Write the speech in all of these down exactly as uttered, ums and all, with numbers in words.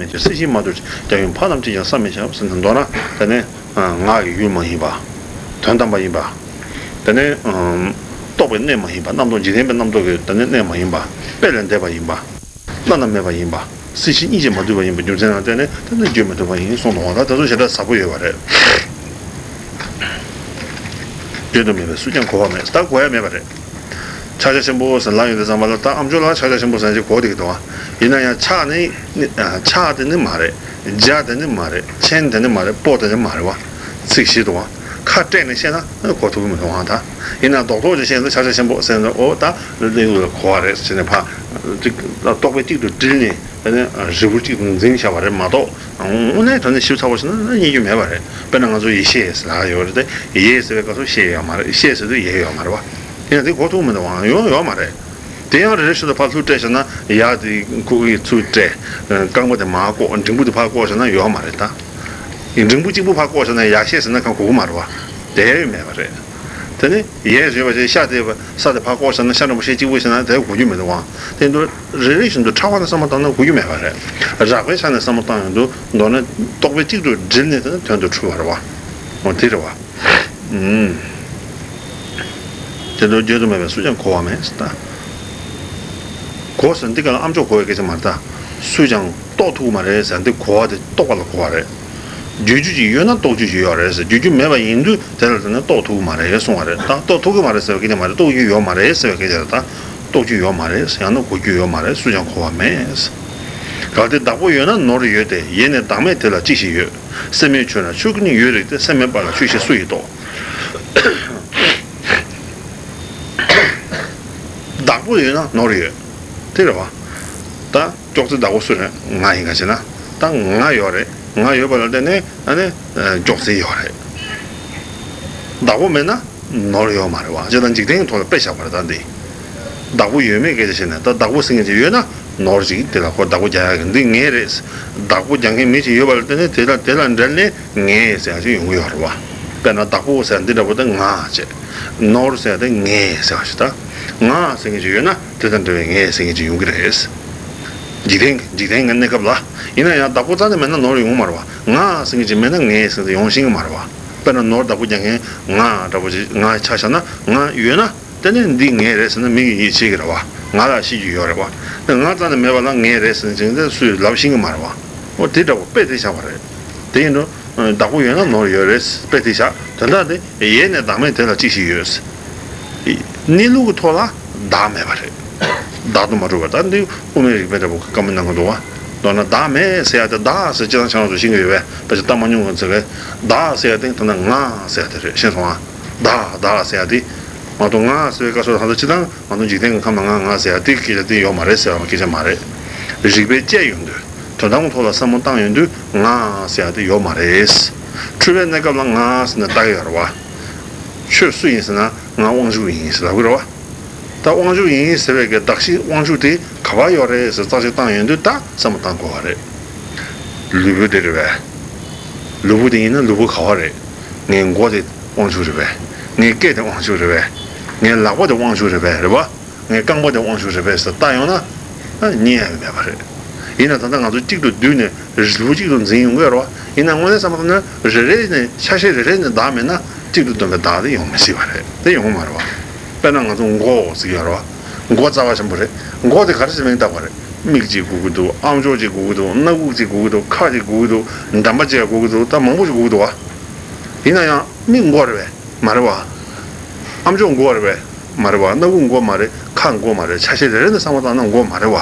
མེད་ཅིང་སྲིད་ཞིའི་མ་དུར་ཅིག་རྒྱ་ཡུམ་ཕ་ཐམས་ཅད་ཀྱང་བསམ་མི་ཁྱབ་ཟེར་ནས། མདོར་ན་དེ་ནི་ངག་གི་ཡུལ་མ་ཡིན་པ། དོན་དམ་པ་ཡིན་པ། དེ་ནི་རྟོག་པའི་གནས་མ་ཡིན་པ། རྣམ་རྟོག་འཇིག་རྟེན་པའི་རྣམ་རྟོག་གི་དེ་ནི་གནས་མ་ཡིན་པ། དཔེ་ལས་འདས་པ་ཡིན་པ། བླ་ན་མེད་པ་ཡིན་པ། སྲིད་ཞི་གཉིས་ཀྱིས་མ་བསྡུས་པ་ཡིན་པའི་རྒྱུ་མཚན་ལ་བརྟེན་ནས་དེ་ནི་བརྗོད་མི་ཐུབ་པ་ཡིན་གསུངས་འདུག་བ། ད་དེ་ཚོ་ཞེ་དྲག་ཟབ་པོ་ཡོད་པ་རེད། བརྗོད་དུ་མེད་པས་སུས་ཀྱང་གོ་བ་མེད། ད་གོ་ཡ་མེད་པ་རེད། ཕྱག་རྒྱ་ཆེན་པོ་ཟེར་ལབ་ཡོང་དུས་ཙམ་པ་ལ། ད་ཨ་མཆོག་ལ་ཕྱག་རྒྱ་ཆེན་པོ་ཟེར་ཅིག་གོ་བསྡད་ཀྱི་འདུག་བ། ཡིན་ན་ཡང་ཕྱག་ནི་ཕྱག་དེ་ནི་མ་རེད། རྒྱ་དེ་ནི་མ་རེད། མཆན་དེ་ནི་མ་རེད། པོ་དེ་ནི་མ་རེད་བ། ཚིག་བཞི་འདུག་བ། ཁ་སྤྲད་ནས་བཤད་ན་གོ་ཐུབ་ཀྱི་མི་འདུག་བ། ད་ཡིན་ན་རྡོག་རྡོག་ཅིག་བཤད་ན་ཕྱག་རྒྱ་ཆེན་པོ་ཟེར་ན། འོ་ད་ལུས་ལ་གོ་བ་རེད་ཟེར་ནས་ཕར་ཅིག་རྟོག་པས་གཅིག་ཏུ་དྲིལ་ནས། དེ་ནས་རིལ་བུ་གཅིག་ཏུ་འཛིན་བཞག་པ་རེད་མ་གཏོགས། དངོས་གནས་དྲང་གནས་ཞིབ་ཚགས་པོ་བྱས་ན་རྙེད་རྒྱུ་མེད་པ་རེད། དཔེར་ན་ང་ཚོ་ཡེ་ཤེས་ལབ་ཡོད་རེད་དེ། ཡེ་ཟེར་བའི་སྐབས་སུ་ཤེས་ཡོད་མ་རེད། ཤེས་ཟེར་དུས་ཡེ་ཡོད་མ་རེད་བ། དེ་ཡང་དེ་གོ་ཐུབ་མི་འདུག་བ། ཡོང་ཡོད་མ་རེད། དེ་ཡང་རེ་རེ་བཞིན་དུ་ཕར་ལྷུ་སྤྲད་བྱས་ན། ཡ་དེ་ཁུག་གི་ཚུར་སྤྲད། རྐང་པ་དེ་མར་བཀོག་འགྲེང་བུ་དེ་ཕར་བཀོག་བྱས་ན་ཡོད་མ་རེད་ད། འགྲེང་བུ་གཅིག་པུ་ཕར་བཀོག་བྱས་ན་ཡ་ཤེས་ཟེར་ན་གང་གོ་གི་མ་རེད་བ། དེ་ཡོད་མེད་པ་རེད། དེ་ནི་ཡས་ཡོད་པ་ཞིག་ཤ་དེ་ས་དེ་ཕར་བཀོག་བྱས་ན་ཤ་འགྲེང་བུ་ཤ་གཅིག་པུ་ཟེར་ན་དེ་གོ་རྒྱུ་མི་འདུག་བ། དེ་འདུག་རེ་རེ་བཞིན་དུ་ཕྲ་བ་ནས་བསམ་བློ་བཏང་ན་གོ་རྒྱུ་མེད་པ་རེད། རགས་པའི་ཆ་ནས་བསམ་བློ་བཏང་ཡོང་དུས་མདོར་ན་རྟོག་པས་གཅིག་ཏུ་དྲིལ་ནས་དེ་ནི་དོན་དུ་འཁྲུལ་བ་རེད་བ། འོ་དེ་རེད་བ། ཨུམ། དེ་འདྲ་བརྗོད་དུ་མེད་པས་སུས་ཀྱང་གོ་བ་མེད་ཟེར་ད། གོ་ཟེར་འདི་ག་ལ་ཨ་མཆོག་གོ་བའི་སྐད་ཆ་མ་རེད་ད། སུས་ཀྱང་རྟོགས་ཐུབ་ཀྱི་མ་རེད་ཟེར། འདི་གོ་བ་དེ་རྟོགས་པ་ལ་གོ་བ་རེད། བརྗོད་རྒྱུ་ཅིག་ཡོད་ན་རྟོགས་རྒྱུ་ཅིག་ཡོད་རེད་ཟེར། བརྗོད་རྒྱུ་མེད་པ་ཡིན་དུས་དེ་ལ་དེ་ནི་རྟོགས་ཐུབ་ཀྱི་མ་རེད་གསུང་བ་རེད། ད་རྟོགས་ཐུབ་ཀྱི་མ་རེད་ཟེར་བའི་སྐད་ཆ་མ་རེད། རྟོགས་རྒྱུ་ཡོད་མ་རེད་ཟེར་བའི་སྐད་ཆ་རེད་ད། རྟོགས་རྒྱུ་ཡོད་མ་རེད། ཡང་ན་གོ་རྒྱུ་ཡོད་མ་རེད། སུས་ཀྱང་གོ་བ་མེད། གལ་ཏེ་བདག་པོ་ཡོད་ན་ནོར་ཡོད་དེ། ཡེ་ནས་བདག་མེད་དེ་ལ་ཅི་ཞིག་ཡོད། སེམས་མེད་ཆོས་ན་ཆོས་ཀུན་ཡོད་རིགས་ཏེ། སེམས་མེད་པ་ལ་ཆོས་ཞེས་སུ་ཡིས་རྟོགས། བདག་པོ་ཡོད་ན་ནོར་ཡོད། དེ་རེད་བ། ད་ཅོག་ཙེ་བདག་པོ་སུ་རེད། ང་ཡིན་ག་ཟེར་ན། ད་ང་ཡོད་རེད། ང་ཡོད་པ་ལ་བརྟེན་ནས་ཨ་ནི་ཅོག་ཙེ་ཡོད་རེད། བདག་པོ་མེད་ན་ནོར་ཡོད་མ་རེད་བ། ཅེས་དང་འཇིག་རྟེན་གྱི་ཐོག་ལ་དཔེ་བཞག་པ་རེད་ད་འདི། བདག་པོ་ཡོད་མེད་སྐད་ཆ་བཤད་ན། ད་བདག་པོ་ཟེར་མཁན་ཅིག་ཡོད་ན་ནོར་ཅིག་དེ་ལ་ཁོ་བདག་པོ་རྒྱག་ཡག་གི་འདི་ངའི་རེད། བདག་པོ་རྒྱག་མཁན་མི་ཅིག་ཡོད་པ་ལ་བརྟེན་ནས་དེ་ལ་དེ་ལ་འབྲེལ་ནས་ངའི་ཟེར་ཡག་ཅིག་ཡོང་གི་ཡོད་རེད་བ། དཔེར་ན་བདག་པོ་ཟེར་འདི་འདྲ་པོ་དེ་ང་བྱས། ནོར་ཟེར་དེ་ངའི་ཟེར་བ་ཞིག་ད། ང་ཟེར་མཁན་ཅིག་ཡོད་ན་དེ་དང་འབྲེལ་བའི་ངའི་ཟེར་མཁན་ཅིག་ཡོང་གི་རེད། འཇིག་རྟེན་འཇིག་རྟེན་གྱི་གནས་སྐབས་ལ། ཡིན་ན་ཡང་བདག་པོ་རྩ་ནས་མེད་ན་ནོར་ཡོང་མ་རེད་བ། ང་ཟེར་མཁན་ཅིག་མེད་ན་ངའི་ཟེར་དེ་ཡོང་ཤེས་ཀྱི་མ་རེད་བ། དཔེར་ན་ནོར་བདག་པོ་རྒྱག་མཁན་ང་འདྲ་པོ་ཅིག་ང་ཆ་བཞག་ན། ང་ཡོད་ན་དེ་ནས་འདི་ངའི་རེད་ཟེར་ན་མི་གིས་ཡིད་ཆེས་ཀྱི་རེད་བ། ང་ལ་ཤེས་རྒྱུ་ཡོད་རེད་བ། དེ་ང་རྩ་ནས་མེད་པ་ལ་ངའི་རེད་ཟེར་ན་ཅིག་དེ་སུས་ལབ་ཤེས་ཀྱི་མ་རེད་བ། འོ་དེ་འདྲ་པོ་དཔེ་དེ་བཞག་པ་རེད། དེ་ཡིན་དུས་བདག་པོ་ཡོད་ན་ནོར་ཡོད་རེད། དཔེ་དེ་བཞག་དོན་དག་དེ་ཡེ་ནས་བདག་མེད་དེ་ལ་ཅི་ཞིག་ཡོད། གནས་ལུགས་ཀྱི་ཐོག་ལ་བདག་མེད་པ་རེད། བདག་ཏུ་མ་གྲུབ་པ། ད་འདི་དབུ་མའི་རིགས་པའི་འདྲ་པོ་བཀའ་མོལ་གནང་གི་འདུག་བ། མདོར་ན་བདག་མེད་ཟེར་ཡ་དེ། བདག་ཟེར་སྤྱིར་བཏང་ཁྱེད་རང་ཚོ་ཤེས་ཀྱི་ཡོད་པས། ཕལ་ཆེར་བཏང་མ་མྱོང་གི་ཚོད་རེད། བདག་ཟེར་ཡ་དེ་ད་ལྟ་ང་ཟེར་ཡ་དེ་རེད། ཤེས་སོང་ང་། བདག་བདག་ཟེར་ཡ་དེ། མ་གཏོགས་ང་ཟེར་བའི་སྐབས་སུ་ད་ལྟ་སྤྱིར་བཏང་ང་ཚོ་འཇིག་རྟེན་གྱི་ཁམས་ལ་ང་ང་ཟེར་ཡ་དེ་སྐད་ཆ་དེ་ཡོད་མ་རེད་ཟེར་བ་སྐད་ཆ་མ་རེད། རིགས་པས་དཔྱད་ཡོང་དུས། དོན་དམ་ཐོག་ལ་བསམ་བློ་བཏང་ཡོང་དུས་ང་ཟེར་ཡ་དེ་ཡོད་མ་རེད། འཁྲུལ་པའི་གནས་སྐབས་ལ་ང་ཟེར་ནས་བཏགས་ཀྱི་ཡོད་རེད་བ། ཁྱོད་སུ་ཡིན་ཟེར་ན་ང་དབང་ཕྱུག་ཡིན་ཟེར་ལབ་ཀྱི་རེད་བ། ད་དབང་ཕྱུག་ཡིན་ཟེར་བའི་གི་གདགས་གཞི་དབང་ཕྱུག་དེ་ག་པར་ཡོད་རེད་ཟེར་བརྟག་དཔྱད་བཏང་ཡོང་དུས་ད་བསམ་བློ་བཏང་དགོས་པ་རེད། ལུས་པོ་དེ་རེད་པས། ལུས་པོ་དེ་ཡིན་ན་ལུས་པོ་ག་པར་རེད། ངའི་མགོ་དེ་དབང་ཕྱུག་རེད་པས། ངའི་སྐེ་དེ་དབང་ཕྱུག་རེད་པས། ངའི་ལག་པ་དེ་དབང་ཕྱུག་རེད་པས། རེད་པ། ངའི་རྐང་པ་དེ་དབང་ཕྱུག་རེད་པས་ཟེར་བལྟ་ཡོང་ན། ཨ་རྙེད་ཡ་མེད་པ་རེད། ཡིན་ན་ད་ལྟ་ང་ཚོ་གཅིག་ཏུ་བསྡུས་ནས་རིལ་བུ་གཅིག་ཏུ་འཛིན་ཡོང་གི་ཡོད་རེད་བ། ཡིན་ན་དངོས་གནས་བསམ་བློ་བཏང་ན་རེ་རེ་ནས་ཆ་ཤས་རེ་རེ་ནས་བདག་མེད་ན་གཅིག་ཏུ་བསྡོམས་པའི་བདག་དེ་ཡོང་མི་སྲིད་པ་རེད། དེ་ཡོང་གི་མ་རེད་བ། དཔེར་ན་ང་ཚོ་མགོ་ཟེར་གྱི་ཡོད་རེད་བ། མགོ་རྩ་བ་ཆེན་པོ་རེད། མགོ་དེ་ག་རེ་ཟེར་མིང་བཏགས་པ་རེད། མིག་ཅིག་དགོས་ཀྱི་འདུག་ཨ་མཆོག་ཅིག་དགོས་ཀྱི་འདུག་སྣ་ཁུག་ཅིག་དགོས་ཀྱི་འདུག་ཁ་ཅིག་དགོས་ཀྱི་འདུག་འགྲམ་པ་ཅིག་དགོས་ཀྱི་འདུག་ད་མང་པོ་ཞིག་དགོས་ཀྱི་འདུག་བ། ཡིན་ན་ཡང་མིག་མགོ་རེད་པས། མ་རེད་བ། ཨ་མཆོག་མགོ་རེད་པས། མ་རེད་བ། སྣ་ཁུག་མགོ་མ་རེད། ཁ་མགོ་མ་རེད། ཆ་ཤས་རེ་རེ་ནས་བསམ་བློ་བཏང་ན་མགོ་མ་རེད་བ།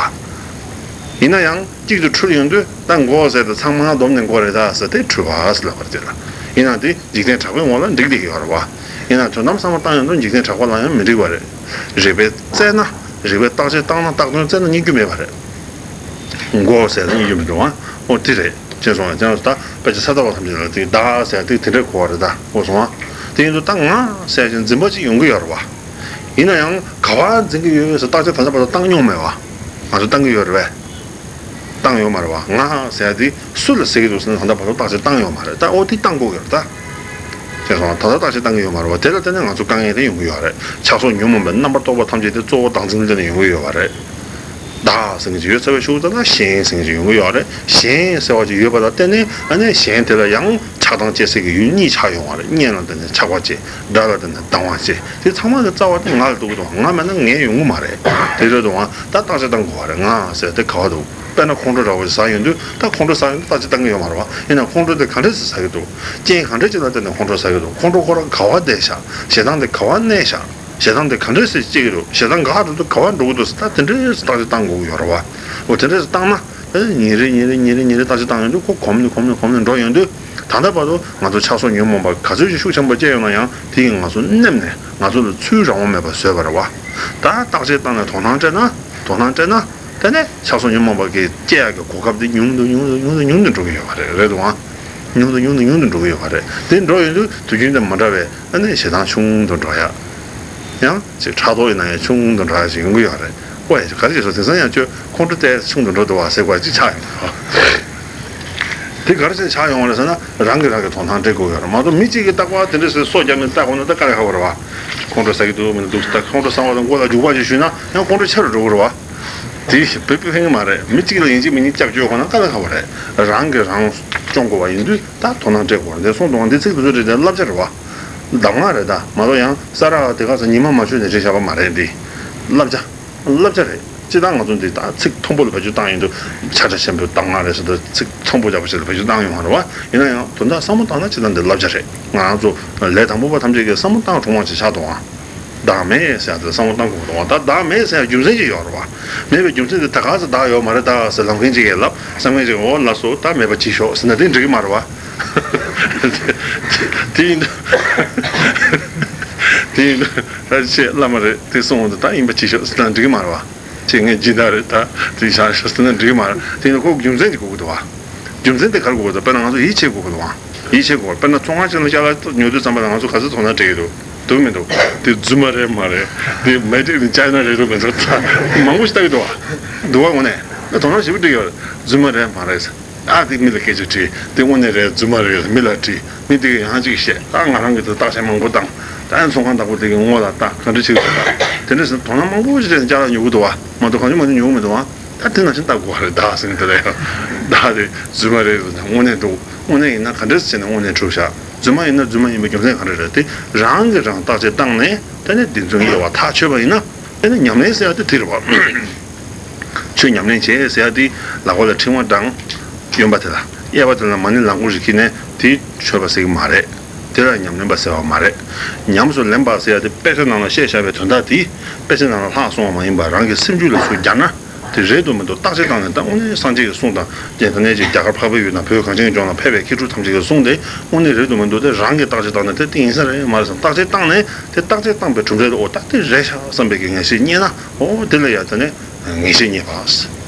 ཡིན་ན་ཡང་གཅིག་ཏུ་འཁྲུལ་ཡོང་དུས་ད་མགོ་ཟེར་དེ་ཚང་མ་བསྡོམས་ནས་མགོ་རེད་ད་ཟེར་དེ་འཁྲུལ་བ་ཟེར་ལབ་པ་རེད་དེ་ལ། ཡིན་ན་དེ་འཇིག་རྟེན་དྲེགས་པའི་ངོ་ལ་འགྲིག་བསྡད་ཀྱི་ཡོད་རེད་བ། ཡིན་ན་དོན་དམ་བསམ་བློ་བཏང་ཡོང་དུས་འཇིག་རྟེན་དྲེགས་པ་ལ་ཡང་མི་འགྲིག་པ་རེད། རིགས་པས་བཙལ་ན། རིགས་པས་བརྟག་དཔྱད་བཏང་ན། བཏགས་དོན་བཙལ་ན་རྙེད་རྒྱུ་མེད་པ་རེད། མགོ་ཟེར་ན་རྙེད་རྒྱུ་མི་འདུག་ཨ། འོ་དེ་རེད། ཅེས་སོང་བ་ཅང་ད་ཕལ་ཆེར་ས་ད་བ་ཐམས་ཅད་ལ་དེ་བདག་ཟེར་དེ་དེ་འདྲའི་གོ་བ་རེད་ད། འོ་སོང་ཨ། དེ་ཡིན་དུས་ད་ང་ཟེར་ཅིག་འཛིན་པ་ཅིག་ཡོང་གི་ཡོད་རེད་བ། ཡིན་ན་ཡང་ག་པར་འཛིན་གྱི་ཡོད་ཟེར་བརྟག་དཔྱད་ད་ལྟ་བར་དུ་བཏང་མྱོང་མེད་བ། ང་ཚོ་བཏང་གི་ཡོད་རེད་བས། བཏང་ཡོད་མ་རེད་བ། ང་ཟེར་དེ་སུ་ལ་ཟེར་གྱི་འདུག་ཟེར་ན་ད་ལྟ་བར་དུ་བརྟག་དཔྱད་བཏང་ཡོད་མ་རེད་ད། འོ་དེ་བཏང་དགོས་ཀྱི་རེད་ད། ཅེས་སོང་ད་ལྟ་བརྟག་དཔྱད་བཏང་གི་ཡོད་མ་རེད་བ། དེ་ལ་བརྟེན་ནས་ང་ཚོ་དཀའ་ངལ་དེ་ཡོང་གི་ཡོད་རེད། ཆགས་སོགས་ཉོན་མོངས་པའི་རྣམ་པར་རྟོག་པ་ཐམས་ཅད་དེ་གཙོ་བོ་བདག་འཛིན་ལ་བརྟེན་ནས་ཡོང་གི་ཡོད་པ་རེད། བདག་ཟེར་མཁན་ཅིག་ཡོད་ཚར་བའི་ཤུགས་ཙམ་ལ་གཞན་ཟེར་མཁན་ཅིག་ཡོང་གི་ཡོད་རེད། གཞན་ཟེར་བ་ཅིག་ཡོད་པ་ལ་བརྟེན་ནས་ཨ་ནི་གཞན་དེ་ལ་ཡང་ཆགས་སྡང་སྐྱེ་སའི་གི་ཡུལ་གཉིས་ཆགས་ཡོང་བ་རེད། གཉེན་ལ་བརྟེན་ནས་ཆགས་པ་སྐྱེ། དགྲ་ལ་བརྟེན་ནས་སྡང་བ་སྐྱེ། དེ་ཚང་མ་གི་རྩ་བ་དེ་ང་ལ་གཏུག་གི་འདུག་ང་མེད་ན་ངས་ཡོང་གི་མ་རེད། དེ་འདྲ་འདུག་ད་བརྟག་དཔྱད་གཏང་དགོས་པ་རེད། ང་ཟེར་དེ་ག་བ་འདུག་དཔེར་ན་ཁོང་ཁྲོ་འདྲ་བོ་ཞིག་ཟ་ཡོང་དུས་ད་ཁོང་ཁྲོ་ཟ་ཡོང་དུས་བརྟག་དཔྱད་གཏང་གི་ཡོད་མ་རེད་བ། ཡིན་ན་ཁོང་ཁྲོ་དེ་ག་འདྲས་སེ་ཟ་གི་འདུག་རྐྱེན་ག་འདྲས་ཅིག་ལ་བརྟེན་ནས་ཁོང་ཁྲོ་ཟ་གི་འདུག་ཁོང་ཁྲོ་ཁོ་རང་ག་བ་བསྡད་ཤག་ཞེ་སྡང་དེ་ག་བ་གནས་ཤག་ཞེ་སྡང་དེ་ག་འདྲས་སེ་སྐྱེ་གི་འདུག་ཞེ་སྡང་ག་འགྲོ་འདུག་ག་བ་འགྲོ་གི་འདུག་ཟེར་ད་དེ་འདྲས་སེ་བརྟག་དཔྱད་གཏང་དགོས་ཀྱི་ཡོད་རེད་བ། འོ་དེ་འདྲས་སེ་བཏང་ན། ཨེ། ཉིན་རེ་ཉིན་རེ་ཉིན་རེ་ཉིན་རེ་བརྟག་དཔྱད་བཏང་ཡོང་དུས་ཁོ་གོམས་ནས་གོམས་ནས་གོམས་ནས་འགྲོ་ཡོང་དུས། ད་ལྟ་བར་དུ་ང་ཚོ་ཆགས་སོགས་ཉོན་མོངས་པ་ག་ཚོད་ཅིག་ཤུགས་ཆེན་པོ་སྐྱེ་ཡོང་ན་ཡང་དེ་ཡིས་ང་ཚོ་མནན་ནས་ང་ཚོ་ལ་ཚུར་རང་དབང་མེད་པ་བཟོས་པ་རེད་བ། ད་བརྟག་དཔྱད་བཏང་ནས་དོ་སྣང་སྤྲད་ན། དོ་སྣང་སྤྲད་ན། དེ་ནས་ཆགས་སོགས་ཉོན་མོངས་པ་གི་སྐྱེ་ཡག་གི་གོ་སྐབས་དེ་ཉུང་དུ་ཉུང་དུ་ཉུང་དུ་ཉུང་དུ་འགྲོ་གི་ཡོད་པ་རེད། རེད་འདུག་ཨང་། ཉུང་དུ་ཉུང་དུ་ཉུང་དུ་འགྲོ་གི་ཡོད་པ་རེད། དེ་འགྲོ་ཡོང་དུས་དུས་རྒྱུན་དང་མ་འདྲ་བའི་ཨ་ནི་ཞེ་སྡང་ཆུང་དུ་འགྲོ་ཡག་ཡང་ཅིག་ཕྲག་དོག་ཡིན་ན་ཡང་ཆུང་དུ་འགྲོ་ཡག་ཅིག་ཡོང་གི་ཡོད་རེད། ཨོ་ཡ་ག་རེ་བྱས་སོང་དེང་སང་ཡང་ཁྱོད་ཁོང་ཁྲོ་དེ་ཆུང་དུ་འགྲོ་འདུག་བ་ཟེར་བ་ཅིག་ཆགས་ཡོང་གི་རེད། དེ་ག་རེ་བྱས་ཆགས་ཡོང་བ་རེད་ཟེར་ན་རང་གིས་རང་གི་དོ་སྣང་སྤྲད་དགོས་ཡོད་རེད་མ་གཏོགས་མི་གཅིག་གིས་རྟག་པར་དེ་འདྲ་ཟེར་སོ་བརྒྱབ་ནས་བལྟ་དགོས་ན་ད་དཀའ་ལས་ཁག་པོ་རེད་བ། ཁོང་ཁྲོ་ཟ་གི་འདུག་མི་འདུག་ད་ཁོང་ཁྲོ་ཟ་བ་དང་མགོ་ལ་རྒྱུག་པ་ཅིག་གཞུས་ན་ཡང་ཁོང་ཁྲོ་ཆེ་རུ་འགྲོ་གི་རེད་བ། དེ་བོད་པའི་ཕན་གྱི་མ་རེད། མི་གཅིག་ལ་ཡིན་གཅིག་མིན་གཉིས་སྐྱབས་བཅོལ་དགོས་ན་དཀའ་ལས་ཁག་པོ་རེད། རང་གིས་རང་སྐྱོང་དགོས་པ་ཡིན་དུས་ད་དོ་སྣང་སྤྲད་དགོས་རེད། འདི་གསུངས་འདུག་འདི་ཚིག་དེ་ཚོ་རེད་དེ་བསླབ་བྱ་རེད་བ། གདམས་ངག་རེད་ད་མ་གཏོགས་ཡང་ས་ར་དེ་ག་ས་ཉི་མ་མ་ཆོད་ནས་བྱས་བཞག་པ་མ་རེད་འདི། བསླབ་བྱ། བསླབ་བྱ་རེད། སྤྱིར་བཏང་ང་ཚོ་འདི་ད་ཚིག་མཐོན་པོ་ལ་བེད་སྤྱོད་བཏང་ཡོང་དུས་ཕྱག་རྒྱ་ཆེན་པོའི་གདམས་ངག་རེད་ཟེར་དུས་ཚིག་མཐོན་པོ་རྒྱག་པ་ཞིག་ལ་བེད་སྤྱོད་བཏང་ཡོང་བ་རེད་བ། ཡིན་ན་ཡང་དོན་དག་བསམ་བློ་བཏང་ན་སྤྱིར་བཏང་འདི་བསླབ་བྱ་རེད། ང་རང་ཚོ་ལས་དང་པོ་པ་ཐམས་ཅད་ཀྱིས་བསམ་བློ་བཏང་གྲུང་བ་ཅིག་ཆགས་འདུག་ཨང་། བདག་མེད་ཟེར་ཡ་དེ་བསམ་བློ་བཏང་དགོས་འདུག་ཨང་། ད་བདག་མེད་ཟེར་ཡ་རྒྱུ་མཚན་ཅིག་ཡོད་རེད་བ། མེད་པའི་རྒྱུ་མཚན་དེ་ད་ག་ཚོད་བདག་ཡོད་མ་རེད་ད་ཟེར་ལམ་མཁན་ཅིག་གིས་ལབ་བསམ་མཁན་ཅིག་གིས་འོ་ལགས་སོ་ད་མེད་པ་ཅིག་ཤོག་ཟེར་ན་དེ་འགྲིག་གི་མ་རེད་བ། དེ་ཡིན་དུས། དེ་ཡིན་དུས་ད་ཆེས་བླ་མ་རེད་དེ་གསུངས་འོང་དུས་ད་ཡིན་པ་ཅིག་ཤོག་ཟེར་ན་འགྲིག་གི་མ་རེད་བ། ཅེས་ངས་སྦྱིན་བདག་རེད་ད་དེ་བཞག་ཤོག་ཟེར་ན་འགྲིག་གི་མ་རེད། དེ་ཡིན་ན་ཁོ་རྒྱུ་མཚན་ཅིག་དགོས་ཀྱི་འདུག་བ། རྒྱུ་མཚན་དེ་ག་རེ་དགོས་ཀྱི་འདུག་དཔེར་ན་ང་ཚོ་ཡིད་ཆེས་དགོས་ཀྱི་འདུག་བ། ཡིད་ཆེས་དགོས་པ་དཔེར་ན་ཚོང་ཁང་ཅིག་ནང་ཅ་ལག་ཉོ་དུས་ཙམ་པ་ལ་ང་ཚོ་ག་ཚོད་དོ་སྣང་སྤྲད་ཀྱི་འདུག་འདུག་མི་འདུག་དེ་རྫུན་མ་རེད་མ་རེད། དེ་མེད་ཀྱི་ནི་ཅའི་ན་རེད་རུ་མི་འདུག་ད་མང་པོ་ཞིག་ལྟ་གི་འདུག་བ། འདུག་བ་དངོས་གནས་ང་དོ་སྣང་ཞེ་པོ་སྤྲད་ཀྱི་ཡོད་རེད། རྫུན་མ་རེད་མ་རེད། ཨ་དེ་མི་ལ་སྐད་ཆ་དྲིས་དེ་དངོས་གནས་རེད་རྫུན་མ་རེད་མི་ལ་དྲིས། མི་དེ་གིས་ཡང་ཅིག་བཤད། ད་ང་རང་གིས་དེ་བརྟག་དཔྱད་མང་པོ་བཏང་། ད་ཡང་ཚོང་ཁང་བདག་པོ་དེ་གིས་ངོ་ལ་ལྟ་ག་འདྲ་བྱེད་ཀྱི་འདུག་དེ་འདྲ་ཟེར་དོ་སྣང་མང་པོ་ཞིག་བྱས་ནས་ཅ་ལག་ཉོ་གི་འདུག་བ། མ་གཏོགས་གང་བྱུང་མང་བྱུང་ཉོ་གི་མི་འདུག་བ། ད་དེ་ནང་བཞིན་ལྟ་དགོས་པ་རེད་ད་ཟེར་ནས་དེ་ལ་ཡང་བདག་དེ་རྫུན་མ་རེད་ཟེར་ནས་དངོས་གནས་འདུག་དངོས་གནས་ཡིན་ན་ག་འདྲ་བྱས་ནས་དངོས་གནས་གྲུབ་བཞག་རྫུན་མ་ཡིན་ན་རྫུན་མ་ཡིན་པའི་རྒྱུ་མཚན་ག་རེ་རེད་དེ་རང་གིས་རང་བརྟག་དཔྱད་བཏང་ནས་དེ་ནས་བདེན་རྫུན་དབྱེ་བ་ཐག་ཆོད་པ་ཡིན་ན་དེ་ནི་ཉམས་ལེན་ཟེར་ཡ་དེ་དེ་རེད་བ། ཆོས་ཉམས་ལེན་བྱེད་ཟེར་ཡ་དེ་ལག་པ་ལ་ཕྲེང་བ་དྲངས། གཡོན་པ་དེ་ལ་གཡས་པ་དེ་ལ་མ་ཎི་ལག་མགོ་ཞིག་འཁྱེར་ནས་དེ་ཆོས་པ་ཟེར་གྱི་མ་རེད། དེ་ལ་ཉམས་ལེན་པ་ཟེར་བ་མ་རེད། ཉམས་སུ་ལེན་པ་ཟེར་ཡ་དེ་དཔེ་ཆ་ནང་ལ་བཤད་བཞག་པའི་དོན་དག་དེ་དཔེ་ཆ་ནང་ལ་ལྷག་སོང་བ་མ་ཡིན་པར་རང་གི་སེམས་རྒྱུད་ལ་ཚུར་སྦྱར་ན་དེ་རེད་འདུག་མི་འདུག་བརྟག་དཔྱད་བཏང་ནས་ད་དངོས་གནས་སངས་རྒྱས་ཀྱི་གསུང་དང་དེ་ད་ནས་ཅིག་རྒྱ་གར་འཕགས་པའི་ཡུལ་དང་བོད་གངས་ཅན་གྱི་ལྗོངས་ལ་ཕེབས་པའི་མཁས་གྲུབ་ཐམས་ཅད་ཀྱི་གསུང་དེ་དངོས་གནས་རེད་འདུག་མི་འདུག་དེ་རང་གིས་བརྟག་དཔྱད་བཏང་ནས་དེ་དེ་ཡིན་ས་རེད་མ་རེད་བསམ་བརྟག་དཔྱད་བཏང་ནས་དེ་བརྟག་དཔྱད་བཏང་པའི་གྲུབ་འབྲས་དེ་འོ་ད་དེ་རེད་ཤག་བསམ་པའི་གི་ངེས་ཤེས་རྙེད་ན་འོ་དེ་ལ་ཡ་ད་ནས། ངེས་ཤེས་རྙེད་པ།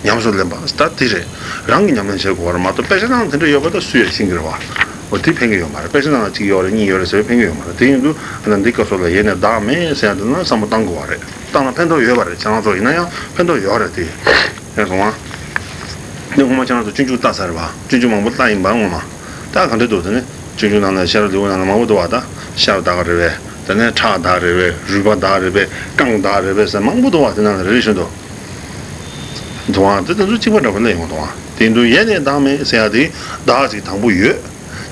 ཉམས་སུ་ལེན་པ། ད་དེ་རེད། རང་གིས་ཉམས་ལེན་བྱེད་དགོས་པ་རེད་མ་གཏོགས་དཔེ་ཆ་ནང་དེ་འདྲ་ཡོད་པ་ད་སུས་ཡང་ཤེས་ཀྱི་རེད་བ། འོ་དེ་ཕན་གྱི་ཡོད་མ་རེད། དཔེ་ཆ་ནང་ལ་གཅིག་ཡོད་རེད་གཉིས་ཡོད་རེད་ཟེར་བས་ཕན་གྱི་ཡོད་མ་རེད། དེ་ཡིན་དུས་ཨ་ན་འདི་སྐབས་སུ་ལ་ཡེ་ནས་བདག་མེད་ཟེར་ཡ་དེ་ན་བསམ་བློ་བཏང་དགོས་པ་རེད། བཏང་ན་ཕན་ཐོགས་ཡོད་པ་རེད། ཁྱེད་རང་ཚོ་ཡིན་ན་ཡང་ཕན་ཐོགས་ཡོད་རེད་དེ། ཡང་སོང་ང་། འདི་སྔོན་མ་ཁྱེད་རང་ཚོ་སྤྱོད་འཇུག་ལྟ་ཚར་རེད་བ། སྤྱོད་འཇུག་མང་པོ་ལྟ་ཡིན་པ་སྔོན་མ། ད་ག་འདྲ་འདུག་དེ་ནི་སྤྱོད་འཇུག་ནང་ལ་ཤར་ལེའུ་ནང་ལ་མང་པོ་འདུག་བ། ད་ཤར་བདག་རེད་པས། དེ་ནས་ཁྲག་བདག་རེད་པས། རུས་པ་བདག་རེད་པས། རྐང་བདག་རེད་པས་ཟེར་མང་པོ་འདུག་བ། དེ་ནང་ལ་རེ་རེ་བཞིན་དུ། འདུག་ཨང་། དེ་དེ་ཚོ་གཅིག་པ་འདྲ་པོ་ལ་ཡོང་འདུག་ཨང་། དེ་འདུག་ཡེ་ནས་བདག་མེད་ཟེར་ཡ་དེ་བདག་ཅིག་དང་པོ་ཡོད།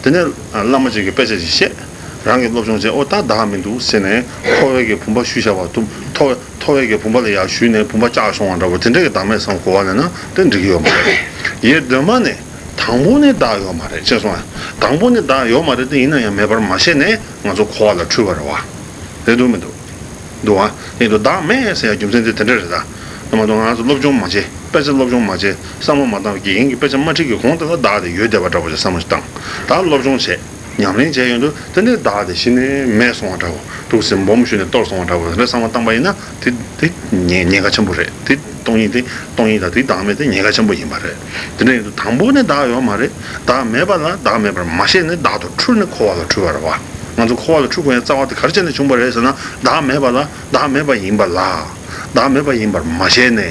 དེ་ནས་བླ་མ་ཅིག་གིས་དཔེ་ཆ་ཅིག་བཤད། རང་གིས་སློབ་སྦྱོང་བྱས། ཨོ་ད་བདག་མི་འདུག་ཟེར་ནས་མཐོ་བའི་གི་བུམ་པ་ཞུས་བཞག་པ་ཐུབ། མཐོ་མཐོ་བའི་གི་བུམ་པ་ལ་ཡར་ཞུས་ནས་བུམ་པ་བཅག་སོང་བ་འདྲ་པོ་དེ་འདྲ་གི་བདག་མེད་བསམ་གོ་བ་ལེན་ན་དེ་འགྲིག་གི་ཡོད་མ་རེད། ཡེ་གདོད་མ་ནས་དང་པོ་ནས་བདག་ཡོད་མ་རེད། ཤེས་སོང་ཨ། དང་པོ་ནས་བདག་ཡོད་མ་རེད་དེ་ཡིན་ན་ཡང་མེད་པར་མ་ཤེས་ནས་ང་ཚོ་འཁོར་བ་ལ་འཁྲུལ་བ་རེད་བ། རེད་འདུག་མི་འདུག་འདུག་བ། ཡིན་དུ་བདག་མེད་ཟེར་ཡ་རྒྱུ་མཚན་དེ་དེ་འདྲ་རེད་ད། ད་མ་གཏོགས་ང་ཚོ་སློབ་སྦྱོང་མ་བྱས། དཔེ་ཆ་སློབ་སྦྱོང་མ་བྱས། བསམ་བློ་མ་བཏང་བའི་གི་ཡིན་གྱི་དཔེ་ཆ་མ་ཁྲིད་ཀྱི་གོང་དེ་ལ་བདག་དེ་ཡོད་བསྡད་པ་འདྲ་པོ་ཞིག་བསམ་བློ་ཞིག་བཏང་། ད་སློབ་སྦྱོང་བྱས། ཉམས་ལེན་བྱས་ཡོང་དུས་དེ་ནས་བདག་དེ་གཞི་ནས་མེད་སོང་བ་འདྲ་པོ། འདུག་སེ་སྦོམ་ཞུས་ནས་གཏོར་སོང་བ་འདྲ་པོ་དེ་འདྲ་བསམ་བློ་བཏང་པ་ཡིན་ན་དེ་དེ་ཉེན་ཉེན་ཁ་ཆེན་པོ་རེད། དེ་སྟོང་ཉིད་དེ་སྟོང་ཉིད་དང་དེ་བདག་མེད་དེ་ཉེན་ཁ་ཆེན་པོ་ཡིན་པ་རེད། དེ་འདྲ་ཡིན་དུས་དང་པོ་ནས་བདག་ཡོད་མ་རེད། བདག་མེད་པ་ལ་བདག་མེད་པར་མ་ཤེས་ནས་བདག་ཏུ་འཁྲུལ་ནས་འཁོར་བ་ལ་འཁྲུལ་བ་རེད་བ། ང་ཚོ་འཁོར་བ་ལ་འཁྲུལ་དགོས་ཡ་རྩ་བ་དེ་ག་རེ་བྱས་ནས་བྱུང་བ་རེད་ཟེར་ན། བདག་མེད་པ་ལ་བདག་མེད་པ་ཡིན་པ་ལ། བདག་མེད་པ་ཡིན་པར་མ་ཤེས་ནས་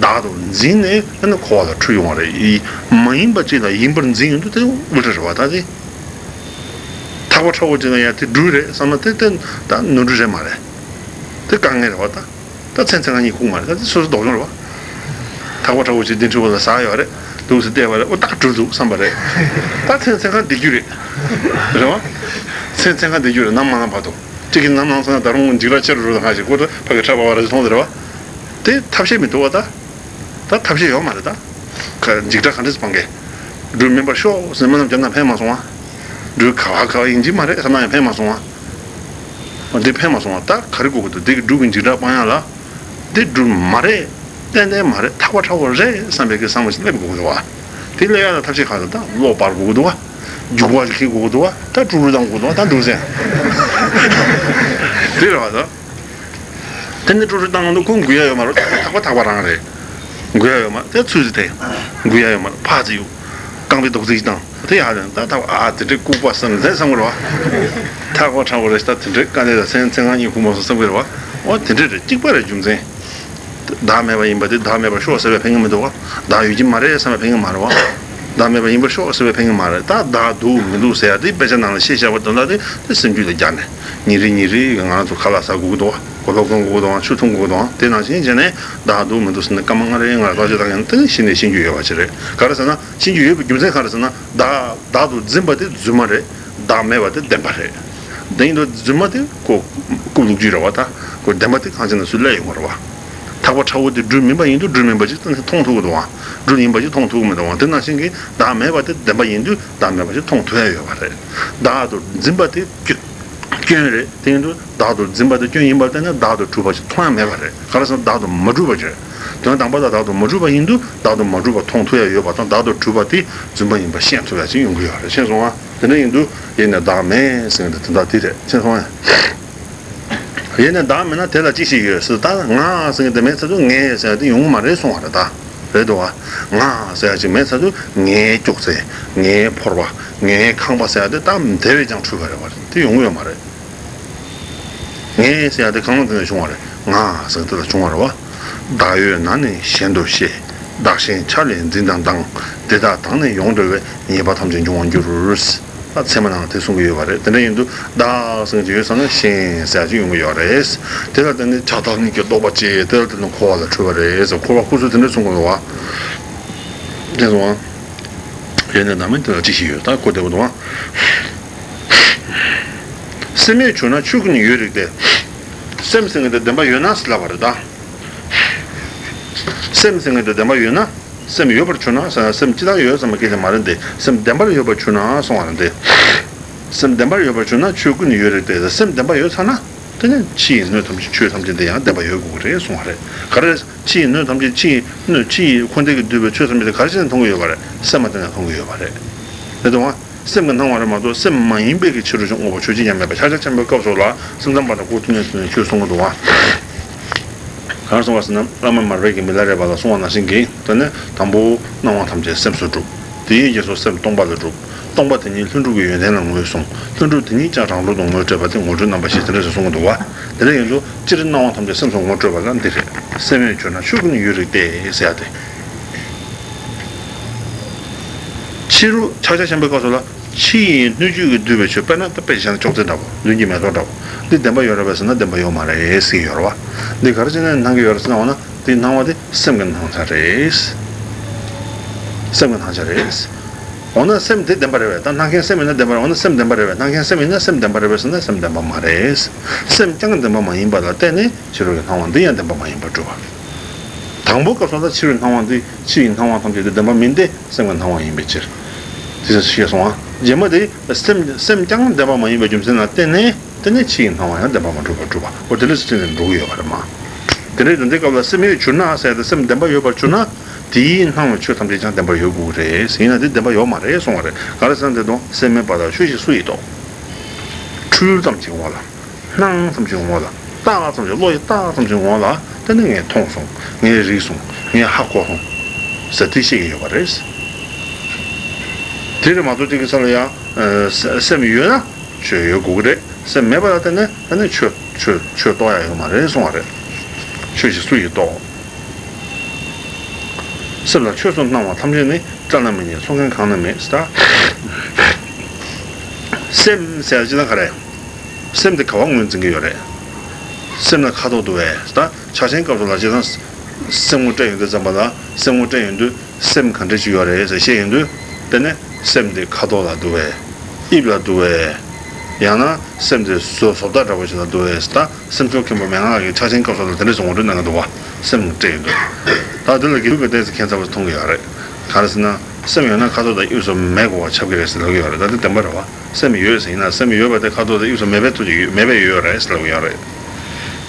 བདག་ཏུ་འཛིན་ནས་ཨ་ནི་འཁོར་བ་ལ་འཁྲུལ་ཡོང་བ་རེད། ཡི་མ་ཡིན་པ་ཅིག་ལ་ཡིན་པར་འཛིན་ཡོང་དུས་དེ་དབུལ་བྲལ་རེད་བ། ད་དེ་ཐག་པ་ཁྲ་བོ་ཅིག་ལ་ཡ་དེ་སྦྲུལ་རེད་བསམ་ན་དེ་དེ་ད་ནོར་འཁྲུལ་རེད་མ་རེད། དེ་དཀའ་ངལ་རེད་བ། ད་ད་ཚན་ཚན་ང་གཉིས་ཁུག་མ་རེད། ད་དེ་སོ་སོ་ལྡོག་སྦྱོང་རེད་བ། ཐག་པ་ཁྲ་བོ་ཅིག་འདི་འཁྲུལ་བ་ལ་ཟག་ཡོད་རེད་འདུག་ཟེར་བལྟས་པ་རེད། ཨོ་ཏག་གྲུབ་འདུག་བསམ་པ་རེད། ད་མཚན་མཚན་གང་བསྡད་རྒྱུ་རེད། རེད་བ། མཚན་མཚན་གང་བསྡད་རྒྱུ་རེད། ནམ་མ་ནམ་བར་དུ་གཅིག་གིས་ནམ་ནམ་སོང་ན་ད་རུང་འཇིགས་སྐྲག་ཆེ་རུ་རུ་དང་ཁ་ཞིག་ཁོ་ད་ཕ་གི་ཁྲ་བ་བ་རེ་མཐོང་དེ་རེད་བ། དེ་ཐབས་ཤེས་མི་འདུག་བ་ད། ད་ཐབས་ཤེས་ཡོད་མ་རེད་ད། ཁ་འཇིགས་སྐྲག་ག་འདྲས་སྤང་གི། སྦྲུལ་མིན་པར་ཤོག་ཟེར་སྨོན་ལམ་བརྒྱབ་ན་ཕན་མ་སོང་བ། སྦྲུལ་ག་བ་ག་བ་ཡིན་གྱི་མ་རེད་ཟེར་ན་ཡང་ཕན་མ་སོང་བ། འདི་ཕན་མ་སོང་བ་ད་ག་རེ་དགོས་ཀྱི་འདུག་འདི་གི་སྦྲུལ་གྱི་འཇིགས་སྐྲག་སྤང་ཡག་ལ། འདི་སྦྲུལ་མ་རེད། ཏན་ཏན་མ་རེད། ཐག་པ་ཁྲ་བོ་རེད་བསམ་པའི་གི་བསམ་བློ་ཞིག་སླེབས་དགོས་ཀྱི་འདུག་བ། དེ་སླེབས་ཡག་ལ་ཐབས་ཤེས་ག་ལ་ད་བློ་སྤར་དགོས་ཀྱི་འདུག་བ། རྒྱུག་པ་ཞིག་འཁྱེར་དགོས་ཀྱི་འདུག་བ། ད་ཀྲུག་ཀྲུག་བཏང་དགོས་འདུག་བ། ད་འདུག་ཟེར། དེ་རེད་བ་ད། དེ་ནས་ཀྲུག་ཀྲུག་བཏང་གི་འདུག་ཁོ་འགུལ་ཡག་ཡོད་མ་རེད། ཐག་པ་ཐག་པ་རང་རེད། འགུལ་ཡག་ཡོད་མ་རེད། དེ་ཚུར་ཟིག་དེ། འགུལ་ཡག་ཡོད་མ་རེད། ཕར་ཟིག་གཡུག་རྐང་པའི་རྡོག་རྫིས་ཤིག་བཏང་། དེ་ཡར་ལེན་ད་ཐག་པ་ཨ་དེ་འདྲའི་ལྐུགས་པ་བསམ་མཚན་བསམ་གི་རེད་བ། ཐག་པ་ཁྲ་བོ་རེད་ད། དེ་འདྲའི་དཀའ་གནད་ད་མཚན་མཚན་གང་གཉིད་ཁུག་མ་སོང་བསམ་གི་རེད་བ། འོ་དེ་འདྲ་རེད། གཅིག་པ་རེད་རྒྱུ་མཚན། བདག་མེད་པ་ཡིན་པ་དེ་བདག་མེད་པར་ཤོག་ཟེར་བས་ཕན་གི་མི་འདུག་བ། བདག་ཡོད་ཀྱི་མ་རེད་བསམ་པས་ཕན་གི་མ་རེད་བ། བདག་མེད་པ་ཡིན་པར་ཤོག་ཟེར་བས་ཕན་གི་མ་རེད། ད་བདག་འདུག་མི་འདུག་ཟེར་ཡ་དེ་དཔེ་ཆ་ནང་ལ་ཤེས་བྱ་བ་དོན་དག་དེ་དེ་སེམས་རྒྱུད་ལ་སྦྱར་ནས་ཉིན་རེ་ཉིན་རེ་ང་རང་ཚོ་ཁ་ལག་ཟ་དགོས་ཀྱི་འདུག་བ། གོས་ལོག་གོན་དགོས་ཀྱི་འདུག་བ། ཆུ་འཐུང་དགོས་ཀྱི་འདུག་བ། དེ་ནང་བཞིན་བྱས་ནས་བདག་འདུག་མི་འདུག་ཟེར་ནས་སྐར་མ་ལྔ་རེ་ལྔ་རེ་བརྟག་དཔྱད་བཏང་ཡང་དེ་ནི་གཞི་ནས་ཤེས་རྒྱུ་ཡོད་པ་ཅིག་རེད། ག་རེ་ཟེར་ན་ཤེས་རྒྱུ་ཡོད་པའི་རྒྱུ་མཚན་ག་རེ་ཟེར་ན་བདག་བདག་ཏུ་འཛིན་པ་དེ་རྫུན་མ་རེད། བདག་མེད་པ་དེ་བདེན་པ་རེད། དེ་ཡིན་དུས་རྫུན་མ་དེ་ཁོ་རྐུབ་ལུག་རྒྱུད་རེད་བ། ད་ཁོ་བདེན་པ་དེ་གང་ཅི་ན་སུ་སླེབས་ཡོང་བ་རེད་བ། ཐག་པ་ཁྲ་བོ་དེ་སྦྲུལ་མིན་པ་ཡིན་དུས་སྦྲུལ་མིན་པ་ཅིག་མཐོང་ཐུབ་ཀྱི་འདུག་བ། སྦྲུལ་ཡིན་པ་ཅིག་མཐོང་ཐུབ་ཀྱི་མི་འདུག་བ། དེ་ནང་བཞིན་གྱི་བདག་མེད་པ་དེ་བདེན་པ་ཡིན་དུས་བདག་མེད་པ་ཅིག་མཐོང་ཐུབ་ཡ་ཡོད་པ་རེད། བདག་ཏུ་འཛིན་པ་དེ་སྐྱོན་རེད། དེ་ཡིན་དུས་བདག་ཏུ་འཛིན་པ་དེ་སྐྱོན་ཡིན་པར་བརྟེན་ནས་བདག་ཏུ་གྲུབ་པ་ཅིག་མཐོང་ཡ་མེད་པ་རེད། ག་རེ་ཟེར་ན་བདག་ཏུ་མ་གྲུབ་པ་ཅིག་རེད། དོན་དམ་པར་ད་བདག་ཏུ་མ་གྲུབ་པ་ཡིན་དུས་བདག་ཏུ་མ་གྲུབ་པ་མཐོང་ཐུབ་ཡ་ཡོད་པ་དང་། བདག་ཏུ་གྲུབ་པ་དེ་རྫུན་མ་ཡིན་པ་ཤེས་ཐུབ་ཡ་ཅིག་ཡོང་གི་ཡོད་རེད། ཤེས་སོང་ང་། དེ་འདྲ་ཡིན་དུས་ཡེ་ནས་བདག་མེད་ཟེར་མཁན་དེ་དོན་དག་དེ་རེད། ཤེས་སོང་ངས། ཡེ་ནས་བདག་མེད་ན་དེ་ལ་ཅི་ཞིག་ཡོད་ཟེར། ད་ང་ཟེར་མཁན་དེ་མེད་ཚར་དུས་ངས་ཟེར་ཡ་དེ་ཡོང་གི་མ་རེད་གསུང་བ་རེད་ད། རེད་འདུག་བ། ང་ཟེར་ཡ་ཅིག་མེད་ཚར་དུས་ངའི་ཅོག་ཙེ། ངའི་ཕོར་པ། ངའི་ཁང་པ་ཟེར་ཡ་དེ་ད་དེ་བས་ཀྱང་འཁྲུལ་པ་རེད་བ། དེ་ཡོང་གི་ཡོད་མ་རེད། ངས་ཟེར་ཡ་དེ་གང་ལ་བརྟེན་ནས་བྱུང་བ་རེད། ང་ཟེར་དེ་ལ་བྱུང་བ་རེད་བ། བདག་ཡོད་ན་ནི་གཞན་དུ་ཤེས། བདག་གཞན་ཆ་ལས་འཛིན་དང་སྡང་། དེ་དག་དག་ནི་ཡོངས་གྲོལ་བས། ཉེས་པ་ཐམས་ཅད་འབྱུང་བར་འགྱུར། ད་ཚད་མ་ནང་ལ་དེ་གསུང་གི་ཡོད་པ་རེད། དེ་འདྲ་ཡིན་དུས་བདག་ཟེར་གྱི་ཡོད་ཙང་ན་གཞན་ཟེར་གྱི་ཡོང་གི་ཡོད་རེད། དེ་ལ་བརྟེན་ནས་བྱ་བདག་གཉིས་ཀྱི་རྟོག་པ་སྐྱེས། དེ་ལ་བརྟེན་ནས་འཁོར་བ་ལ་འཁྲུལ་བ་རེད་ཟེར། འཁོར་བ་ཁོ་ཚོས་དེ་འདྲ་གསུང་གི་ཡོད་པ། དེ་སོང་ང་། ཡེ་ནས་བདག་མེད་དེ་ལ་ཅི་ཞིག་ཡོད། ད་གོ་བདེ་པོ་འདུག་ཨ། སེམས་ཡོད་གྱུར་ན་ཆོས་ཀུན་ཡོད་རིགས་ཏེ། སེམས་ཟེར་མཁན་དེ་བདེན་པ་ཡོད་ན་ཟེར་ལབ་པ་རེད་ད། སེམས་ཟེར་མཁན་དེ་བདེན་པ་ཡོད་ན། སེམས་ཡོད་པར་གྱུར་ན་ཟེར་ན་སེམས་ཅི་ལྟར་ཡོད་ཟེར་བ་སྐད་ཆ་མ་རེད་དེ། སེམས་བདེན་པར་ཡོད་པར་གྱུར་ན་གསུང་བ་རེད་དེ། སེམས་བདེན་པར་ཡོད་པར་གྱུར་ན་ཆོས་ཀུན་ཡོད་རིགས་ཏེ། སེམས་བདེན་པ་ཡོད་ཚར་ན། དེ་ནས་ཕྱི་ཡི་སྣོད་ཐམས་ཅད་ཆོས་ཐམས་ཅད་དེ་ཡང་བདེན་པ་ཡོད་དགོས་ཀྱི་རེད་གསུང་བ་རེད། ག་རེ། ཕྱི་ཡི་སྣོད་ཐམས་ཅད་ཕྱི་ཡི་སྣོད་ཕྱི་ཡི་འཁོར་འདས་ཀྱིས་བསྡུས་པའི་ཆོས་ཐམས་ཅད་དེ་ག་རེ་བྱས་ནས་མཐོང་གི་ཡོད་པ་རེད། སེམས་མ་བརྟེན་ནས་མཐོང་གི་ཡོད་པ་རེད། རེད་དོ། སེམས་ཀྱིས་སྣང་བ་རེད་མ་གཏོགས་སེམས་མ་ཡིན་པའི་གི་ཕྱི་རོལ་གྱི་དངོས་པོ་ཆོས་ཅན་ཡང་མེད་པ། ཕྱག་རྒྱ་ཆེན་པོའི་སྐབས་སུ་ལ་སེམས་ཙམ་པ་དང་སྐུ་མཐུན་ནས་ཆོས་གསུང་གི་འདུག་བ། གང་གསུང་བ་ཟེར་ན་བླ་མ་མར་པའི་གི་མི་ལ་རས་པ་ལ་གསུང་བ་ནང་བཞིན་གྱི། དེ་ནས་དང་པོ་སྣང་བ་ཐམས་ཅད་སེམས་སུ་གྲུབ། དེའི་རྗེས་སུ་སེམས་སྟོང་པ་ལ་གྲུབ། སྟོང་པ་དེ་ཉིད་ལྷུན་གྲུབ་ཀྱི་ཡོན་ཏན་ལ་ངོས་བཟུང་། ལྷུན་གྲུབ་དེ་ཉིད་ཀྱང་རང་གྲོལ་དུ་ངོ་སྤྲད་པ་སྟེ་ངོ་སྤྲོད་རྣམ་པ་བཞི། དེ་འདྲ་ཞིག་གསུང་གི་འདུག་བ། དེ་འདྲ་ཡིན་དུས་སྤྱིར་སྣང་བ་ཐམས་ཅད་སེམས་སུ་ངོ་སྤྲོད་པ་ལ་འདི་རེད། སེམས་ཡོད་གྱུར་ན་ཆོས་ཀུན་ཡོད་རིགས་ཏེ་ཟེར་ཡ་དེ། ཕྱི་རོལ་ཕྱག་རྒྱ་ཆེན་པོའི་སྐབས་སུ་ལ་ཕྱི་ཡི་སྣོད་བཅུད་ཀྱིས་བསྡུས་པའི་ཆོས། དཔེར་ན་ད་དཔེ་བཞག་ན་ཅོག་ཙེ་འདྲ་པོ། མདུན་གྱི་མེ་ཏོག་འདྲ་པོ། འདི་བདེན་པ་ཡོད་རེད་པས་ཟེར་ན་བདེན་པ་ཡོད་མ་རེད་ཟེར་གྱི་ཡོད་རེད་བ། འདི་ག་རེ་བྱས་ནས་སྣང་གི་ཡོད་རེད་ཟེར་ན། འོ་ན་དེ་སྣང་བ་དེ་སེམས་ཀྱི་སྣང་ཆ་རེད། སེམས་ཀྱི་སྣང་ཆ་རེད། འོ་ན་སེམས་དེ་བདེན་པ་རེད་པས། ད་སྣང་མཁན་སེམས་ཡིན་ན་བདེན་པ་རེད། འོ་ན་སེམས་བདེན་པ་རེད་པས། སྣང་མཁན་སེམས་ཡིན་ན་སེམས་བདེན་པ་རེད་པས་ཟེར་ན་སེམས་བདེན་པ་མ་རེད། སེམས་ཀྱང་བདེན་པ་མ་ཡིན་པ་ལ་བརྟེན་ནས་ཕྱི་རོལ་གྱི་སྣང་བ་འདི་ཡང་བདེན་པ་མ་ཡིན་པར་གྲུབ་པ། དང་པོའི་སྐབས་སུ་ད་ཕྱི་རོལ་སྣང་བ་འདི་ཕྱི་ཡི་སྣང་བ་ཐམས་ཅད་དེ་བདེན་པ་མིན་ཏེ་སེམས་ཀྱི་སྣང་བ་ཡིན་པའི་ཕྱིར། དེ་ཤེས་སོང་ང་། རྗེས་མ་དེ་སེམས་སེམས་ཀྱང་བདེན་པ་མ་ཡིན་པའི་རྒྱུ་མཚན་ལ་བརྟེན་ནས། དེ་ནས་ཕྱི་ཡི་སྣང་བ་ཡང་བདེན་པ་མ་གྲུབ་པར་གྲུབ་པ། འོ་དེ་འདྲ་ཞིག་བརྩིས་ནས་འགྲོ་གི་ཡོད་པ་རེད་མ། དེ་འདྲའི་དོན་དེ་སྐབས་ལ་སེམས་ཡོད་གྱུར་ན་ཟེར་ཏེ། སེམས་བདེན་པ་ཡོད་པར་གྱུར་ན། དེས་སྣང་བའི་ཆོས་ཐམས་ཅད་ཀྱང་བདེན་པར་ཡོད་དགོས་ཀྱི་རེད། ཡིན་ན་དེ་བདེན་པ་ཡོད་མ་རེད་གསུང་བ་རེད། ག་རེ་ཟེར་ན་དེ་དང་སེམས་མེད་པ་ལ་ཆོས་ཤིག་སུ་ཡིས་རྟོགས། འཁྲུལ་ཙམ་གྱི་ངོ་ལ། སྣང་ཙམ་གྱི་ངོ་ལ། བརྟགས་ཙམ་གྱི། བློ་ཡིས་བརྟགས་ཙམ་གྱི་ངོ་ལ། དེ་ནི་ངས་མཐོང་སོང་། ངས་རིག་སོང་། ངས་ཧ་གོ་སོང་ཟེར་དེ་བཤད་ཀྱི་ཡོད་པ་རེད། དེ་རེད་མ་གཏོགས་དེ་གི་ས་ལ་ཡང་། ཨ། སེམས་ཡོད་ན། ཆོས་ཡོད་དགོས་ཀྱི་རེད། སེམས་མེད་པ་ལ་བརྟེན་ནས་ཨ་ནི་ཆོས་ཆོས་ཆོས་རྟོགས་ཡ་ཡོད་མ་རེད་གསུང་བ་རེད། ཆོས་ཤིག་སུ་ཡིས་རྟོགས། སེམས་ལ་ཆོས་སུ་སྣང་བ་ཐམས་ཅད་ནི། བླ་ན་མེད་ཉིད་མཚུངས་མཁན་གང་ནི་མེད་ཟེར་ད། སེམས་ཟེར་ཡ་ཅི་ད་ག་རེད། སེམས་དེ་ག་བ་ངོས་འཛིན་གྱི་ཡོད་རེད། སེམས་ལ་ཁ་དོག་འདུག་བས་ཟེར་ད། ཕྱག་ཆེན་སྐབས་སུ་ལ་ཅི་ད། སེམས་ངོ་སྤྲད་ཡོང་དུས་ཙམ་པ་ལ་ སེམས་ངོ་སྤྲད་ཡོང་དུས་སེམས་ག་འདྲ་ཅིག་ཡོད་རེད་ཟེར་བཤད་ཡོང་དུས། དེ་ནས་སེམས་དེ་ཁ་དོག་ལ་འདུག་པས། དབྱིབས་ལ་འདུག་པས། ཡང་ན་སེམས་དེ་བཟོ་བཟོ་ལྟ་འདྲ་པོ་ཞིག་ལ་འདུག་པས། ད་སེམས་ཚོར་མཁན་པོ་མན་ངག་གི་ཕྱག་ཆེན་སྐབས་སུ་ལ་དེ་འདྲ་ཞིག་ངོ་སྤྲོད་གནང་གི་འདུག་པ། སེམས་ངོ་སྤྲད་ཡོང་དུས། ད་དེ་ལ་དགེ་ལུགས་ཀྱི་ལྟས་ཚེ་ཁྱད་མཚར་པོ་མཐོང་གི་ཡོད་རེད། ག་རེ་ཟེར་ན། སེམས་ཡོད་ན་ཁ་དོག་དང་དབྱིབས་སོགས་མེད་དགོས་པ་ཁྱབ་ཀྱི་རེད་ཟེར་ལབ་ཀྱི་ཡོད་རེད། ད་དེ་བདེན་པ་རེད་བ། སེམས་ཡོད་ཟེར་ཡིན་ན་སེམས་ཡོད་པ་དེ་ཁ་དོག་དང་དབྱིབས་སུ་མེད་པའི་ཐོག་ཅིག་ཡོད་མེད་པའི་ཡོད་རེད་ཟེར་ལབ་ཀྱི་ཡོད་རེད།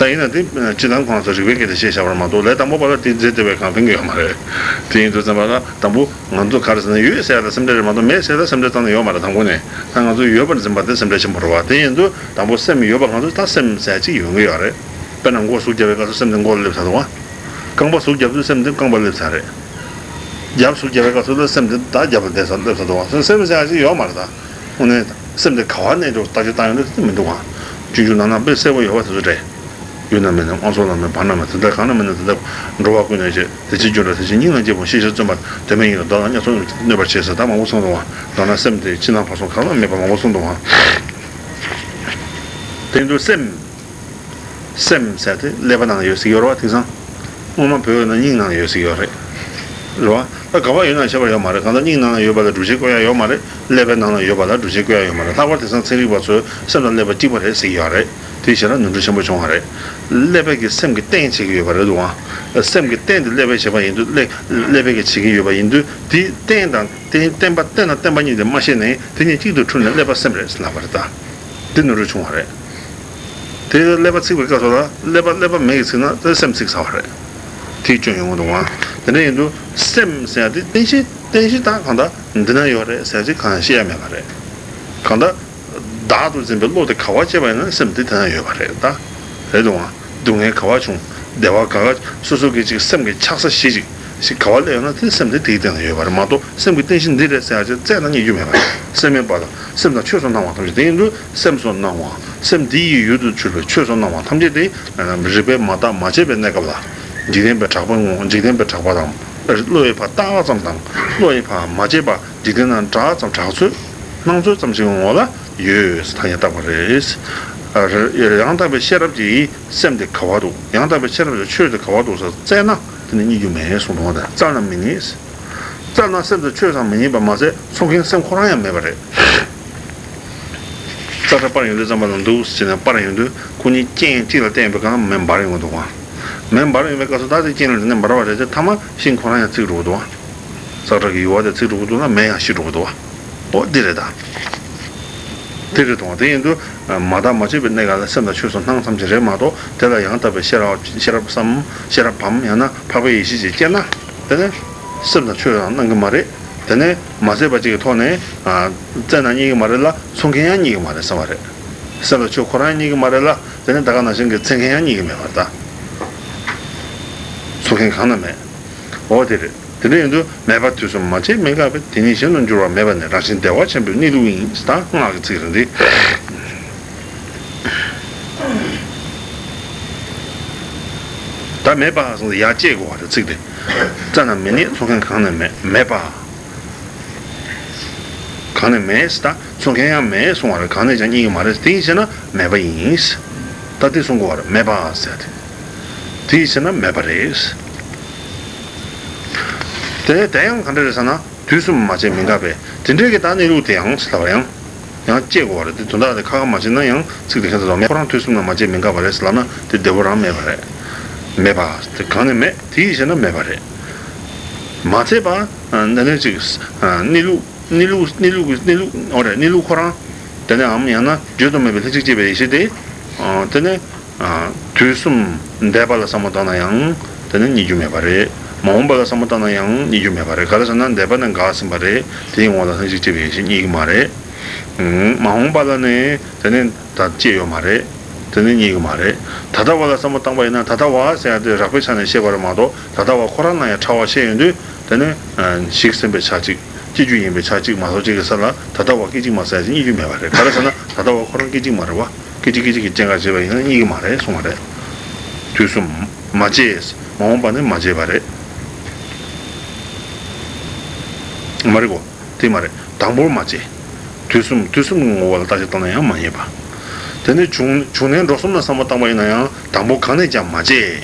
ད་ཡིན་ན་དེ་སྤྱིར་བཏང་ཁོ་རང་ཚོ་རིགས་པའི་སྐད་དེ་བཤད་བཞག་པར་མ་གཏོགས་ལས་དང་པོ་པ་ལ་དེ་རྫས་དེ་བས་གང་ཕན་གྱི་ཡོད་མ་རེད། དེ་ཡིན་དུས་ཙམ་པ་ལ་དང་པོ་ང་ཚོ་ག་རེ་ཟེར་ན་ཡོད་ཟེར་ཡ་ལ་སེམས་ཁྲལ་རེད་མ་གཏོགས་མེད་ཟེར་ཡ་ལ་སེམས་ཁྲལ་བཏང་ནས་ཡོད་མ་རེད། དང་པོ་ནས་ད་ང་ཚོ་ཡོད་པར་འཛིན་པ་དེ་སེམས་ཁྲལ་ཆེན་པོ་རེད་བ། དེ་ཡིན་དུས་དང་པོ་སེམས་ཡོད་པ་ང་ཚོ་ད་སེམས་ཟེར་ཡ་ཅིག་ཡོང་གི་ཡོད་རེད། དཔེར་ན་མགོ་ཟུག་བརྒྱབ་པའི་སྐབས་སུ་སེམས་དེ་མགོ་ལ་སླེབས་ཚར་འདུག་བ། རྐང་པ་ཟུག་བརྒྱབ་དུས་སེམས་དེ་རྐང་པ་སླེབས་ཚར་རེད། རྒྱབ་ཟུག་བརྒྱབ་པའི་སྐབས་སུ་ལ་སེམས་དེ་ད་རྒྱབ་ལ་བསྡད་ཚར་སླེབས་ཚར་འདུག་བ། སེམས་ཟེར་ཡ་ཅིག་ཡོད་མ་རེད་ད། དངོས་གནས་སེམས་དེ་ག་བ་གནས་འགྲོ་བརྟག་དཔྱད་བཏང་ཡོང་དུས་དེ་མི་འདུག་ག། ཆུང་ཆུང་ནང་ན་དཔེ་གསལ་པོ་ཡོད་པ་དེ་ཚོ་རེད། ཡུལ་ན་མེད་ན་དབང་ཕྱུག་ལ་མེད། བར་ན་མེད། དེ་དག་གང་ན་མེད་ན་དེ་དག་འགྲོ་བ་ཀུན་ནས་བྱེད། དེ་ཕྱིར་རྒྱུ་འགྲོ་དེ་ཕྱིར་སྙིང་ལ་རྗེ་བོ་ཤེས་བྱར་བརྩོན་པ་དོན་མེད་ཡིན་ལ་བདག་ལ་སྙད་སོགས་གནོད་པར་བྱེད་ཟེར་ད་མང་པོ་གསུངས་འདུག་བ། མདོར་ན་སེམས་དེ་ཕྱི་ནང་བར་གསུམ་གང་ལ་མེད་པ་མང་པོ་གསུངས་འདུག་བ། དེ་ཡིན་དུས་སེམས། སེམས་ཟེར་དེ་ཀླད་པ་ནང་ཡོད་ཟེར་གྱི་ཡོད་རེད་བ། དེང་སང་སྔོན་མ་བོད་ཡོད་ན་སྙིང་ནང་ཡོད་ཟེར་གྱི་ཡོད་རེད། རེད་བ། ད་ག་བ་ཡོད་ན་ཁྱད་པར་ཡོད་མ་རེད། གང་ལྟར་སྙིང་ནང་ཡོད་པ་ལ་སྒྲུབ་བྱེད་བཀོད་ཡ་ཡོད་མ་རེད། ཀླད་པའི་ནང་ལ་ཡོད་པ་ལ་སྒྲུབ་བྱེད་བཀོད་ཡ་ཡོད་མ་རེད། ལྷག་པར་དེང་སང་ཚན་རིག་པ་ཚོས་སེམས་དང་ཀླད་པ་གཅིག་པ་རེད་ཟེར་གྱི་ཡོད་རེད། དེའི་ཕྱིར་ན་ནོར་འཁྲུལ་ཆེན་པོ་བྱུང་བ་རེད། ཀླད་པ་གིས་སེམས་ཀྱི་རྟེན་བྱེད་ཀྱི་ཡོད་པ་རེད་འདུག་ཨང་། སེམས་ཀྱི་རྟེན་དེ་ཀླད་པས་བྱེད་པ་ཡིན་དུས་ཀླད་ཀླད་པས་ཀྱིས་བྱེད་ཀྱི་ཡོད་པ་ཡིན་དུས་དེའི་རྟེན་དང་རྟེན་རྟེན་པ་རྟེན་དང་བརྟེན་པ་གཉིས་དེ་མ་ཤེས་ནས་དེ་གཉིས་གཅིག་ཏུ་འཁྲུལ་ནས་ཀླད་པ་སེམས་རེད་ཟེར་ལབ་པ་རེད་ད། དེ་ནོར་འཁྲུལ་བྱུང་བ་རེད། དེ་ཀླད་པ་ཚིག་པའི་སྐབས་སུ་ལ་ཀླད་པ་ཀླད་པ་མེད་ཀྱི་ཚིག་ན་དེ་སེམས་ཚིག་ཚར་བ་རེད། དེའི་སྐྱོན་ཡོང་གི་འདུག་ཨང་། དེ་འདྲ་ཡིན་དུས་སེམས་ཟེར་ཡ་དེ་རྟེན་གཞི་རྟེན་གཞི་དག་གང་དག་འདི་ན་ཡོད་རེད་ཟེར་ཅིག་གང་ཡང་བཤད་ཡ་མེད་པ་རེད། གང་ལྟར། བདག་ཏུ་འཛིན་པའི་བློ་དེ་ག་བ་སྐྱེས་པ་ཡིན་ན་སེམས་དེ་དེ་ན་ཡོད་པ་རེད་ད། རེད་འདུག་ཨང་། སྡུག་བསྔལ་ག་བ་བྱུང་། བདེ་བ་ག་ག་སོ་སོ་གི་ཅིག་སེམས་ཀྱི་ཆགས་ས་གཞི་ཅིག་ཞིག་ག་བ་སླེབས་ཡོད་ན་དེ་སེམས་དེ་དེའི་སྟེང་ན་ཡོད་པ་རེད་མ་གཏོགས་སེམས་ཀྱི་རྟེན་གཞི་འདི་རེད་ཟེར་ཡ་ཅིག་བཙལ་ན་རྙེད་རྒྱུ་མེད་པ་རེད། སེམས་མེད་པ་དང་སེམས་དང་ཆོས་སུ་སྣང་བ་ཐམས་ཅད་དེ་ཡིན་དུས་སེམས་སུ་སྣང་བ་སེམས་འདི་ཡི་ཡུལ་དུ་གྱུར་པའི་ཆོས་སུ་སྣང་བ་ཐམས་ཅད་དེ་རིག་པས་མ་བརྟགས་མ་དཔྱད་པའི་གནས་སྐབས་ལ་འཇིག་རྟེན་པའི་གྲགས་པ་ངོ་། འཇིག་རྟེན་པའི་གྲགས་པ་དང་བློ་ཡིས་ཕར་བརྟགས་ཙམ་དང་བློ་ཡིས་ཕར་མ་དཔྱད་པ་འཇིག་རྟེན་ན་གྲགས་ཙམ་གྲགས་ཚོད་སྣང་ཚོད་ཙམ་ཞིག་གི་ངོ་ལ་ཡོད་ཐ་སྙད་བཏགས་པ་རེད། ཡང་དག་པའི་ཤེས་རབ་ཀྱི་སེམས་དེ་ག་བ་འདུག་ཡང་དག་པའི་ཤེས་རབ་ཀྱི་ཆོས་དེ་ག་བ་འདུག་ཟེར་བཙལ་ན་དེ་ནི་རྙེད་རྒྱུ་མེད་གསུངས་འདུག་བ། དེ་བཙལ་ན་མི་རྙེད། བཙལ་ན་སེམས་དང་ཆོས་ཙམ་མི་རྙེད་པ་མ་ཟད་འཚོལ་མཁན་སེམས་ཁོ་རང་ཡང་མེད་པ་རེད། ཙག་སྒྲ་སྤར་ཡོང་དུས་ཙམ་པ་ལ་འདུག་ཟེར་ནས་སྤར་ཡོང་དུས་ཁོ་གཉིས་རྐྱེན་གཅིག་ལ་བརྟེན་པའི་སྒང་མེ་འབར་ཡོང་གི་འདུག་བ། མེ་འབར་ཡོང་བའི་སྐབས་སུ་ད་དེ་རྐྱེན་ལ་བརྟེན་ནས་འབར་བ་རེད་དེ་མཐའ་མ་ཤིང་ཁོ་རང་ཡང་ཚིག་འགྲོ་གི་འདུག་བ། ཙག་སྒྲ་གི་ཡུ་བ་དེ་ཚིག་འགྲོ་གི་འདུག་ན་མེ་ཡང་ཤི་འགྲོ་གི་འདུག་བ། འོ་འདི་རེད་ད། དེ་རེད་དང་དེ་ཡིན་དུས་མ་བརྟགས་མ་དཔྱད་པའི་གནས་སྐབས་ལ་སེམས་དང་ཆོས་སུ་སྣང་ཙམ་ཞིག་རེད་མ་གཏོགས་དེ་ལ་ཡང་དག་པའི་ཤེས་རབ་ཤེས་རབ་སམ་ཤེས་རབ་བམ་ཡང་ན་འཕགས་པའི་ཡེ་ཤེས་ཅིག་སྐྱེས་ན་དེ་ནི་སེམས་དང་ཆོས་ཡང་སྣང་གི་མ་རེད། དེ་ནས་མ་བཙལ་བ་ཅིག་གི་ཐོག་ནས་བཙལ་ན་རྙེད་ཀྱི་མ་རེད་ལ་འཚོལ་མཁན་ཡང་རྙེད་ཀྱི་མ་རེད་བསམ་པ་རེད། སེམས་དང་ཆོས་ཁོ་རང་རྙེད་ཀྱི་མ་རེད་ལ་དེ་ནས་ད་ག་ནང་བཞིན་གྱི་བཙལ་མཁན་ཡང་རྙེད་ཀྱི་མེད་པར་ཐལ། འཚོལ་མཁན་གང་ན་མེད། འོ་དེ་རེད། དེ་འདྲ་ཡིན་དུས་མེད་པ་དུས་གསུམ་མ་སྐྱེས་མི་འགག་པས། དེ་ཉིད་གཞན་དུ་འགྱུར་བ་མེད་པ་ནི་རང་བཞིན་བདེ་བ་ཆེན་པོའི་གནས་ལུགས་ཡིན། ད་སྔགས་ཀྱི་ཚིག་རེད་འདི། ད་མེད་པ་གསུངས་ཏེ་ཡར་བཅད་དགོས་པ་རེད་ཚིག་དེ། བཙལ་ན་མི་རྙེད་འཚོལ་མཁན་གང་ནས་མེད། མེད་པ། གང་ནས་མེད་ད་འཚོལ་མཁན་ཡང་མེད་གསུང་བ་རེད། གང་ནས་ཀྱང་རྙེད་ཀྱི་མ་རེད། དེ་ཡིན་ཞེ་ན་མེད་པ་ཡིན། ད་དེ་གསུང་དགོས་པ་རེད་མེད་པ་ཟེར་ཏེ། དེ་ཡིན་ཞེ་ན་མེད་པ་རེད། དེ་དེ་ཡང་ག་འདྲ་རེད་ཟེར་ན། དུས་གསུམ་མ་སྐྱེས་མི་འགག་པས། དེ་འདྲའི་གི་ད་གནས་ལུགས་དེ་ཡང་ཟེར་ལབ་པ་ཡང་། ཡང་བཅད་དགོས་པ་རེད། དེ་དོན་དག་དེ་ཁ་ཁ་མ་བྱས་ན་ཡང་ཚིག་དེ་ཁྱད་མཚར་དང་མེད། ཁོ་རང་དུས་གསུམ་ན་མ་སྐྱེས་མི་འགག་པ་རེད་ཟེར་ལབ་ན་དེ་བདེ་པོ་རང་མེད་པ་རེད། མེད་པ་དེ་གང་ནས་མེད་དེ་ཡིན་ཞེ་ན་མེད་པ་རེད། མ་ཚད་པ་འདི་ནས་ཅིག་གནས་ལུགས་གནས་ལུགས་གནས་ལུགས་ཀྱི་གནས་ལུགས་འོ་རེད། གནས་ལུགས་ཁོ་རང་དེ་ནས་འམ་ཡང་ན་བརྗོད་དུ་མེད་པའི་ལྷན་ཅིག་སྐྱེས་པའི་ཡེ་ཤེས་དེ་དེ་ནས། དུས་གསུམ་འདས་པ་ལ་བསམ་བློ་བཏང་ན་ཡང་དེ་ནི་རྙེད་རྒྱུ་མེད་པ་རེད། མ་འོངས་པ་ལ་བསམ་བློ་བཏང་ན་ཡང་རྙེད་རྒྱུ་མེད་པ་རེད། ག་རེ་ཟེར་ན་འདས་པ་ནི་འགགས་ཟིན་པ་རེད། དེའི་ངོ་ལ་ལྷན་ཅིག་སྐྱེས་པའི་ཡེ་ཤེས་རྙེད་ཀྱི་མ་རེད། མ་འོངས་པ་ལ་ནི་དེ་ནི་ད་སྐྱེས་ཡོད་མ་རེད། དེ་ནི་རྙེད་ཀྱི་མ་རེད། ད་ལྟ་བ་ལ་བསམ་བློ་བཏང་པ་ཡིན་ན་ད་ལྟ་བ་ཟེར་ཡ་དེ་རགས་པའི་ཆ་ནས་བཤད་པ་རེད་མ་གཏོགས་ད་ལྟ་བ་ཁོ་རང་ལ་ཡང་ཕྲ་བ་བཤད་ཡོང་དུས་དེ་ནི་ཞིག་ཟིན་པའི་ཆ་གཅིག་སྐྱེ་རྒྱུ་ཡིན་པའི་ཆ་གཅིག་མ་གཏོགས་གཅིག་གི་ས་ལ་ད་ལྟ་བ་སྐད་ཅིག་མ་ཟེར་ཡ་ཅིག་རྙེད་རྒྱུ་མེད་པ་རེད། ག་རེ་ཟེར་ན་ད་ལྟ་བ་ཁོ་རང་སྐད་ཅིག་མ་རེད་བ། སྐད་ཅིག་སྐད་ཅིག་གི་སྐྱེ་འགག་བྱེད་པ་ཡིན་ན་རྙེད་ཀྱི་མ་རེད་གསུངས་པ་རེད། དུས་གསུམ་མ་སྐྱེས། མ་འོངས་པ་ནི་མ་སྐྱེས་པ་རེད། མ་རེད་གོ། དེ་མ་རེད། དང་པོར་མ་སྐྱེས། དུས་གསུམ་དུས་གསུམ་གྱི་ངོ་བོ་ལ་བརྟག་དཔྱད་བཏང་ན་ཡང་མ་རྙེད་པ། དེ་ནས་བྱུང་བྱུང་གནས་འགྲོ་གསུམ་ལ་བསམ་བློ་བཏང་པ་ཡིན་ན་ཡང་དང་པོ་གང་ནས་ཀྱང་མ་སྐྱེས།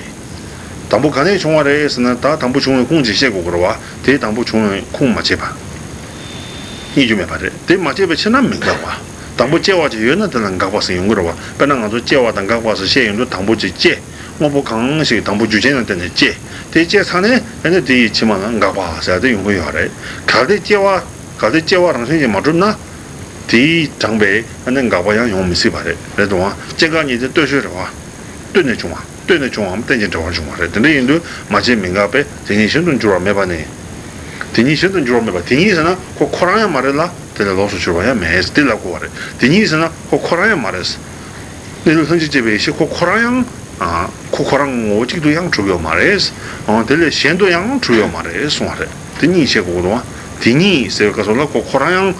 དང་པོ་ག་ནས་བྱུང་བ་རེད་ཟེར་ན། ད་དང་པོ་བྱུང་བའི་ཁུངས་ཅིག་བཤད་དགོས་ཀྱི་རེད་བ། དེ་དང་པོ་བྱུང་བའི་ཁུངས་མ་བྱས་པ། རྙེད་རྒྱུ་མེད་པ་རེད། དེ་མ་བྱས་པའི་ཕྱིར་ན་མི་འགག་པ། དང་པོ་སྐྱེ་བ་ཅིག་ཡོད་ན་དེ་ལ་འགག་པ་ཟེར་ཡོང་གི་རེད་བ། དཔེར་ན་ང་ཚོ་སྐྱེ་བ་དང་འགག་པ་ཟེར་བཤད་ཡོང་དུས། དང་པོ་ཅིག་སྐྱེ། དངོས་པོ་གང་ཞིག་དང་པོ་རྒྱུ་རྐྱེན་དང་བརྟེན་ནས་སྐྱེ། དེ་སྐྱེས་ཚར་ནས་ཨ་ནི་དེ་ཡི་ཕྱི་མ་ལ་འགག་པ་ཟེར་དེ་ཡོང་གི་ཡོད་རེད། གལ་ཏེ་སྐྱེ་བ། གལ་ཏེ་སྐྱེ་བ་རང་བཞིན་གྱིས་མ་གྲུབ་ན། དེས་དྲངས་པའི་ཨ་ནི་འགག་པ་ཡང་ཡོང་མི་སྲིད་པ་རེད། རེད་དོ། སྐྱེ་འགག་གཉིས་དེ་ལྟོས་ཤོས་རེད་བ། ལྟོས་ནས་བྱུང་བ། ལྟོས་ནས་བྱུང་བའམ་རྟེན་ཅིང་འབྲེལ་བར་འབྱུང་བ་རེད། དེ་འདྲ་ཡིན་དུས་མ་སྐྱེས་མི་འགག་པས་དེ་གཉིས་གཞན་དུ་འགྱུར་བ་མེད་པ་ནི། དེ་གཉིས་གཞན་དུ་འགྱུར་བ་མེད་པ། དེ་གཉིས་ཟེར་ན་ཁོ་ཁོ་རང་ཡང་མ་རེད་ལ། དེ་ལས་ལོགས་སུ་གྱུར་པ་ཡང་མེད། དེ་ལབ་དགོས་པ་རེད། དེ་གཉིས་ཟེར་ན་ཁོ་ཁོ་རང་ཡང་མ་རེད། གནས་ལུགས་ལྷན་ཅིག་སྐྱེས་པའི་ཡེ་ཤེས་ཁོ་ཁོ་རང་ཡང་། ཨ། ཁོ་ཁོ་རང་གི་ངོ་བོ་གཅིག་ཏུ་ཡང་གྲུབ་ཡོད་མ་རེད། ཨ། དེ་ལས་གཞན་དུ་ཡང་གྲུབ་ཡོད་མ་རེད་གསུངས་པ་རེད། དེ་གཉིས་བཤད་དགོས་འདུག་བ། དེ་གཉིས་ཟེར་བའི་སྐབས་སུ་ལ་ཁོ་ཁོ་རང་ཡང་།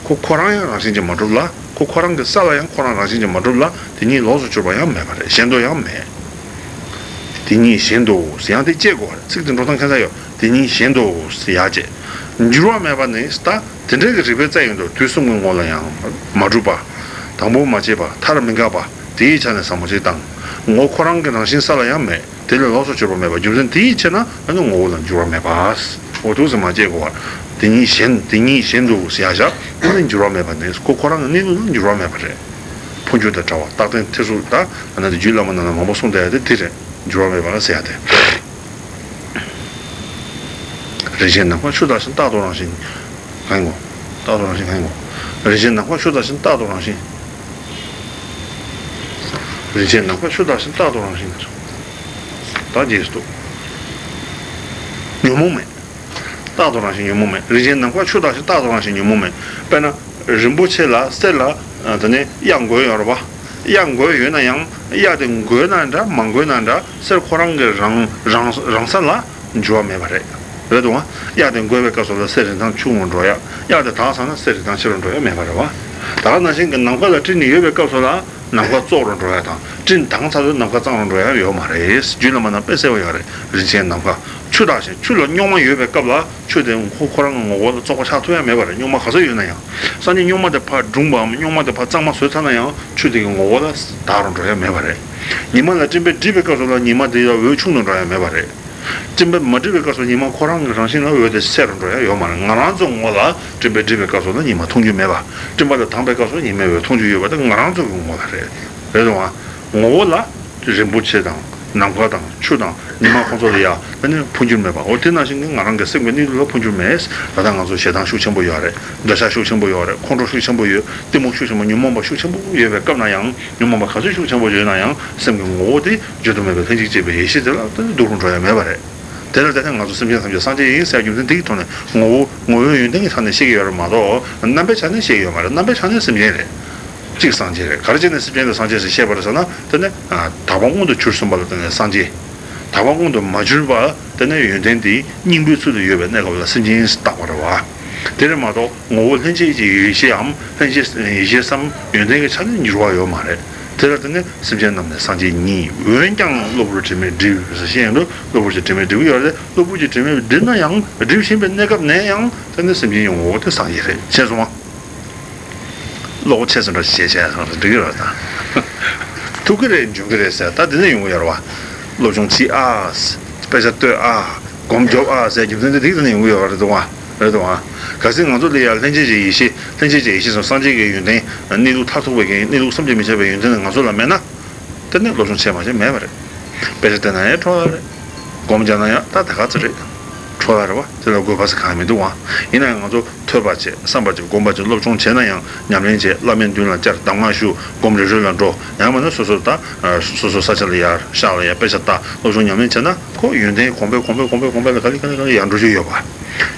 ཁོ་ཁོ་རང་ཡང་རང་བཞིན་གྱིས་མ་གྲུབ་ལ། ཁོ་ཁོ་རང་གི་ས་ལ་ཡང་ཁོ་རང་རང་བཞིན་གྱིས་མ་གྲུབ་ལ། དེ་གཉིས་ལོགས་སུ་གྱུར་པ་ཡང་མེད་པ་རེད། གཞན་དུ་ཡང་མེད། དེ་གཉིས་གཞན་དུ་ཟེར་ཡང་དེ་བཅད་དགོས་པ་རེད། ཚིག་དེ་འགྲོ་སྟངས་ཁྱད་མཚར་ཡོད། དེ་གཉིས་གཞན་དུ་ཟེར་ཡ་བཅད། འགྱུར་བ་མེད་པ་ནི་ད། དེ་འདྲའི་གི་རིགས་པས་བཙལ་ཡོང་དུས་དུས་གསུམ་གྱི་ངོ་ལ་ཡང་མ་གྲུབ་པ། དང་པོ་མ་སྐྱེས་པ། མཐར་མི་འགག་པ། དེའི་ཆ་ནས་ཟབ་མོ་ཞིག་དང་། ངོ་བོ་ཁོ་རང་གི་རང་བཞིན་ས་ལ་ཡང་མེད། དེ་ལས་ལོགས་སུ་གྱུར་པ་མེད་པ། རྒྱུ་མཚན་དེའི་ཕྱིར་ན་ཨ་ནི་ངོ་བོ་ལ་འགྱུར་བ་མེད་པ། འོ་འདུག་སེ་མ་བྱེད་དགོས་པ། དེ་གཉིས་གཞན། དེ་གཉིས་གཞན་དུ་ཟེར་ཡ་བཞག་ཨ་ནི་འགྱུར་བ་མེད་པ་ནི་ཁོ་ཁོ་རང་གི་གནས་ལུགས་ལ་འགྱུར་བ་མེད་པ་རེད། འཕོ་འགྱུར་དང་བྲལ་བ། རྟག་བརྟན་ཐེར་ཟུག་ད་ཨ་ནི་དེ་རྒྱུད་བླ་མ་ནང་ན་མང་པོ་གསུངས་བསྡད་ཡ་དེ་དེ་རེད། འགྱུར་བ་མེད་པ་ཟེར་ཡ་དེ། རིན་ཆེན་ནམ་མཁའ་ཆུ་དག་བཞིན་རྟག་ཏུ་རང་བཞིན། གང་གོ། རྟག་ཏུ་རང་བཞིན་གང་གོ། རིན་ཆེན་ནམ་མཁའ་ཆུ་དག་བཞིན་རྟག་ཏུ་རང་བཞིན། རིན་ཆེན་ནམ་མཁའ་ཆུ་དག་བཞིན་རྟག་ཏུ་རང་བཞིན། ད་རྗེས་སུ། ཉོན་མོངས་མེད། རྟག་ཏུ་རང་བཞིན་ཉོན་མོངས་མེད། རིན་ཆེན་ནམ་མཁའ་ཆུ་དག་བཞིན་རྟག་ཏུ་རང་བཞིན་ཉོན་མོངས་མེད། དཔེར་ན། རིན་པོ་ཆེ་ལ་གསེར་ལ། ཨ། དེ་ནས་གཡའ་བགོས་ཡོད་རེད་པ། གཡའ་བགོས་ཡོད་ན་ཡང་གཡའ་དེ་བགོས་ན་འདྲ་མ་བགོས་ན་འདྲ་གསེར་ཁོ་རང་གི་རང་རང་རང་ས་ལ་འགྱུར་བ་མེད་པ་རེད། རེད་འདུག་ག་གཡའ་དེ་བགོས་པའི་སྐབས་སུ་ལ་གསེར་རིན་ཐང་ཆུང་རུ་འགྲོ་ཡ། གཡའ་དེ་དག་ཚར་ན་གསེར་རིན་ཐང་ཆེ་རུ་འགྲོ་ཡ་མེད་པ་རེད་པ། ད་ག་ནང་བཞིན་གྱི་ནམ་མཁའ་ལ་སྤྲིན་ནི་ཡོད་པའི་སྐབས་སུ་ལ་ནམ་མཁའ་བཙོག་རུ་འགྲོ་ཡ་དང་། སྤྲིན་དྭངས་ཚར་དུས་ནམ་མཁའ་གཙང་རུ་འགྲོ་ཡ་ཡོད་མ་རེད། རྒྱུད་བླ་མ་ནང་དཔེ་གསལ་པོ་ཡོད་རེད། རིན་ཆེན་ནམ་མཁའ་ཆུ་དག་བཞིན། ཆུ་ལ་རྙོག་མ་ཡོད་པའི་སྐབས་ལ་ཆུ་དེ་ཁོ་ཁོ་རང་གི་ངོ་བོ་ལ་བཙོག་པ་ཆགས་ཐུབ་ཡ་མེད་པ་རེད། རྙོག་མ་ག་ཚོད་ཡོད་ན་ཡང་། སང་ཉིན་རྙོག་མ་དེ་ཕར་སྒྲུང་པའམ་རྙོག་མ་དེ་ཕར་གཙང་མ་བཟོས་ཚར་ན་ཡང་ཆུ་དེ་གི་ངོ་བོ་ལ་དག་རུ་འགྲོ་ཡ་མེད་པ་རེད། ཉི་མ་ལ་སྤྲིན་པས་བསྒྲིབས་པའི་སྐབས་སུ་ལ་ཉི་མ་དེ་ཡང་འོད་ཆུང་དུ་འགྲོ་ཡ་མེད་པ་རེད། སྤྲིན་པས་མ་བསྒྲིབས་པའི་སྐབས་སུ་ཉི་མ་ཁོ་རང་གི་རང་བཞིན་ལ་འོད་དེ་གསལ་རུ་འགྲོ་ཡ་ཡོད་མ་རེད། ང་རང་ཚོའི་ངོ་ལ་སྤྲིན་པས་བསྒྲིབས་པའི་སྐབས་སུ་ལ་ཉི་མ་མཐོང་རྒྱུ་མེད་པ། སྤྲིན་པ་ལས་དྭངས་པའི་སྐབས་སུ་ཉི་མའི་འོད་མཐོང་རྒྱུ་ཡོད་པ་དེ་ང་རང་ཚོ་གི་ངོ་ལ་རེད། རེད་འདུག་ག་ངོ་བོ་ལ་རིན་པོ་ཆེ་དང་ནམ་མཁའ་དང་ཆུ་དང་ཉི་མ་ཁོང་ཚོ་ལ་ཡ་ད་ནི་འཕོ་འགྱུར་མེད་པ། འོ་དེ་ནང་བཞིན་གྱི་ང་རང་གི་སེམས་ཀྱི་གནས་ལུགས་ལ་འཕོ་འགྱུར་མེད། ད་ལྟ་ང་ཚོ་ཞེ་སྡང་ཤུགས་ཆེན་པོ་ཡོད་རེད། འདོད་ཆགས་ཤུགས་ཆེན་པོ་ཡོད་རེད། ཁོང་ཁྲོ་ཤུགས་ཆེན་པོ་ཡོད། གཏི་མུག་ཤུགས་ཆེན་པོ། ཉོན་མོངས་པ་ཤུགས་ཆེན་པོ་ཡོད་པའི་སྐབས་ན་ཡང་། ཉོན་མོངས་པ་ག་ཚོད་ཤུགས་ཆེན་པོ་ཡོད་ན་ཡང་སེམས་ཀྱི་ངོ་བོ་དེ་བརྗོད་དུ་མེད་པའི་ལྷན་ཅིག་སྐྱེས་པའི་ཡེ་ཤེས་དེ་ལ་ད་ནི་སྡུག་རུ་འགྲོ་ཡ་མེད་པ་རེད། དེ་ལ་བརྟེན་ནས་ང་ཚོ་སེམས་ཅན་ཐམས་ཅད་སངས་རྒྱས་ཡིན་ཟེར་རྒྱུ་མཚན་དེ་གི་ཐོག་ནས་ངོ་བོ་ངོ་བོའི་ཡོན་ཏན་གྱི་ཆ་ནས་བཤད་ཀྱི་ཡོད་རེད་མ་གཏོགས། རྣམ་པའི་ཆ་ནས་བཤད་ཀྱི་ཡོད་མ་རེད། རྣམ་པའི་ཆ་ནས་སེམས་ཅན་རེད། གཅིག་སངས་རྒྱས་རེད། ག་རེ་བྱས་ནས་སེམས་ཅན་དེ་སངས་རྒྱས་ཟེར་བཤད་པ་རེད་ཟེར་ན། དེ་ནི་དག་པ་མངོན་དུ་གྱུར་སོང་བ་ལ་བརྟེན་ནས་སངས་རྒྱས། དག་པ་མངོན་དུ་མ་གྱུར་པ་དེ་ནི་ཡོན་ཏན་དེ་སྙིང་པོའི་ཚུལ་དུ་ཡོད་པའི་གནས་སྐབས་ལ་སེམས་ཅན་ཡིན་ཟེར་བཏགས་པ་རེད་བ། དེ་རེད་མ་གཏོགས་ངོ་བོ་ལྷན་སྐྱེས་ཀྱི་ཡེ་ཤེས་འམ་ལྷན་སྐྱེས་ཡེ་ཤེས་སམ་ཡོན་ཏན་གྱི་ཆ་ནས་འགྱུར་བ་ཡོད་མ་རེད། དེ་ལ་བརྟེན་ནས་སེམས་ཅན་རྣམས་ནི་སངས་རྒྱས་ཉིད། འོན་ཀྱང་གློ་བུར་དྲི་མས་བསྒྲིབས་ཟེར་བཤད་ཡོང་དུས། གློ་བུར་གྱི་དྲི་མས་བསྒྲིབས་ཀྱི་ཡོད་རེད། གློ་བུར་གྱི་དྲི་མས་བསྒྲིབས་ན་ཡང་། བསྒྲིབས་བཞིན་པའི་གནས་སྐབས་ནས་ཡང་དེ་ནི་སེམས་ཅན་ཡོང་ངོ་བོ་དེ་སངས་རྒྱས་རེད། ཤེས་སོང་ངམ། བློ་ཁོག་ཆེ་ཙམ་འདྲ་ཞིག་བྱས་བྱས་སོང་ཟེར་འགྲིག་གི་རེད་ད། ཐུག་གི་རེད། འཇོན་གི་རེད་ཟེར་ད་དེ་ནས་ཡོང་གི་ཡོད་རེད་བ། སློབ་སྦྱོང་བྱེད་ཨ། དཔེ་ཆ་ལྟོས་ཨ། སྒོམ་རྒྱོབ་ཨ་ཟེར་རྒྱུ་མཚན་དེ་དེ་ནས་ཡོང་གི་ཡོད་རེད་འདུག་བ། རེད་འདུག་བ། གལ་སྲིད་ང་ཚོ་ལ་ཡ་ལྷན་སྐྱེས་ཀྱི་ཡེ་ཤེས། ལྷན་སྐྱེས་ཀྱི་ཡེ་ཤེས་སམ་སངས་རྒྱས་ཀྱི་ཡོན་ཏན། གནས་ལུགས་མཐར་ཐུག་པའི་གནས་ལུགས་བསམ་གྱིས་མི་ཁྱབ་པའི་ཡོན་ཏན་ང་ཚོ་ལ་མེད་ན། དེ་ནས་སློབ་སྦྱོང་བྱས་མ་བྱས་མེད་པ་རེད། དཔེ་ཆ་བལྟས་ན་ཡང་འཕྲོ་བརླག་རེད། སྒོམ་རྒྱག་ན་ཡང་ད་ད་ག་ཚོད་རེད། འཕྲོ་བརླག་རེད་བ། དེ་ལ་དགོས་པ་ཟེར་གང་ཡང་མི་འདུག་བ། ཡིན་ན་ཡང་ང་ཚོ་ཐོས་པ་བྱེད། བསམ་པ་བྱེད། སྒོམ་པ་བྱེད། སློབ་སྦྱོང་བྱས་ན་ཡང་ཉམས་ལེན་བྱེད། བླ་མའི་མདུན་ལ་བཅར། གདམས་ངག་ཞུ། སྒོམ་རི་ཁྲོད་ལ་འགྲོ། ཡང་མིན་ན་སོ་སོ་ད་སོ་སོ་ས་ཆ་ལ་ཡར་ཤག་ལ་ཡར་དཔེ་ཆ་ལྟ། སློབ་སྦྱོང་ཉམས་ལེན་བྱས་ན་ཁོ་ཡོན་ཏན་གོང་འཕེལ་གོང་འཕེལ་གོང་འཕེལ་གོང་འཕེལ་ལ་ག་ལེ་ག་ལེ་ག་ལེ་ཡར་འགྲོ་རྒྱུ་ཡོད་པ།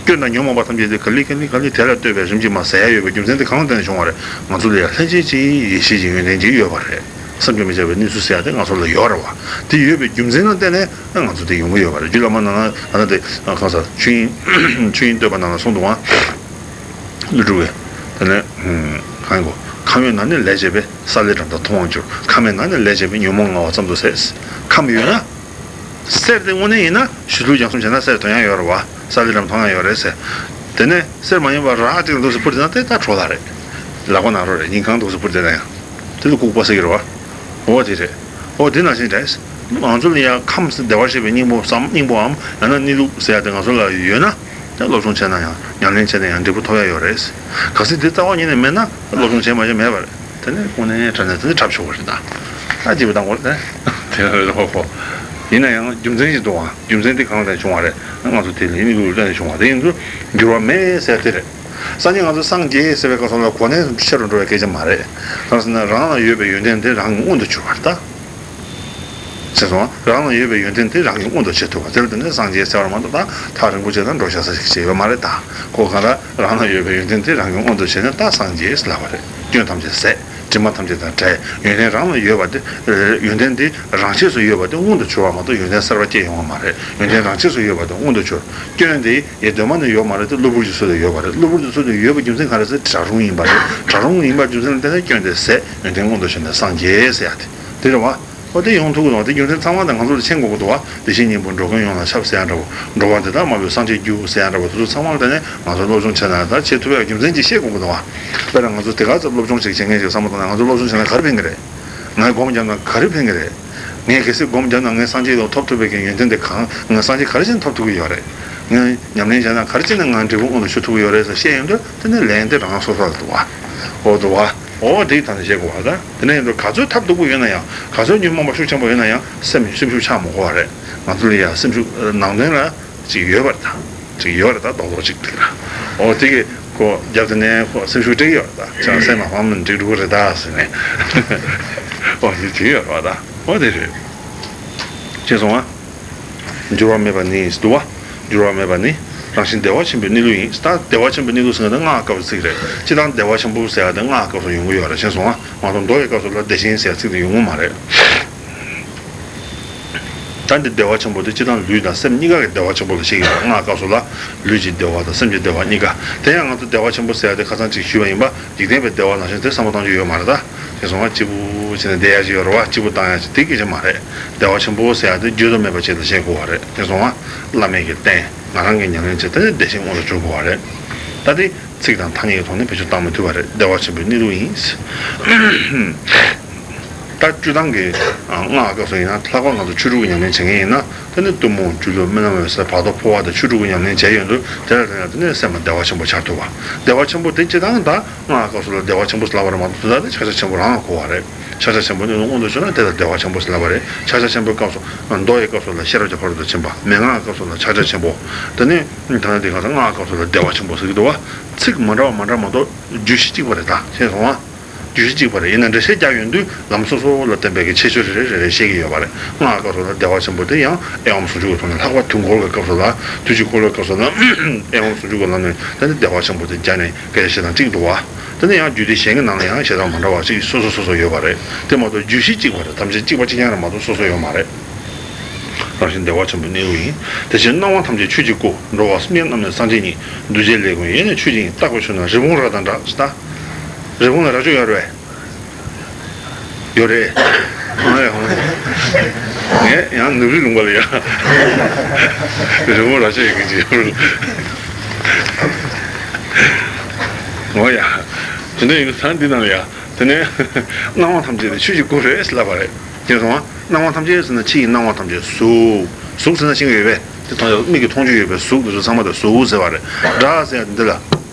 སྐྱོན་དང་ཉོན་མོངས་པ་ཐམས་ཅད་དེ་ག་ལེ་ག་ལེ་ག་ལེ་དེ་ལ་ལྟོས་པའི་རིམ་གྱིས་མར་ཟད་ཡ་ཡོད་པའི་རྒྱུ་མཚན་དེ་གང་ལ་བརྟེན་ནས་བྱུང་བ་རེད། ང་ཚོ་ལ་ཡ་ལྷན་སྐྱེས་ཀྱི་ཡེ་ཤེས་ཀྱི་ཡོན་ཏན་ཅིག་ཡོད་པ་རེད། བསམ་གྱིས་མི་ཁྱབ་པའི་གནས་ཚུལ་ཟེར་ཡ་དེ་ང་ཚོ་ལ་ཡོད་རེད་བ། དེ་ཡོད་པའི་རྒྱུ་མཚན་ལ་བརྟེན་ནས་ང་ཚོ་དེ་ཡོང་གི་ཡོད་པ་རེད། རྒྱུད་བླ་མ་ནང་ན་ད་ལྟ་དེ་གང་ཟག་ཆོས་དབྱིངས་ཆོས་དབྱིངས་བསྟོད་པ་ནང་ལ་གསུངས་འདུག་བ། ཀླུ་སྒྲུབ་ཀྱིས། དེ་ནས་གང་ཡིན་གོ། ཁམས་ཡོད་ན་ནི་ལས་བྱེད་པས། ས་ལེ་སྦྲམ་དང་མཐོང་བར་འགྱུར། ཁམས་མེད་ན་ནི་ལས་བྱེད་པས། ཉོན་མོངས་ངལ་བ་ཙམ་དུ་ཟད། ཁམས་ཡོད་ན། གསེར་དེ་དངོས་གནས་ཡིན་ན་ཞུ་ལུགས་རྒྱང་གསུམ་བྱས་ན་གསེར་ཐོན་ཡ་ཡོད་རེད་བ། ས་ལེ་སྦྲམ་མཐོང་ཡ་ཡོད་རེད་ཟེར། དེ་ནས་གསེར་མ་ཡིན་པ་རག་ཅིག་འདུག་སེ་སྤུར་བསྡད་ན་དེ་ད་འཕྲོ་བརླག་རེད། ལག་པ་ནང་རོ་རེད། ཉིན་གང་འདུག་སེ་སྤུར་བསྡད་ན་ཡང་། དེ་ལ་ལྐུགས་པ་ཟེར་གྱི་རེད་བ། འོ་དེ་རེད། འོ་དེ་ནང་བཞིན་རེད། ང་ཚོ་ལ་ཡང་ཁམས་བདེ་བར་གཤེགས་པའི་སྙིང་པོ་བསམ། སྙིང་པོའམ་ཡང་ན་གནས་ལུགས་ཟེར་ཡ་དེ་ང་ཚོ་ལ་ཡོད་ན། ད་སློབ་སྦྱོང་བྱས་ན་ཡང་ཉམས་ལེན་བྱས་ན་ཡང་འབྲས་བུ་ཐོབ་ཡ་ཡོད་རེད། གལ་སྲིད་དེ་རྩ་བ་ཉིད་ནས་མེད་ན་སློབ་སྦྱོང་བྱས་མ་བྱས་མེད་པ་རེད། དེ་ནས་དངོས་གནས་དྲང་གནས་དེ་ནས་འཁྲབ་ཆོག་པ་རེད་ད། ད་སྐྱིད་པོ་བཏང་དགོས་རེད་དེ། དེ་རེད་ཧོ་ཧོ། ཡིན་ན་ཡང་རྒྱུ་མཚན་ཞིག་འདུག་ཨང་། རྒྱུ་མཚན་དེ་གང་ལ་བརྟེན་བྱུང་བ་རེད། ང་ཚོ་དེ་ལ་ཡིན་ལུགས་ལ་བརྟེན་བྱུང་བ་དེ་ཡིན་ཚུལ་འགྱུར་བ་མེད་ཟེར་དེ་རེད། སངས་རྒྱས། ང་ཚོ་སངས་རྒྱས་ཟེར་བའི་སྐབས་སུ་ལ་གོ་གནས་ཆེ་རུ་འགྲོ་བའི་སྐད་ཆ་མ་རེད། གང་ཟེར་ན་རང་ལ་ཡོད་པའི་ཡོན་ཏན་དེ་རང་གིས་མངོན་དུ་གྱུར་བ་རེད་ད། ཅེས་སོང་། རང་ལ་ཡོད་པའི་ཡོན་ཏན་དེ་རང་གིས་མངོན་དུ་བྱེད་ཐུབ་པ་དེ་ལ་བརྟེན་ནས་སངས་རྒྱས་ཟེར་བ་མ་གཏོགས་ད་ཐག་རིང་པོ་བྱས་ན་འགྲོ་བྱ་ས་ཞིག་བྱས་ཡོད་མ་རེད་ད། ཁོ་གང་ལ་རང་ལ་ཡོད་པའི་ཡོན་ཏན་དེ་རང་གིས་མངོན་དུ་བྱས་ནས་ད་སངས་རྒྱས་ལབ་པ་རེད། སྐྱོན་ཐམས་ཅད་ཟད། དྲི་མ་ཐམས་ཅད་དང་བྲལ། ཡོན་ཏན་རང་ལ་ཡོད་པ་དེ། ཡོན་ཏན་དེ་རང་ཆས་སུ་ཡོད་པ་དེ་མངོན་དུ་གྱུར་བ་མ་གཏོགས་ཡོན་ཏན་གསར་པ་སྐྱེ་ཡོང་བ་མ་རེད། ཡོན་ཏན་རང་ཆས་སུ་ཡོད་པ་དེ་མངོན་དུ་གྱུར། སྐྱོན་དེ་ཡེ་གདོད་མ་ནས་ཡོད་མ་རེད་དེ། གློ་བུར་གྱི་ཚུལ་དུ་ཡོད་པ་རེད། གློ་བུར་གྱི་ཚུལ་དུ་ཡོད་པའི་རྒྱུ་མཚན་ག་རེ་ཟེར། གྲལ་རུང་ཡིན་པ་རེད། གྲལ་རུང་ཡིན་པའི་རྒྱུ་མཚན་ལ་བརྟེན་ནས་སྐྱོན་དེ་ཟད། ཡོན་ཏན་མངོན་དུ་གྱུར་ནས་སངས་རྒྱས་ཟེར་ཡ་དེ་དེ་རེད་བ། ཨོ་དེ་ཡོང་ཐུབ་ཀྱི་འདུག་བ། དེ་རྒྱུ་མཚན་ཚང་མ་དང་ང་ཚོ་ལ་མཁྱེན་དགོས་ཀྱི་འདུག་བ། བདེ་གཤེགས་སྙིང་པོ་འགྲོ་ཀུན་ཡོངས་ལ་ཁྱབ་ཟེར་ཡ་འདྲ་བོ། འགྲོ་བ་འདི་དག་སྨྲ་བའི་སངས་རྒྱས་རྒྱུ་ཟེར་ཡ་འདྲ་བོ། དེ་ཚོ་ཚང་མ་ལ་བརྟེན་ནས་ང་ཚོ་སློབ་སྦྱོང་བྱས་ན་ད་བྱེད་ཐུབ་ཡ་རྒྱུ་མཚན་ཅིག་ཤེས་དགོས་ཀྱི་འདུག་བ། དཔེར་ན་ང་ཚོ་དེ་ག་ཚོད་སློབ་སྦྱོང་ཅིག་བྱེད་མཁན་ཞིག་བསམ་བློ་བཏང་ན། ང་ཚོ་སློབ་སྦྱོང་བྱས་ན་ག་རེ་ཕན་གྱི་རེད། ངས་སྒོམ་བརྒྱབ་ན་ག་རེ་ཕན་གྱི་རེད། ངས་གལ་སྲིད་སྒོམ་བརྒྱབ་ན་ངས་སངས་རྒྱས་ལ་ཐོབ་ཐུབ་པའི་གི་ཡོན་ཏན་དེ་གང་། ངས་སངས་རྒྱས་ག་རེ་བྱས་ན་ཐོབ་ཐུབ་ཀྱི་ཡོད་རེད། ངས་ཉམས་ལེན་བྱས་ན་ག་རེ་བྱས་ན་ང་འབྲས་བུ་མངོན་དུ་འགྱུར་ཐུབ་ཀྱི་ཡོད་རེད་ཟེར་བཤད་ཡོང་དུས། དེ་ནས་ལན་དེ་རང་སོ་སོ་ལ་འདུག་བ། འོ་འདུག་བ། འོ་དེའི་ཐད་ནས་བཤད་དགོས་བ། ད་དེ་ནས་ཡིན་འགྲོ་ག་ཚོད་ཐབས་སྡུག་པོ་ཡོད་ན་ཡང་། ག་ཚོད་ཉོན་མོངས་པ་ཤུགས་ཆེན་པོ་ཡོད་ན་ཡང་སེམས་སེམས་ཤུགས་ཆག་མི་དགོས་བ་རེད། ང་ཚོ་ལ་ཡང་སེམས་ཤུགས་ནང་དོན་ལ་ཅིག་ཡོད་པ་རེད་ད། ཅིག་ཡོད་རེད་ད། རྡོག་རྡོག་ཅིག་འགྲིག་ར། འོ་དེ་གི་ཁོ་རྒྱབ་དེ་ནས་ཁོ་སེམས་ཤུགས་སྤྲད་ཀྱི་ཡོད་རེད་ད། ཅང་སེམས་མ་ཕམ་ན་འགྲིག་འགྲོ་གི་རེད་ད་ཟེར་ནས། འོ་དེ་བྱེད་ཀྱི་ཡོད་རེད་བ་ད། འོ་དེ་རེད། ཤེས་སོང་ང་། འགྱུར་བ་མེད་པ་ནི་འདུག་བ། འགྱུར་བ་མེད་པ་ནི། རང་བཞིན་བདེ་བ་ཆེན་པོའི་གནས་ལུགས་ཡིན། ད་བདེ་བ་ཆེན་པོའི་གནས་ལུགས་ཟེར་མཁན་དེ་སྔགས་སྐབས་སུ་ཚིག་རེད། སྤྱིར་བཏང་བདེ་བ་ཆེན་པོ་ཟེར་ཡ་དེ་སྔགས་སྐབས་སུ་ཡོང་གི་ཡོད་རེད། ཤེས་སོང་ང་། མ་གཏོགས་མདོ་ཡི་སྐབས་སུ་ལ་བདེ་ཆེན་ཟེར་ཡ་ཚིག་དེ་ཡོང་གི་མ་རེད། ད་འདི་བདེ་བ་ཆེན་པོ་དེ་སྤྱིར་བཏང་ལུས་དང་སེམས་གཉིས་ཀ་གི་བདེ་བ་ཆེན་པོ་ལ་བཤད་ཀྱི་ཡོད། སྔགས་སྐབས་སུ་ལ་ལུས་ཀྱི་བདེ་བ་དང་སེམས་ཀྱི་བདེ་བ་གཉིས་ཀ། དེ་ཡང་ང་ཚོ་བདེ་བ་ཆེན་པོ་ཟེར་ཡ་དེ་ཁ་སང་ཅིག་ཞུས་པ་ཡིན་པ། འཇིག་རྟེན་པའི་བདེ་བ་ནང་བཞིན་དེ་བསམ་བློ་གཏོང་རྒྱུ་ཡོད་མ་རེད་ད། ཤེས་སོང་ང་། སྐྱིད་པོ་བྱས་ནས་བསྡད་ཡ་ཞིག་ཡོད་རེད་བ། སྐྱིད་པོ་བཏང་ཡ་ཞིག་དེ་སྐད་ཆ་མ་རེད། བདེ་བ་ཆེན་པོ་ཟེར་ཡ་དེ་བརྗོད་དུ་མེད་པ་ཅིག་ལ་བཤད་དགོས་བ་རེད། ཤེས་སོང་ང་། བླ་མེད་ཀྱི་རྟེན། ང་རང་གིས་ཉམས་ལེན་བྱས་དེ་ནི་བདེ་གཤེགས་མངོན་དུ་འགྱུར་དགོས་བ་རེད། ད་དེ་ཚིག་དང་ཐ་སྙད་ཀྱི་ཐོག་ནས་བེད་སྤྱོད་བཏང་མི་ཐུབ་པ་རེད། བདེ་བ་ཆེན་པོའི་གནས་ལུགས་ཡིན། ད་སྤྱིར་བཏང་གི་སྔགས་སྐབས་སུ་ཡིན་ན། ལྷག་པར་ང་ཚོ་ཆོས་དྲུག་གི་ཉམས་ལེན་བྱེད་མཁན་ཡིན་ན། དེ་ནི་གཏུམ་མོ། སྒྱུ་ལུས། རྨི་ལམ། འོད་གསལ། བར་དོ་འཕོ་བ་དང་ཆོས་དྲུག་གི་ཉམས་ལེན་བྱས་ཡོང་དུས། དེ་ལ་བརྟེན་ནས་དེ་ནི་སེམས་ལ་བདེ་བ་ཆེན་པོ་འཆར་ཐུབ་པ། བདེ་བ་ཆེན་པོ་དེ་སྤྱིར་བཏང་ད་སྔགས་སྐབས་སུ་ལ་བདེ་བ་ཆེན་པོ་ཟེར་ལབ་པ་རེད་མ་གཏོགས། དེ་ད་དེ་ཕྱག་རྒྱ་ཆེན་པོ་རང་ལ་གོ་བ་རེད། ཕྱག་རྒྱ་ཆེན་པོ་ནི་མངོན་དུ་གྱུར་ན་དེ་ལ་བདེ་བ་ཆེན་པོ་ཟེར་ལབ་པ་རེད། ཕྱག་རྒྱ་ཆེན་པོའི་སྐབས་སུ། མདོ་ཡི་སྐབས་སུ་ལ་ཤེས་རབ་ཀྱི་ཕ་རོལ་ཏུ་ཕྱིན་པ། མན་ངག་གི་སྐབས་སུ་ལ་ཕྱག་རྒྱ་ཆེན་པོ། དེ་ནི་ད་ནི་དེ་ག་ས་སྔགས་སྐབས་སུ་ལ་བདེ་བ་ཆེན་པོ་ཟེར་གྱི་འདུག་བ། ཚིག་མ་འདྲ་བ་མ་འདྲ་མ་གཏོགས་བརྗོད་གཞི་གཅིག་པ་རེད་ད། ཤེས་སོང་ང་། བརྗོད་གཞི་གཅིག་པ་རེད། ཡིན་ན་འགྲེལ་བཤད་རྒྱག་ཡོང་དུས་ལམ་སོ་སོ་ལ་བརྟེན་པའི་གི་ཁྱད་ཆོས་རེ་རེ་རེ་རེ་བཤད་ཀྱི་ཡོད་པ་རེད། སྔགས་སྐབས་སུ་ལ་བདེ་བ་ཆེན་པོ་དེ་ཡང་དབྱེ་བ་ཟུང་འཇུག་གི་ཐོག་ནས། ལྷག་པར་དུས་འཁོར་གྱི་སྐབས་སུ་ལ། དུས་ཀྱི་འཁོར་ལོའི་སྐབས་སུ་ལ་དབྱེ་བ་ཟུང་འཇུག་གི་ལམ་ནས་དེ་ནི་བདེ་བ་ཆེན་པོ་དེ་སྦྱར་ནས་སྐད་ཆ་བཤད་སྟངས་གཅིག་འདུག་བ། དེ་ནི་ཡང་རྒྱུད་སྡེ་གཞན་གྱི་ནང་ལ་ཡང་བཤད་སྟངས་མ་འདྲ་བ་ཅིག་སོ་སོ་སོ་སོ་ཡོད་པ་རེད། དེ་མ་གཏོགས་བརྗོད་གཞི་གཅིག་པ་རེད། ཐམས་ཅད་གཅིག་པ་གཅིག་རྐྱང་རེད་མ་གཏོགས་སོ་སོ་ཡོད་མ་རེད། རང་བཞིན་བདེ་བ་ཆེན་པོའི་གནས་ལུགས་ཡིན། དེ་བཞིན་སྣང་བ་ཐམས་ཅད་ཆོས་ཀྱི་སྐུ། འགྲོ་བ་དམྱལ་རྣམས་ནི་སངས་རྒྱས་ཉིད། འདུ་བྱེད་ལས་ཀུན་ཡེ་ནས་ཆོས་ཀྱི་དབྱིངས། རྟག་པར་ཕྱུང་ན་རི་བོང་རྭ་དང་འདྲ། ད་རི་བོང་ལ་རྭ་ཅོ་ཡོད་རེད། ཡོད་རེད། ཨ་ཡ་ཧོ། ངས་ཡང་ནུབ་རི་ལུང་པ་ལ་ཡ། རི་བོང་རྭ་ཅོ་ཡོད་མཁན་ཅིག་ཡོད་རེད། འོ་ཡ། དེ་འདྲ་ཡིན་ན་ད་འདི་ནང་ལ་ཡ། དེ་ནས་སྣང་བ་ཐམས་ཅད་དེ་ཆོས་ཀྱི་སྐུ་རེད་ལབ་པ་རེད། ཤེས་སོང་ང་། སྣང་བ་ཐམས་ཅད་ཟེར་ན་ཕྱི་ཡི་སྣང་བ་ཐམས་ཅད། གཟུགས། གཟུགས་ཟེར་ན་ཤེས་ཀྱི་ཡོད་པས། དེ་མཐོང་ཡག་མིག་གིས་མཐོང་རྒྱུ་ཡོད་པའི་གཟུགས་དེ་ཚོ་ཚང་མ་དེ་གཟུགས་ཟེར་བ་རེད། སྒྲ་ཟེར་ཡག་འདི་ལ།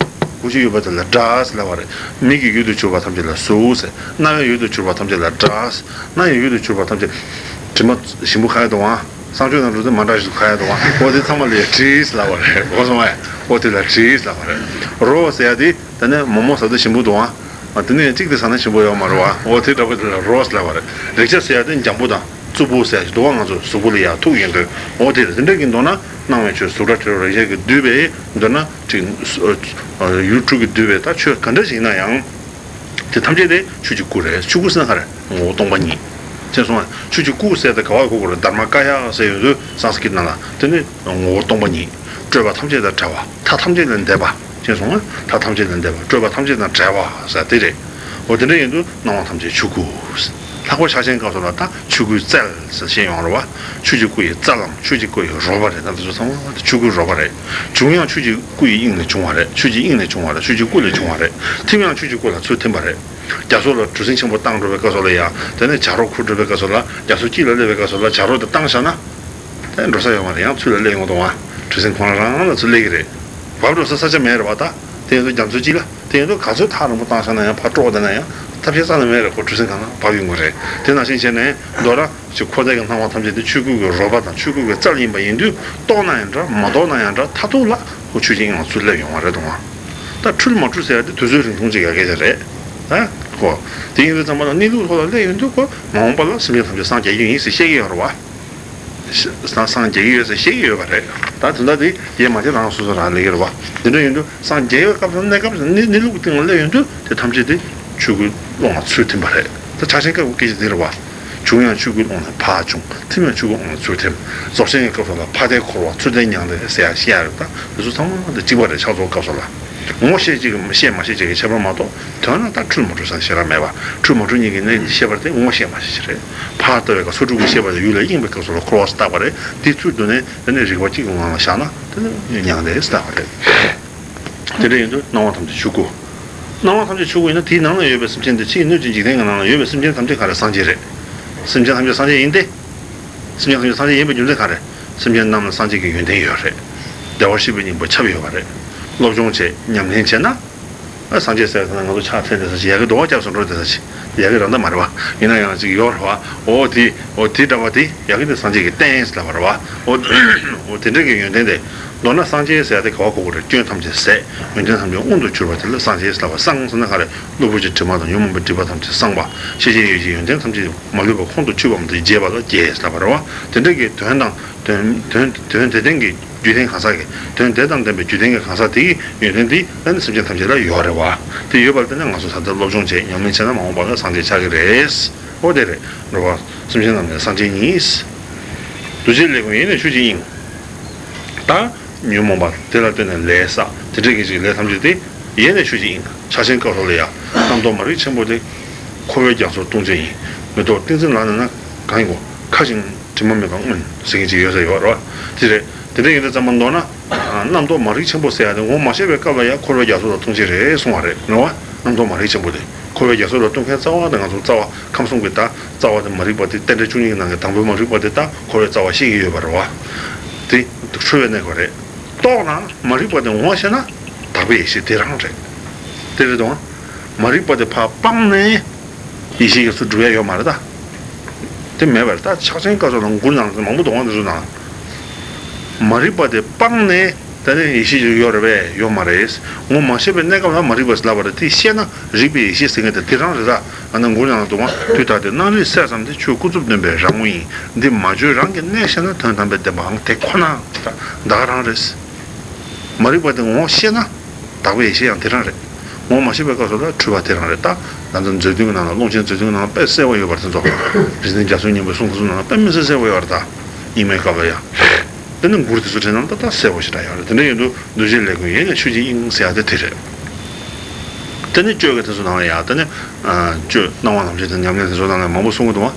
གོ་རྒྱུ་ཡོད་པ་དེ་ལ་སྒྲ་ཟེར་ལབ་པ་རེད། མིག་གི་ཡུལ་དུ་གྱུར་པ་ཐམས་ཅད་ལ་གཟུགས་ཟེར། རྣ་བའི་ཡུལ་དུ་གྱུར་པ་ཐམས་ཅད་ལ་སྒྲ་ཟེར། སྣ་ཡི་ཡུལ་དུ་གྱུར་པ་ཐམས་ཅད། དྲི་མ་ཞིམ་པོ་ཁ་ཡག་འདུག་ཨང་། བསང་མཆོད་ནང་འགྲོ་དུས་མ་འདྲ་ཞིག་ཁ་ཡག་འདུག་ཨང་། འོ་དེ་ཚང་མ་ལ་ཡ་དྲི་ཟེར་ལབ་པ་རེད། གོ་སོང་ངས། འོ་དེ་ལ་དྲི་ཟེར་ལབ་པ་རེད། རོ་ཟེར་ཡག་དེ། དེ་ནས་མོག་མོག་ཟ་དུས་ཞིམ་པོ་འདུག་ཨང་། ཨ། དེ་ནས་གཅིག་དེ་ཟ་ན་ཞིམ་པོ་ཡོད་མ་རེད་བ། འོ་དེ་འདྲ་པོ་དེ་ལ་རོ་ཟེར་ལབ་པ་རེད། རེག་བྱ་ཟེར་ཡག་དེ་འཇམ་པོ་དང་རྩུབ་པོ་ཟེར་ཡག་ཅིག་འདུག་བ། ང་ཚོ་གཟུགས་པོ་ལ་ཡ་ཐུག་ཡོང་དུས། འོ་དེ་རེད། དེ་འདྲ་གི་མདོར་ན་སྣང་བའི་ཆོས་གཟུགས་སྒྲ་དྲི་རོ་རེག་བྱ་གིས་བསྡུས་པའི། མདོར་ན་ཅིག་ཡུལ་དྲུག་གིས་བསྡུས་པའི་ད་ཆོས་ག་འདྲ་ཞིག་ཡིན་ན་ཡང་། དེ་ཐམས་ཅད་དེ་ཆོས་ཀྱི་སྐུ་རེད། ཆོས་སྐུ་ཟེར་ན་ག་རེ། ངོ་བོ་སྟོང་པ་ཉིད། ཤེས་སོང་ངས། ཆོས་ཀྱི་སྐུ་ཟེར་ཏེ་ག་བ་གོ་དགོས་རེད། དྷརྨ་ཀཱ་ཡ་ཟེར་ཡོང་དུས་སཾ་སྐྲྀཏ་ནང་ལ། དེ་ནི་ངོ་བོ་སྟོང་པ་ཉིད། སྤྲོས་པ་ཐམས་ཅད་དང་བྲལ་བ། མཐའ་ཐམས་ཅད་ལས་འདས་པ། ཤེས་སོང་ངས། མཐའ་ཐམས་ཅད་ལས་འདས་པ། སྤྲོས་པ་ཐམས་ཅད་དང་བྲལ་བ་ཟེར་དེ་རེད། འོ་དེ་འདྲ་ཡིན་དུས་སྣང་བ་ཐམས་ཅད་ཆོས་སྐུ། ལྷག་པར་ཕྱག་ཆེན་སྐབས་སུ་ལ་ད་ཆོས་སྐུའི་རྩལ་ཟེར་བཤད་ཡོང་རེད་བ། ཆོས་ཀྱི་སྐུ་ཡི་རྩལ་ལམ། ཆོས་ཀྱི་སྐུ་ཡི་རོལ་པ་རེད། ད་དེ་ཚོ་ཚང་མ་ད་ཆོས་སྐུའི་རོལ་པ་རེད། འབྱུང་ཡང་ཆོས་ཀྱི་སྐུ་ཡི་དབྱིངས་ནས་བྱུང་བ་རེད། ཆོས་ཀྱི་དབྱིངས་ནས་བྱུང་བ་རེད། ཆོས་ཀྱི་སྐུ་ལས་བྱུང་བ་རེད། ཐིམ་ཡང་ཆོས་ཀྱི་སྐུ་ལ་ཚུར་ཐིམ་པ་རེད། རྒྱ་མཚོ་ལ་གྲུ་གཟིངས་ཆེན་པོ་བཏང་འགྲོ་བའི་སྐབས་སུ་ལ་ཡང་དེ་ནས་བྱ་རོག་ཁུར་འགྲོ་བའི་སྐབས་སུ་ལ་རྒྱ་མཚོ་དཀྱིལ་ལ་སླེབས་པའི་སྐབས་སུ་ལ་བྱ་རོག་དེ་བཏང་བཞག་ན། དེ་འགྲོ་ས་ཡོད་མ་རེད། ཡང་ཚུར་ལ་སླེབས་ཡོང་གི་འདུག་ཨ། གྲུ་གཟིངས་ཁོ་རང་རང་ལ་ཚུར་སླེབས་ཀྱི་རེད། བབས་འགྲོ་ས་ས་ཆ་མེད་རེད་བ་ད། དེ་ཡིན་དུས་རྒྱ་མཚོ་དཀྱིལ་ལ། དེ་ཡིན་དུས་ག་ཚོད་ཐག་རིང་པོ་བཏང་བཞག་ན་ཡང་ཕར་དཀྲོགས་བསྡད་ན་ཡང་ཐབས་ཤེས་རྩ་ནས་མེད་རེད། ཁོ་གྲུ་གཟིངས་སྒང་ལ་བབས་ཡོང་གི་རེད། དེ་ནང་བཞིན་བྱས་ནས་མདོར་ན་ཅིག་འཁོར་འདས་ཀྱི་སྣང་བ་ཐམས་ཅད་དེ་ཆོས་སྐུ་གི་རོལ་པ་དང་ཆོས་སྐུ་གི་རྩལ་ཡིན་པ་ཡིན་དུས། རྟོགས་ན་ཡང་འདྲ། མ་རྟོགས་ན་ཡང་འདྲ། མཐར་ཐུག་ལ་ཁོ་ཆོས་ཀྱི་དབྱིངས་ལ་ཚུར་སླེབས་ཡོང་བ་རེད་དང་། ད་འཁྲུལ་མ་འཁྲུལ་ཟེར་ཡ་དེ་དུས་ཚོད་རིང་ཐུང་ཅིག་ཡ་སྐད་ཆ་རེད། ཨ་ཁོ། དེ་ཡིན་དུས་ཙམ་པ་ལ་གནས་ལུགས་ཐོག་ལ་སླེབས་ཡོང་དུས་ཁོ་མ་འོངས་པ་ལ་སེམས་ཅན་ཐམས་ཅད་སངས་རྒྱས་རྒྱུ་ཡིན་ཟེར་བཤད་ཀྱི་ཡོད་རེད་བ། སངས་སངས་རྒྱས་ཀྱི་ཡོད་ཟེར་བཤད་ཀྱི་ཡོད་པ་རེད། ད་དེ་འདྲ་དེ་རྒྱས་མ་བྱས་རང་སོ་སོ་རང་ལས་ཀྱི་རེད་བ། དེ་འདྲ་ཡིན་དུས་སངས་རྒྱས་པའི་སྐབས་སུ་གནས་སྐབས་སུ་གནས་གནས་ལུགས་སྟེང་ལ་སླེབས་ཡོང་དུས་དེ་ཐམས་ཅད་དེ་ཆོས་སྐུའི་ཀློང་ལ་ཚུར་ཐིམ་པ་རེད། ད་ཕྱག་ཆེན་སྐབས་ཀྱི་སྐད་ཆ་དེ་རེད་བ། བྱུང་ཡང་ཆོས་སྐུའི་ཀློང་ནས་ཕར་བྱུང་། ཐིམ་ཡང་ཆོས་སྐུའི་ཀློང་ནས་ཚུར་ཐིམ། རྫོགས་ཆེན་གྱི་སྐབས་སུ་ལ་ཕ་དའི་འཁོར་བ་ཚུར་ལྡན་མྱང་འདས་ཟེར་ཡ་བཤད་ཡ་རེད། ད་དེ་ཚོ་ཚང་མ་དེ་གཅིག་པ་རེད། ཕྱག་རྫོགས་སྐབས་སུ་ལ། ངོ་ཤེས་ཅིག་གམ་ཤེས་མ་ཤེས་ཅིག་གི་ཁྱད་པར་མ་གཏོགས། དོན་ལ་ད་འཁྲུལ་མ་འཁྲུལ་ཟེར་ཞེ་དྲག་མེད་པ། འཁྲུལ་མ་འཁྲུལ་གཉིས་ཀྱི་གནད་ཤེས་པར་ཐལ། ངོ་ཤེས་མ་ཤེས་ཅིག་རེད། ཕར་ལྟ་བའི་སྐབས་སུ་ཆོས་སྐུ་ཤེས་པ་དང་ཡུལ་ལ་གཡེང་བའི་སྐབས་སུ་ལ་འཁོར་བ་སུ་བཏགས་པ་རེད། དེ་ཚུར་དུ་ནས་དེ་ནས་རིག་པ་གཅིག་གི་ངང་ལ་བཞག་ན་དེ་ནི་མྱང་འདས་སུ་བཏགས་པ་རེད། དེ་འདྲ་ཡིན་དུས་སྣང་བ་ཐམས་ཅད་ཆོས་སྐུ། སྣང་བ་ཐམས་ཅད་ཆོས་སྐུ་ཡིན་ན་དེའི་ནང་ན་ཡོད་པའི་སེམས་ཅན་དེ་ཕྱིའི་སྣོད་ཀྱི་འཇིག་རྟེན་གྱི་ནང་ན་ཡོད་པའི་སེམས་ཅན་ཐམས་ཅད་ག་རེ་སངས་རྒྱས་རེད། སེམས་ཅན་ཐམས་ཅད་སངས་རྒྱས་ཡིན་ཏེ། སེམས་ཅན་ཐམས་ཅད་སངས་རྒྱས་ཡིན་པའི་རྒྱུ་མཚན་ག་རེ། སེམས་ཅན་རྣམས་ལ་སངས་རྒྱས་ཀྱི་ཡོན་ཏན་ཡོད་རེད། བདེ་བར་གཤེགས་པའི་སྙིང་པོ་ཁྱབ་ཡོད་པ་རེད། སློབ་སྦྱོང་བྱས་ཉམས་ལེན་བྱས་ན། ཨ་སངས་རྒྱས་ཟེར་ན་ང་ཚོ་ཕྱག་འཚལ་བསྡད་ས་ཅིག་ཡ་གི་རྡོ་བ་རྒྱབ་སུ་འགྲོ་བསྡད་ས་ཅིག་ཡ་གི་ར་མདའ་མ་རེད་བ། ཡིན་ན་ཡང་ཅིག་ཡོད་རེད་བ། འོ་དེ་འོ་དེ་འདྲ་བ་དེ་ཡ་གི་དེ་སངས་རྒྱས་ཀྱི་རྟེན་ཟེར་ལབ་པ་རེད་བ། འོ་འོ་དེ་འདྲ་གི་ཡོན་ཏན་དེ། མདོར་ན་སངས་རྒྱས་ཟེར་ཡ་དེ་ག་བ་གོ་དགོས་རེད། སྐྱོན་ཐམས་ཅད་ཟད། ཡོན་ཏན་ཐམས་ཅད་མངོན་དུ་གྱུར་པ་དེ་ལ་སངས་རྒྱས་ཟེར་ལབ་པ། སངས་ཟེར་ན་ག་རེ། གློ་བུར་གྱི་དྲི་མ་དང་ཉོན་མོངས་པའི་སྒྲིབ་པ་ཐམས་ཅད་སངས་པ། ཤེས་བྱའི་ཡུལ་གྱི་ཡོན་ཏན་ཐམས་ཅད་མ་ལུས་པ་ཁོང་དུ་ཆུད་པ་མ་གཏོགས་རྒྱས་པ་ལ་རྒྱས་ཟེར་ལབ་པ་རེད་བ། དེ་འདྲ་གི་དོན་དང་དོན་དོན་དོན་དེ་ལྡན་གྱི་རྒྱུ་ལྡན་གང་ཟག་གི་དོན་དེ་དང་ལྡན་པའི་རྒྱུ་ལྡན་གྱི་གང་ཟག་དེ་ཡི་ཡོན་ཏན་དེ་ཨ་ནི་སེམས་ཅན་ཐམས་ཅད་ལ་ཡོད་རེད་བ། དེ་ཡོད་པར་བརྟེན་ནས་ང་ཚོ་ད་ལྟ་སློབ་སྦྱོང་བྱས་ཉམས་ལེན་བྱས་ན་མ་འོངས་པ་ལ་སངས་རྒྱས་ཆགས་ཀྱི་རེད། འོ་དེ་རེད། འགྲོ་བ་སེམས་ཅན་རྣམས་ནི་སངས་རྒྱས་ཉིད། རྡོ་རྗེ་ལས་ཀུན་ཡེ་ནས་ཆོས་ཀྱི་དབྱིངས། ད་ཉོན་མོངས་པ་དེ་ལ་བརྟེན་ནས་ལས་བསགས་དེ་འདྲ་གི་ཅིག་ལས་ཐམས་ཅད་དེ་ཡེ་ནས་ཆོས་ཀྱི་དབྱིངས། ཕྱག་ཆེན་སྐབས་སུ་ལ་ཡ། རྣམ་རྟོག་མ་རིག་ཆེན་པོ་དེ། འཁོར་བའི་རྒྱ་མཚོར་ལྟུང་བྱེད་ཡིན། མེ་ཏོག་ཏིང་འཛིན་ལ་གནས་ན་གང་ཡིན་གོ། མཁའ་བཞིན་དྲི་མ་མེད་པར་མངོན་ཟེར་མཁན་ཅིག་ཡོད་ས་ཡོད་རེད་བ། དེ་རེད། དེ་འདྲ་ཡིན་དུས་ཙམ་པ་མདོར་ན། རྣམ་རྟོག་མ་རིག་ཆེན་པོ་ཟེར་ཡ་དེ་ངོ་མ་ཤེས་པའི་སྐབས་ལ་ཡང་འཁོར་བའི་རྒྱ་མཚོ་ལ་ལྟུང་བྱེད་རེད་གསུང་བ་རེད། རེད་བ། རྣམ་རྟོག་མ་རིག་ཆེན་པོ་དེ། འཁོར་བའི་རྒྱ་མཚོ་ལ་ལྟུང་མཁན་རྩ་བ་དེ་ང་ཚོ་རྩ་བ་ཁམས་གསུམ་གྱི་ད་རྩ་བ་དེ་མ་རིག་པ་དེ་རྟེན་འབྲེལ་བཅུ་གཉིས་ཀྱི་ནང་གི་དང་པོའི་མ་རིག་པ་དེ་ད་འཁོར་བའི་རྩ་བ་ཤེས་ཀྱི་ཡོད་པ་རེད་བ། དེ་འཁྲུལ་བའི་གནས་སྐབས་རེད། རྟོགས་ན་མ་རིག་པ་དེ་ངོ་ཤེས་ན་དག་པའི་ཡེ་ཤེས་དེ་རང་རེད། དེ་རེད་དང་། མ་རིག་པ་དེ་ཕར་སྤངས་ནས་ཡེ་ཤེས་ཀྱི་ཚུལ་སྒྲུབ་ཡ་ཡོད་མ་རེད་ད། དེ་མེད་པར་ད་ཕྱག་ཆེན་སྐབས་སུ་ལ་མགུར་ནང་དུ་མང་པོ་འདུག་བ། འདི་ཚོ་ནང་མ་རིག་པ་དེ་སྤངས་ནས་ད་ནི་ཡེ་ཤེས་ཀྱི་ཡོད་རེད་པས། ཡོད་མ་རེད། ངོ་མ་ཤེས་པའི་གནས་སྐབས་ལ་མ་རིག་པ་ཟེར་ལབ་པ་རེད། དེ་ཤེས་ན་རིག་པའི་ཡེ་ཤེས་ཟེར་མཁན་དེ་དེ་རང་རེད་ད། ཨ་ན་མགུར་ནང་དུ་དུས་ད་དེ་སྣང་རིག་གསལ་ཙམ་དེ་ཆོས་ཀུན་རྫོབ་བདེན་པའི་རང་ངོ་ཡིན། འདི་མ་བརྗོད་རང་གི་གནད་ཤེས་ན་དོན་དམ་པའི་བདེན་པའང་དེ་ཁོ་ན་ད་ག་རང་རེད། མ་རིག་པ་དེ་ངོ་ཤེས་ན་དག་པའི་ཡེ་ཤེས་ཡང་དེ་རང་རེད། ངོ་མ་ཤེས་པའི་སྐབས་སུ་ལ་འཁྲུལ་པ་དེ་རང་རེད་ད། ད་ལྟ་མཛོད་བདུན་གྱི་ནང་ལ་ཀློང་ཆེན་མཛོད་བདུན་གྱི་ནང་ལ་དཔེ་གསལ་པོ་ཡོད་པ་དེ་ཚོ། རིག་འཛིན་རྒྱ་མཚོ་སྙིང་པོའི་གསུང་ཁ་ཚུ་ནང་ལ་དཔེ་མི་སྲིད་གསལ་པོ་ཡོད་རེད་ད། སྙིགས་མའི་སྐབས་ལ་ཡང་། དེ་ནི་མགུར་དེ་ཚོ་དྲན་ན་ད་ལྟ་གསལ་པོ་ཞེ་དྲག་ཡོད་རེད། དེ་འདྲ་ཡིན་དུས་རྡོ་རྗེ་ལས་ཀུན་ཡེ་ནས་ཆོས་ཀྱི་དབྱིངས་ཟེར་ཡ་དེ་དེ་རེད། དེ་ནི་གཅོད་ཀྱི་དེ་ཚོ་ནང་ལ་ཡང་དེ་ནི། གཅོད་སྣང་བ་ལམ་བྱེད་དེ་ཉམས་ལེན་དེ་ཚོ་ནང་ལ་མང་པོ་གསུང་གི་འདུག་བ།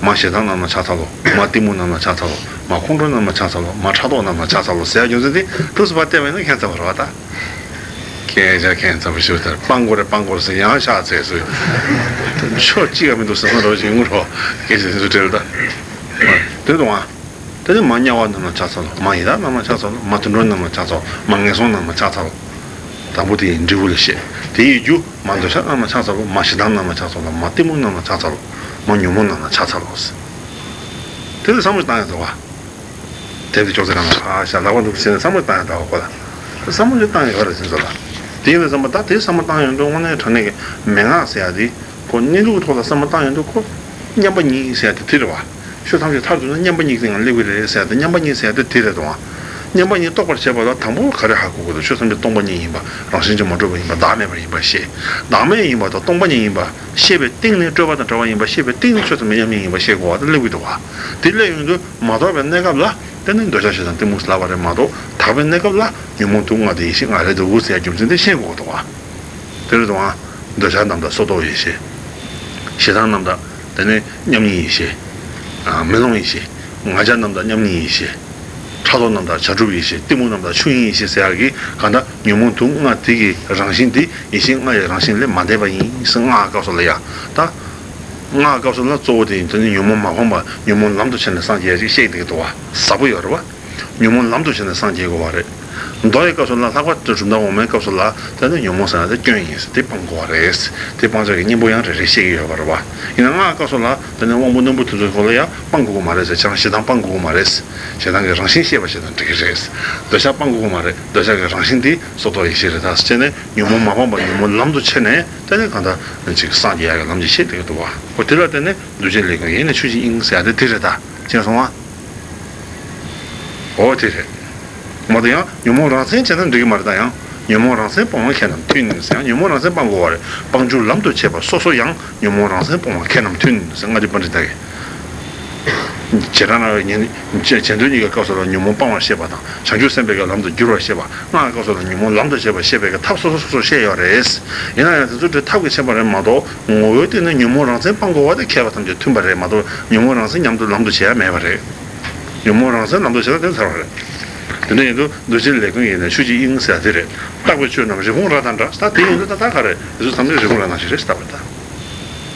མ་ཞེ་སྡང་རྣམས་ལ་ཕྱག་འཚལ་ལོ། མ་གཏི་མུག་རྣམས་ལ་ཕྱག་འཚལ་ལོ། མ་ཁོང་ཁྲོ་རྣམས་ལ་ཕྱག་འཚལ་ལོ། མ་ཕྲག་དོག་རྣམས་ལ་ཕྱག་འཚལ་ལོ་ཟེར་ཡ་རྒྱུ་མཚན་དེ་ཐུགས་སུ་བ་བལྟས་པ་ཡིན་ན་ཁྱད་མཚར་བ་རེད་བ་ད། སྐད་ཆ་ཁྱད་མཚར་པོ་ཞིག་ལྟར་སྤང་དགོས་རེད་སྤང་དགོས་རེད་ཟེར་ཡང་ཕྱག་འཚལ་སོང་། ཕྱོགས་གཅིག་ག་མི་འདུག་ཟེར་ན་རོ་ཞིག་ངུ་རོ། སྐད་ཆ་དེ་ཚོ་བྲལ་ད། དེ་དང་བ། དེ་ནས་མ་དམྱལ་བ་རྣམས་ལ་ཕྱག་འཚལ་ལོ། མ་ཡི་དྭགས་རྣམས་ལ་ཕྱག་འཚལ་ལོ། མ་དུད་འགྲོ་རྣམས་ལ་ཕྱག་འཚལ་ལོ། མ་ངན་སོང་རྣམས་ལ་ཕྱག་འཚལ་ལོ། དང་པོ་དེ་ཡི་འབྲས་བུ་ལ་བཤད། དེ་ཡི་རྒྱུ། མ་འདོད་ཆགས་རྣམས་ལ་ཕྱག་འཚལ་ལོ། མ་ཞེ་སྡང་རྣམས་ལ་ཕྱག་འཚལ་ལོ། མ་གཏི་མུག་རྣམས་ལ་ཕྱག་འཚལ་ལོ། མ་ཉོན་མོངས་རྣམས་ལ་ཕྱག་འཚལ་ལོ། དེ་ལ་བསམ་བློ་བཏང་ཡ་འདུག་བ། དེབ་དེ་ཅོག་ཙེ་ནང་ལ་ཕར་བཞག་ལག་པ་འདུག་ཟེར་ནས་བསམ་བློ་བཏང་ཡ་འདུག་བ། ཁོ་ལ་བསམ་བློ་ཅིག་བཏང་ཡ་ཡོད་རེད་ཟེར་ཚོ་ལ། དེ་ཡིན་པའི་བསམ་བློ་ད་དེ་བསམ་བློ་བཏང་ཡོང་དུས་དངོས་གནས་དྲང་གནས་ཀྱི་མན་ངག་ཟེར་ཡ་དེ་ཁོ་གནས་ལུགས་ཐོག་ལ་བསམ་བློ་བཏང་ཡོང་དུས་ཁོ་མཉམ་པ་ཉིད་ཟེར་ཡ་དེ་དེ་རེད་བ། ཆོས་ཐམས་ཅད་མཐར་གཏུགས་ན་མཉམ་པ་ཉིད་ཀྱི་ངང་སླེབས་ཀྱི་རེད་ཟེར་ཏེ། མཉམ་པ་ཉིད་ཟེར་ཏེ་དེ་རེད་དོ། མཉམ་པ་ཉིད་རྟོགས་པར་བྱེད་པ་ལ་དང་པོ་ག་རེ་ཧ་གོ་དགོས་འདུག་ཆོས་ཐམས་ཅད་སྟོང་པ་ཉིད་ཡིན་པ། རང་བཞིན་གྱིས་མ་གྲུབ་པ་ཡིན་པ། བདག་མེད་པ་ཡིན་པ་ཤེས། བདག་མེད་ཡིན་པ་དང་སྟོང་པ་ཉིད་ཡིན་པ་ཤེས་པའི་སྟེང་ནས། སྤྲོས་པ་དང་བྲལ་བ་ཡིན་པ་ཤེས་པའི་སྟེང་ནས་ཆོས་ཐམས་ཅད་མཉམ་ཉིད་ཡིན་པ་ཤེས་དགོས་པ་དེ་སླེབས་ཀྱི་འདུག་བ། དེ་སླེབས་ཡོང་དུས་མ་རྟོགས་པའི་གནས་སྐབས་ལ་དེ་ནི་འདོད་ཆགས་ཞེ་སྡང་གཏི་མུག་ལབ་པ་རེད་མ་གཏོགས། དག་པའི་གནས་སྐབས་ལ་ཉོན་མོངས་དུག་ལྔ་དེ་ཡེ་ཤེས་ལྔ་རེད་འདུག་ཟེར་རྒྱུ་མཚན་དེ་ཤེས་དགོས་འདུག་བ། དེ་རེད་དོ། འདོད་ཆགས་རྣམས་དང་སོར་རྟོག་ཡེ་ཤེས། ཞེ་སྡང་རྣམས་དང་ དེ་ནས་མཉམ་ཉིད་ཡེ་ཤེས། ཨ། མེ་ལོང་ཡེ་ཤེས། ང་རྒྱལ་རྣམ་དག་མཉམ་ཉིད་ཡེ་ཤེས། ཕྲག་དོག་རྣམ་དག་བྱ་གྲུབ་ཡེ་ཤེས། གཏི་མུག་རྣམ་དག་ཆོས་དབྱིངས་ཡེ་ཤེས་ཟེར་ཡག་གི་གང་ལྟར་ཉོན་མོངས་དུག་ལྔ་དེ་གི་རང་བཞིན་དེ་ཡེ་ཤེས་ལྔ་ཡི་རང་བཞིན་ལས་མ་འདས་པ་ཡིན་ཟེར། སྔགས་སྐབས་སུ་ལ་ཡ། ད་སྔགས་སྐབས་སུ་ལ་གཙོ་བོ་དེ་ཡིན། དེ་ནི་ཉོན་མོངས་མ་སྤངས་པ་ཉོན་མོངས་ལམ་དུ་ཁྱེར་ནས་སངས་རྒྱས་ཡ་ཅིག་བཤད་འདུག་གི་འདུག་བ། ཟབ་པོ་ཡོད་རེད་བ། ཉོན་མོངས་ལམ་དུ་ཁྱེར་ནས་སངས་རྒྱས་དགོས་པ་རེད། མདོ་ཡི་སྐབས་སུ་ལ་ལྷག་པར་དུ་གྲུབ་མཐའ་འོག་མའི་སྐབས་སུ་ལ་དེ་ནི་ཉོན་མོངས་ཟེར་ན་དེ་སྐྱོན་ཡིན་ཟེར། དེ་སྤང་དགོས་པ་རེད། དེ་སྤང་བྱ་གི་གཉེན་པོ་ཡང་རེ་རེ་བཤད་ཀྱི་ཡོད་པ་རེད་བ། ཡིན་ན་སྔགས་སྐབས་སུ་ལ་དེ་ནི་དབང་པོ་རྣོན་པོ་དེ་ཚོའི་སྐོར་ལ་ཡང་སྤང་དགོས་ཀྱི་མ་རེད་ཟེར། ཁྱེད་རང་ཞེ་སྡང་སྤང་དགོས་ཀྱི་མ་རེད། ཞེ་སྡང་གི་རང་བཞིན་ཤེས་པ་ཞིག་དང་འགྲིག་གི་རེད། འདོད་ཆགས་སྤང་དགོས་ཀྱི་མ་རེད། འདོད་ཆགས་ཀྱི་རང་བཞིན་དེ་སོར་རྟོག་ཡེ་ཤེས་རེད། ད་བྱས་ནས་ཉོན་མོངས་མ་སྤངས་པ་ཉོན་མོངས་ལམ་དུ་ཁྱེར་ནས་དེ་ནི་གང་ལྟར་ཅིག་སངས་རྒྱས་ཡག་གི་ལམ་ཅིག་ཤེས་བསྡད་ཀྱི་འདུག་བ། འོ་དེ་ལ་བརྟེན་ནས་འདུ་བྱེད་ལས་ཀུན་ཡེ་ནས་ཆོས་ཀྱི་དབྱིངས་ཟེར་ཡ་དེ་དེ་རེད། ད་མཁྱེན་སོང་ང་། འོ་དེ་རེད། མ་གཏོགས་ཡང་ཉོན་མོངས་རང་མཚན་བྱས་ན་འགྲིག་གི་མ་རེད། ད་ཡང་ཉོན་མོངས་རང་མཚན་སྤོང་བ་ཁྱེད་རྣམས་མཐུན་ཟེར། ཡང་ཉོན་མོངས་རང་མཚན་སྤང་དགོས་པ་རེད། སྤང་བྱར་ལམ་དུ་བྱེད་པ་སོ་སོ་ཡང་ཉོན་མོངས་རང་མཚན་སྤོང་བ་ཁྱེད་རྣམས་མཐུན་ཟེར། ལྔ་སྡེ་པཎྜི་ཏ་གིས། བྱེ་བྲག་སྨྲ་བའི་ཉན་བྱེ་བྲག་སྨྲ་བ་གཉིས་ཀྱི་སྐབས་སུ་ལ་ཉོན་མོངས་སྤང་བར་བཤད་པ་དང་། བྱང་ཆུབ་སེམས་དཔའི་གི་ལམ་དུ་བསྒྱུར་བར་བཤད་པ། སྔགས་སྐབས་སུ་ལ་ཉོན་མོངས་ལམ་དུ་བྱེད་པར་བཤད་པའི་གི་ཐབས་སོ་སོ་སོ་སོར་བཤད་ཡོད་རེད། ཡིན་ན་ཡང་དེ་ཚོ་དེ་ཐབས་ཀྱི་ཁྱད་པར་རེད་མ་གཏོགས། ངོ་བོའི་སྟེང་ནས་ཉོན་མོངས་རང་མཚན་སྤང་དགོས་པ་དེ་མཁས་པ་ཐམས་ཅད་མཐུན་པ་རེད་མ་གཏོགས། ཉོན་མོངས་རང་མཚན་ཉམས་སུ་ལམ་དུ་བྱེད་ཡ་མེད་པ་རེད། ཉོན་མོངས་རང་མཚན་ལམ་དུ་བྱེད་ན་དེ་ཚར་བ་རེད། དེ་འདྲ་ཡིན་དུས་འདུ་བྱེད་ལས་ཀུན་ཡེ་ནས་ཆོས་ཀྱི་དབྱིངས་ཟེར་ཡ་དེ་རེད། བརྟག་པའི་ཆོས་རྣམས་རི་བོང་རྭ་དང་འདྲ། ད་དེ་ཡིན་དུས་ད་ད་ག་རེད། དེ་ཚོ་ཐམས་ཅད་རི་བོང་རྭ་ནང་བཞིན་རེད་ཟེར་བ་རེད།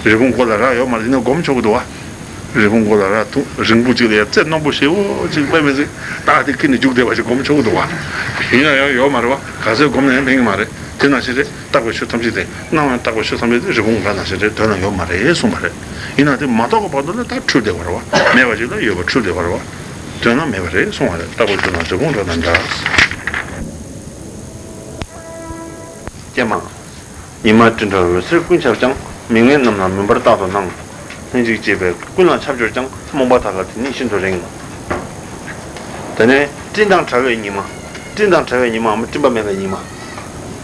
ད་རི་བོང་མགོ་ལ་རྭ་ཡོད་མ་རེད། ཡིན་ན་སྒོམ་ཆོག་གི་འདུག་བ། རི་བོང་མགོ་ལ་རྭ་ཐུག་རིང་པོ་གཅིག་ལ་ཡ་རྩེ་རྣོན་པོ་ཞེ་པོ་གཅིག་སླེབས་མི་སྲིད། ད་དེ་ཁྱེར་ནས་རྒྱུག་བསྡད་པ་ཞིག་སྒོམ་ཆོག་གི་འདུག་བ། ཡིན་ན་ཡང་ཡོད་མ་རེད་བ། ག་ཚོད་སྒོམ་ན་ཡང་ཕན་གི་མ་རེད། དེ་ནང་བཞིན་རེད། བརྟག་པའི་ཆོས་ཐམས་ཅད་དེ། སྣང་བས་བརྟགས་པའི་ཆོས་ཐམས་ཅད་དེ་རི་བོང་རྭ་ནང་བཞིན་རེད། དོན་ལ་ཡོད་མ་རེད་གསུངས་པ་རེད། ཡིན་ན་དེ་མ་རྟོགས་པའི་བར་དུ་ལ་ད་འཁྲུལ་བསྡད་པ་རེད་བ། མེད་པ་ཞིག་ལ་ཡོད་པ་འཁྲུལ་བསྡད་པ་རེད་བ། དོན་ལ་མེད་པ་རེད་གསུངས་པ་རེད། བརྟག་པའི་ཆོས་རྣམས་རི་བོང་རྭ་དང་འདྲ། ཀྱེ་མ། ཉི་མ་སྤྲིན་བྲལ་འོད་ཟེར་ཀུན་ཁྱབ་ཀྱང་། མིག་སྨན་རྣམས་ལ་མུན་པར་རྟག་ཏུ་སྣང་། ལྷན་ཅིག་སྐྱེས་པས་ཀུན་ལ་ཁྱབ་གྱུར་ཀྱང་། རྨོངས་པ་དག་ལ་དེ་ཉིད་ཤིན་ཏུ་རིང་། དེ་ནས་སྤྲིན་དང་བྲལ་བའི་ཉི་མ། སྤྲིན་དང་བྲལ་བའི་ཉི་མའམ་སྤྲིན་པ་མེད་པའི་ཉི་མ།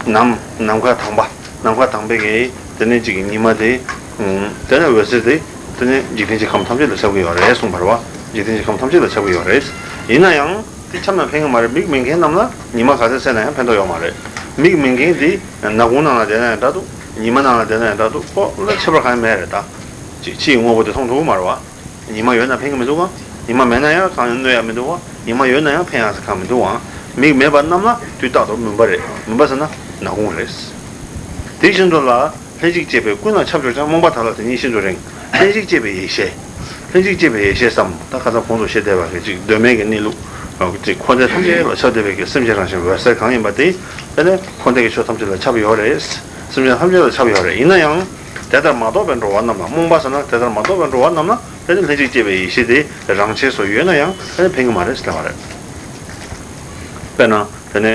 ནམ་ནམ་མཁའ་དྭངས་པ། ནམ་མཁའ་དྭངས་པའི་གི་དེ་ནས་ཅིག་ཉི་མ་དེ། ཨུམ། དེ་ནས་འོད་ཟེར་དེ། དེ་ནས་འཇིག་རྟེན་གྱི་ཁམས་ཐམས་ཅད་ལ་ཁྱབ་ཀྱི་ཡོད་རེད་གསུངས་པ་རེད་བ། འཇིག་རྟེན་གྱི་ཁམས་ཐམས་ཅད་ལ་ཁྱབ་ཀྱི་ཡོད་རེད། ཡིན་ན་ཡང་དེ་ཁྱབ་ན་ཕན་གི་མ་རེད། མིག་མེད་མཁན་རྣམས་ལ་ཉི་མ་ག་ཚད་གསལ་ན་ཡང་ཕན་ཐོགས་ཡོད་མ་རེད། མིག་མེད་མཁན་དེ་ནག་ཁུང་ནང་ལ་བསྡད་ན་ཡང་འདྲ་འདུག་ཉི་མ་ནང་ལ་བསྡད་ན་ཡང་འདྲ་འདུག་ཁོ་ལ་ཁྱད་པར་གང་ཡང་མེད་རེད་ད། ཅིག་ཕྱིའི་དངོས་པོ་དེ་མཐོང་ཐུབ་ཀྱི་མ་རེད་བ། ཉི་མ་ཡོད་ན་ཕན་གྱི་མི་འདུག་ག་ཉི་མ་མེད་ན་ཡང་གང་ཡང་གནོད་ཡ་མི་འདུག་ག་ཉི་མ་ཡོད་ན་ཡང་ཕན་ཡ་ས་གང་མི་འདུག་ག་མིག་མེད་པ་རྣམས་ལ་དུས་རྟག་ཏུ་མུན་པ་རེད། མུན་པ་ཟེར་ན་ནག་ཁུང་རེད། དེ་བཞིན་དུ་ལ། ལྷན་ཅིག་སྐྱེས་པས་ཀུན་ལ་ཁྱབ་གྱུར་ཀྱང་། རྨོངས་པ་དག་ལ་དེ་ཉིད་ཤིན་ཏུ་རིང་། ལྷན་ཅིག་སྐྱེས་པའི་ཡེ་ཤེས། ལྷན་ཅིག་སྐྱེས་པའི་ཡེ་ཤེས་སམ། ད་ཁ་སང་གོང་དུ་བཤད་བསྡད་པ་གི་ཅིག་གདོད་མའི་གི་གནས་ལུགས། ཅིག་འཁོར་འདས་ཐམས་ཅད་ལ་ཁྱབ་བསྡད་པའི་གི་སེམས་ཅན་རང་བཞིན་འོད་གསལ་གང་ཡིན་པ་དེ། དེ་ནི་འཁོར་འདས་ཀྱི་ཆོས་ཐམས་ཅད་ལ་ཁྱབ་ཡོད་རེད། སེམས་ཅན་ཐམས་ཅད་ལ་ཁྱབ་ཡོད་རེད། ཡིན་ན་ཡང་། དེ་ལྟར་མ་རྟོགས་པའི་འགྲོ་བ་རྣམས་ལ། རྨོངས་པ་ཟེར་ན་དེ་ལྟར་མ་རྟོགས་པའི་འགྲོ་བ་རྣམས་ལ་དེ་ནི་ལྷན་ཅིག་སྐྱེས་པའི་ཡེ་ཤེས་དེ་རང་ཆས་སུ་ཡོད་ན་ཡང་དེ་ནི་ཕན་གྱི་མ་རེད་ཟེར་བ་རེད། དཔེར་ན་དེ་ནི་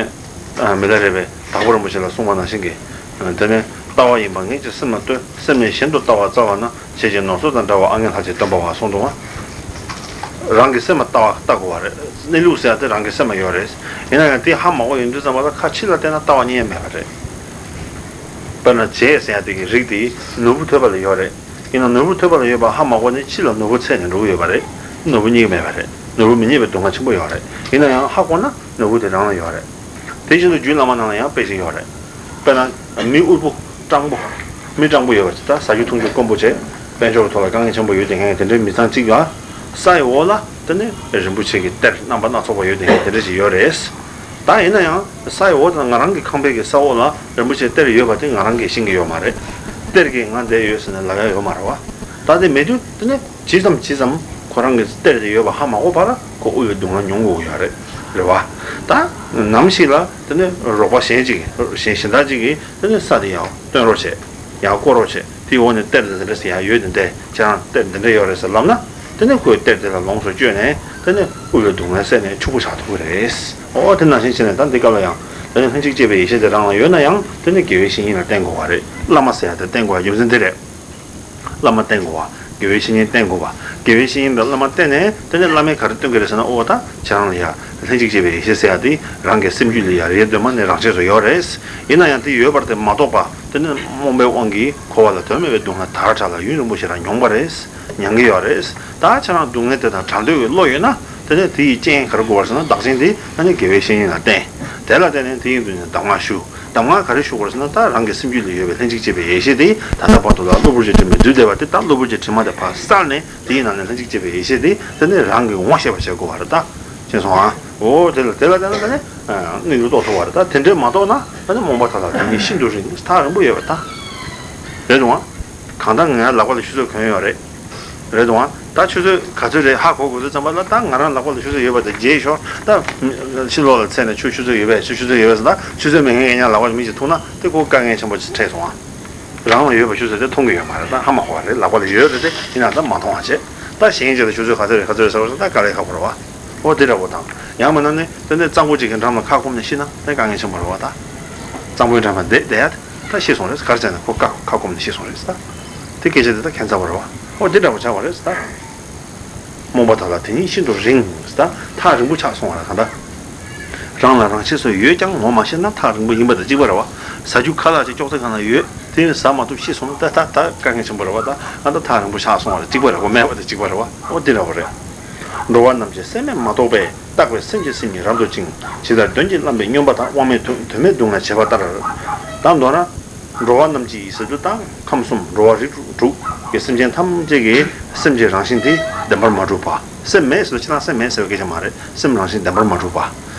མི་ལ་རས་པས་དྭགས་པོ་རིན་པོ་ཆེ་ལ་གསུངས་པ་ནང་བཞིན་གྱི། དེ་ནི་ལྟ་བ་ཡིན་པ་ངེད་ཀྱི་སེམས་ལ་ལྟོས། སེམས་ནི་གཞན་དུ་ལྟ་བ་རྩ་བ་ན། ཁྱེད་ཀྱི་ནོར་སོགས་དང་འདྲ་བ་ཨ་ངེས་ལྷག་བཅས་སྟོན་པ་བ་གསུངས་འདུག་བ། རང་གི་སེམས་ལ་ལྟ་བ་ལྟ་དགོས་པ་རེད། གནས་ལུགས་ཟེར་ཡ་དེ་རང་གི་སེམས་ལ་ཡོད་རེད། ཡིན་ན་ཡང་དེ་ཧ་མ་གོ་ཡོང་དུས་ཙམ་པ་ལ་ཁ་ཕྱི་ལ་བལྟས་ན་ལྟ་བ་རྙེད་ཡ་མེད་པ་རེད། དཔེར་ན་བྱད་ཟེར་ཡ་དེ་གི་རིགས་དེ་ནོར་བུ་ཐོད་པ་ལ་ཡོད་རེད། ཡིན་ན་ནོར་བུ་ཐོད་པ་ལ་ཡོད་པ་ཧ་མ་གོ་ནས་ཕྱི་ལ་ནོར་བུ་འཚོལ་ནས་འགྲོ་གི་ཡོད་པ་རེད། ནོར་བུ་རྙེད་ཀྱི་མེད་པ་རེད། ནོར་བུ་མི་རྙེད་པའི་སྡུག་བསྔལ་ཆེན་པོ་ཡོད་རེད། ཡིན་ན་ཡང་ཧ་གོ་ན་ནོར་བུ་དེ་རང་ལ་ཡོད་རེད། དེ་བཞིན་དུ་རྒྱུད་བླ་མ་ནང་ལ་ཡང་དཔེ་ཞིག་ཡོད་རེད། དཔེར་ན་མི་དབུལ་པོ་སྤྲང་པོ། མི་སྤྲང་པོ་ཡོད་པ་ཅིག་ད་ཟ་རྒྱུ་འཐུང་རྒྱུ་དཀོན་པོ་བྱས། དཔལ་འབྱོར་ཐོག་ལ་དཀའ་ངལ་ཆེན་པོ་ཡོད་དེ་ངས་དེ་འདྲའི་མི་ཚང་གཅིག་ལ། ས་ཡི་འོག་ལ་དེ་ནས་རིན་པོ་ཆེ་གི་གཏེར་རྣམ་པ་སྣ་ཚོགས་པ་ཡོད་དེ་ངས་དེ་འདྲ་ཞིག་ཡོད་རེད། ད་ཡིན་ན་ཡང་ས་ཡི་འོག་དང་ང་རང་གི་ཁང་པའི་གི་ས་འོག་ལ་རིན་པོ་ཆེ་གཏེར་ཡོད་པ་དེ་ང་རང་གིས་ཤེས་ཀྱི་ཡོད་མ་རེད། གཏེར་གྱིས་ང་བསྡད་ཡོད་ཟེར་ནས་ལབ་ཡ་ཡོད་མ་རེད་བ། ད་དེ་མེད་དུས་དེ་ནས་ཇི་ཙམ་ཇི་ཙམ་ཁོ་རང་གི་གཏེར་དེ་ཡོད་པ་ཧ་མ་གོ་བར་ཁོ་དབུལ་བའི་སྡུག་བསྔལ་མྱོང་དགོས་ཀྱི་ཡོད་རེད། རེད་བ། ད་ནམ་ཞིག་ལ་དེ་ནས་རོགས་པ་གཞན་ཅིག་གཞན་གཞན་དག་ཅིག་གིས་དེ་ནས་ས་དེ་ཡར་སྟོན་རོགས་བྱས། ཡར་བརྐོ་རོགས་བྱས། དེའི་འོག་ནས་གཏེར་དེ་འདི་འདྲ་ཟེར་ཡ་ཡོད་དེ་འདྲས། ཁྱེད་རང་གཏེར་འདི་འདྲ་ཡོད་རེད་ཟེར་ལབ་ན། དེ་ནས་ཁོས་གཏེར་དེ་ལ་ལོངས་སུ་སྤྱོད་ནས་དེ་ནས་དབུལ་བའི་སྡུག་བསྔལ་བསལ་ནས་ཕྱུག་པོ་ཆགས་ཐུབ་ཀྱི་རེད། འོ་དེ་ནང་བཞིན་བྱས་ནས་ད་འདི་སྐབས་ལ་ཡང་དེ་ནས་ལྷན་ཅིག་སྐྱེས་པའི་ཡེ་ཤེས་དེ་རང་ལ་ཡོད་ན་ཡང་དེ་ནས་དགེ་བའི་བཤེས་གཉེན་ལ་བསྟེན་དགོས་པ་རེད། བླ་མ་ཟེར་ཡ་དེ་བསྟེན་དགོས་པ་རྒྱུ་མཚན་དེ་རེད། བླ་མ་བསྟེན་དགོས་པ། དགེ་བའི་བཤེས་གཉེན་བསྟེན་དགོས་པ། དགེ་བའི་བཤེས་གཉེན་དང་བླ་མ་བསྟེན་ནས་དེ་ནས་བླ་མས་ག་རེ་སྟོན་གྱི་རེད་ཟེར་ན། ཨོ་ད་ཁྱེད་རང་ལ་ཡ་ལྷན་ཅིག་སྐྱེས་པའི་ཡེ་ཤེས་ཟེར་ཡ་དེ་རང་གི་སེམས་རྒྱུད་ལ་ཡ་རེ་ཡ་གདོད་མ་ནས་རང་ཆས་སུ་ཡོད་རེད། ཡིན་ན་ཡང་དེ་ཡོད་པར་དེ་མ་རྟོགས་པ། དེ་ནི་རྨོངས་པའི་དབང་གིས་འཁོར་བ་ལ་དོན་མེད་པའི་སྡུག་བསྔལ་དལ་བ་དྲག་ལ་ཡུན་རིང་པོ་ཞིག་རང་མྱོང་བ་རེད། མྱང་གི་ཡོད་རེད། ད་ཁྱེད་རང་སྡུག་བསྔལ་དེ་དང་བྲལ་འདོད་ཀྱི་བློ་ཡོད་ན། དེ་ནས་དེ་ཡི་རྐྱེན་ག་རེ་དགོས་པར་ཟེར་ན། བདག་གཞན་དེ་ཨ་ནི་དགེ་བའི་བཤེས་གཉེན་ལ་བསྟེན། དེ་ལ་བརྟེན་ནས་དེ་ཡི་མདུན་ནས་གདམས་ངག་ཞུ། གདམས་ངག་ག་རེ་ཞུ་དགོས་ཟེར་ན། ད་རང་གི་སེམས་རྒྱུད་ལ་ཡོད་པའི་ལྷན་ཅིག་སྐྱེས་པའི་ཡེ་ཤེས་དེ་ད་ལྟ་བར་དུ་ལ་གློ་བུར་གྱི་དྲི་མས་བསྡུས་བསྡད་པ་དེ། ད་གློ་བུར་གྱི་དྲི་མ་དེ་ཕར་བསལ་ནས། དེའི་ནང་ནས་ལྷན་ཅིག་སྐྱེས་པའི་ཡེ་ཤེས་དེ་དེ་ནས་རང་གིས་ངོ་ཤེས་པ་བྱེད་དགོས་པ་རེད་ད། མཁྱེན་སོང་ཨ། འོ་དེ་ལ་དེ་ལ་དེ་ལ་དེ་ནས་ཨ་གནས་ལུགས་རྟོགས་ཐུབ་པ་རེད་ད། དེ་འདྲས་མ་རྟོགས་ན་ད་ནི་རྨོངས་པ་མཐའ་ལ་དེ་ཉིད་ཤིན་ཏུ་རིང་། ཐག་རིང་པོ་ཡོད་པ་ད། རེད་འདུག་ཨ། གང་ལྟར་ངའི་ལག་པ་ལ་ཆུ་ཚོད་གོན་ཡོད་རེད། རེད་འདུག་ཨ། ད་ཆུ་ཚོད་ག་ཚོད་རེད་ཧ་གོ་དགོས་དུས་ཙམ་པ་ལ། ད་ང་རང་ལག་པ་ལ་ཆུ་ཚོད་ཡོད་པ་དང་བརྗེད་ཤོར་ད། ཕྱི་ལོགས་ལ་ཚད་ནས་ཆུ་ཆུ་ཚོད་ཡོད་པས། ཆུ་ཆུ་ཚོད་ཡོད་པས་ཟེར། ད་ཆུ་ཚོད་མེད་མཁན་ངའི་ལག་པ་ལ་མི་ཞིག་ཐུག་ན་དེ་ཁོ་དཀའ་ངལ་ཆེན་པོ་ཞིག་འཕྲད་སོང་ཨ། རང་ལ་ཡོད་པའི་ཆུ་ཚོད་དེ་མཐོང་གི་ཡོད་མ་རེད། ད་ཧ་མ་གོ་བ་རེད། ལག་པ་ལ་ཡོད་རེད་དེ། ཡིན་ན་ད་མ་མཐོང་བ་བྱས། ད་གཞན་གྱི་ལ་ཆུ་ཚོད་ག་ཚོད་རེད་ག་ཚོད་རེད་ཟེར་བ་ད་དཀའ་ལས་ཁག་པོ་རེད་བ། ཨོ་དེ་འདྲ་པོ་དང་། ཡང་མིན་ན་ནི་དེ་ནས་གཙང་པོ་ཅིག་གི་འགྲམ་ལ་ཁ་སྐོམ་ནས་ཤི་ན་དེ་དཀའ་ངལ་ཆེན་པོ་རེད་བ་ད། གཙང་པོའི་འགྲམ་ལ་བསྡད་བསྡད་ཡ་དེ། ད་ཤི་སོང་རེད། ག་རེ་བྱས་ན་ཁོ་ཁ་ཁ་སྐོམ་ནས་ཤི་སོང་རེད་ད། དེ་སྐད་ཆ་དེ་ད་ཁྱད་མཚར་པོ་རེད་བ། ཨོ་དེ་འདྲ་པོ་ཆགས་པ་རེད་ད། རྨོངས་པ་དག་ལ་དེ་ཉིད་ཤིན་ཏུ་རིང་ད། ཐག་རིང་པོ་ཆགས་སོང་བ་རེད་གང་ལྟར། རང་ལ་རང་ཆས་སུ་ཡོད་ཀྱང་ངོ་མ་ཤེས་ན་ཐག་རིང་པོ་ཡིན་པ་དང་གཅིག་པ་རེད་བ། ཟ་རྒྱུ་ཁ་ལག་ཅིག་ཅོག་ཙེ་སྒང་ལ་ཡོད། དེ་ཟ་མ་ཐུབ་ཤི་སོང་ན་ད་ད་ད་དཀའ་ངལ་ཆེན་པོ་རེད་བ། ད་ཨ་ད་ཐག་རིང་པོ་ཆགས་སོང་བ་རེད། གཅིག་པ་རེད་བ། མེད་པ་དང་གཅིག་པ་རེད་བ། ཨོ་དེ་འདྲ་པོ་རེད། འགྲོ་བ་རྣམས་ཀྱི་སེམས་མེད་མ་རྟོགས་པས། བརྟགས་པའི་སེམས་ཀྱིས་སེམས་ཉིད་རབ་ཏུ་བཅིངས། ཇི་ལྟར་གདོན་གྱིས་བརླམས་པའི་རྔོན་པ་དག། དབང་མེད་དོན་དོན་མེད་སྡུག་བསྔལ་བྱེད་པ་ལྟར། ད་མདོར་ན། འགྲོ་བ་རྣམས་ཀྱི་ཡིད་ཟེར་དུས་ད་ཁམས་གསུམ་འགྲོ་བ་རིགས་དྲུག་གི་སེམས་ཅན་ཐམས་ཅད་ཀྱི་སེམས་ཀྱི་རང་བཞིན་དེ་བདེན་པར་མ་གྲུབ་པ། སེམས་མེད་ཟེར་དུས་ཕྱི་ནང་སེམས་མེད་ཟེར་བའི་སྐད་ཆ་མ་རེད། སེམས་རང་བཞིན་བདེན་པར་མ་གྲུབ་པ།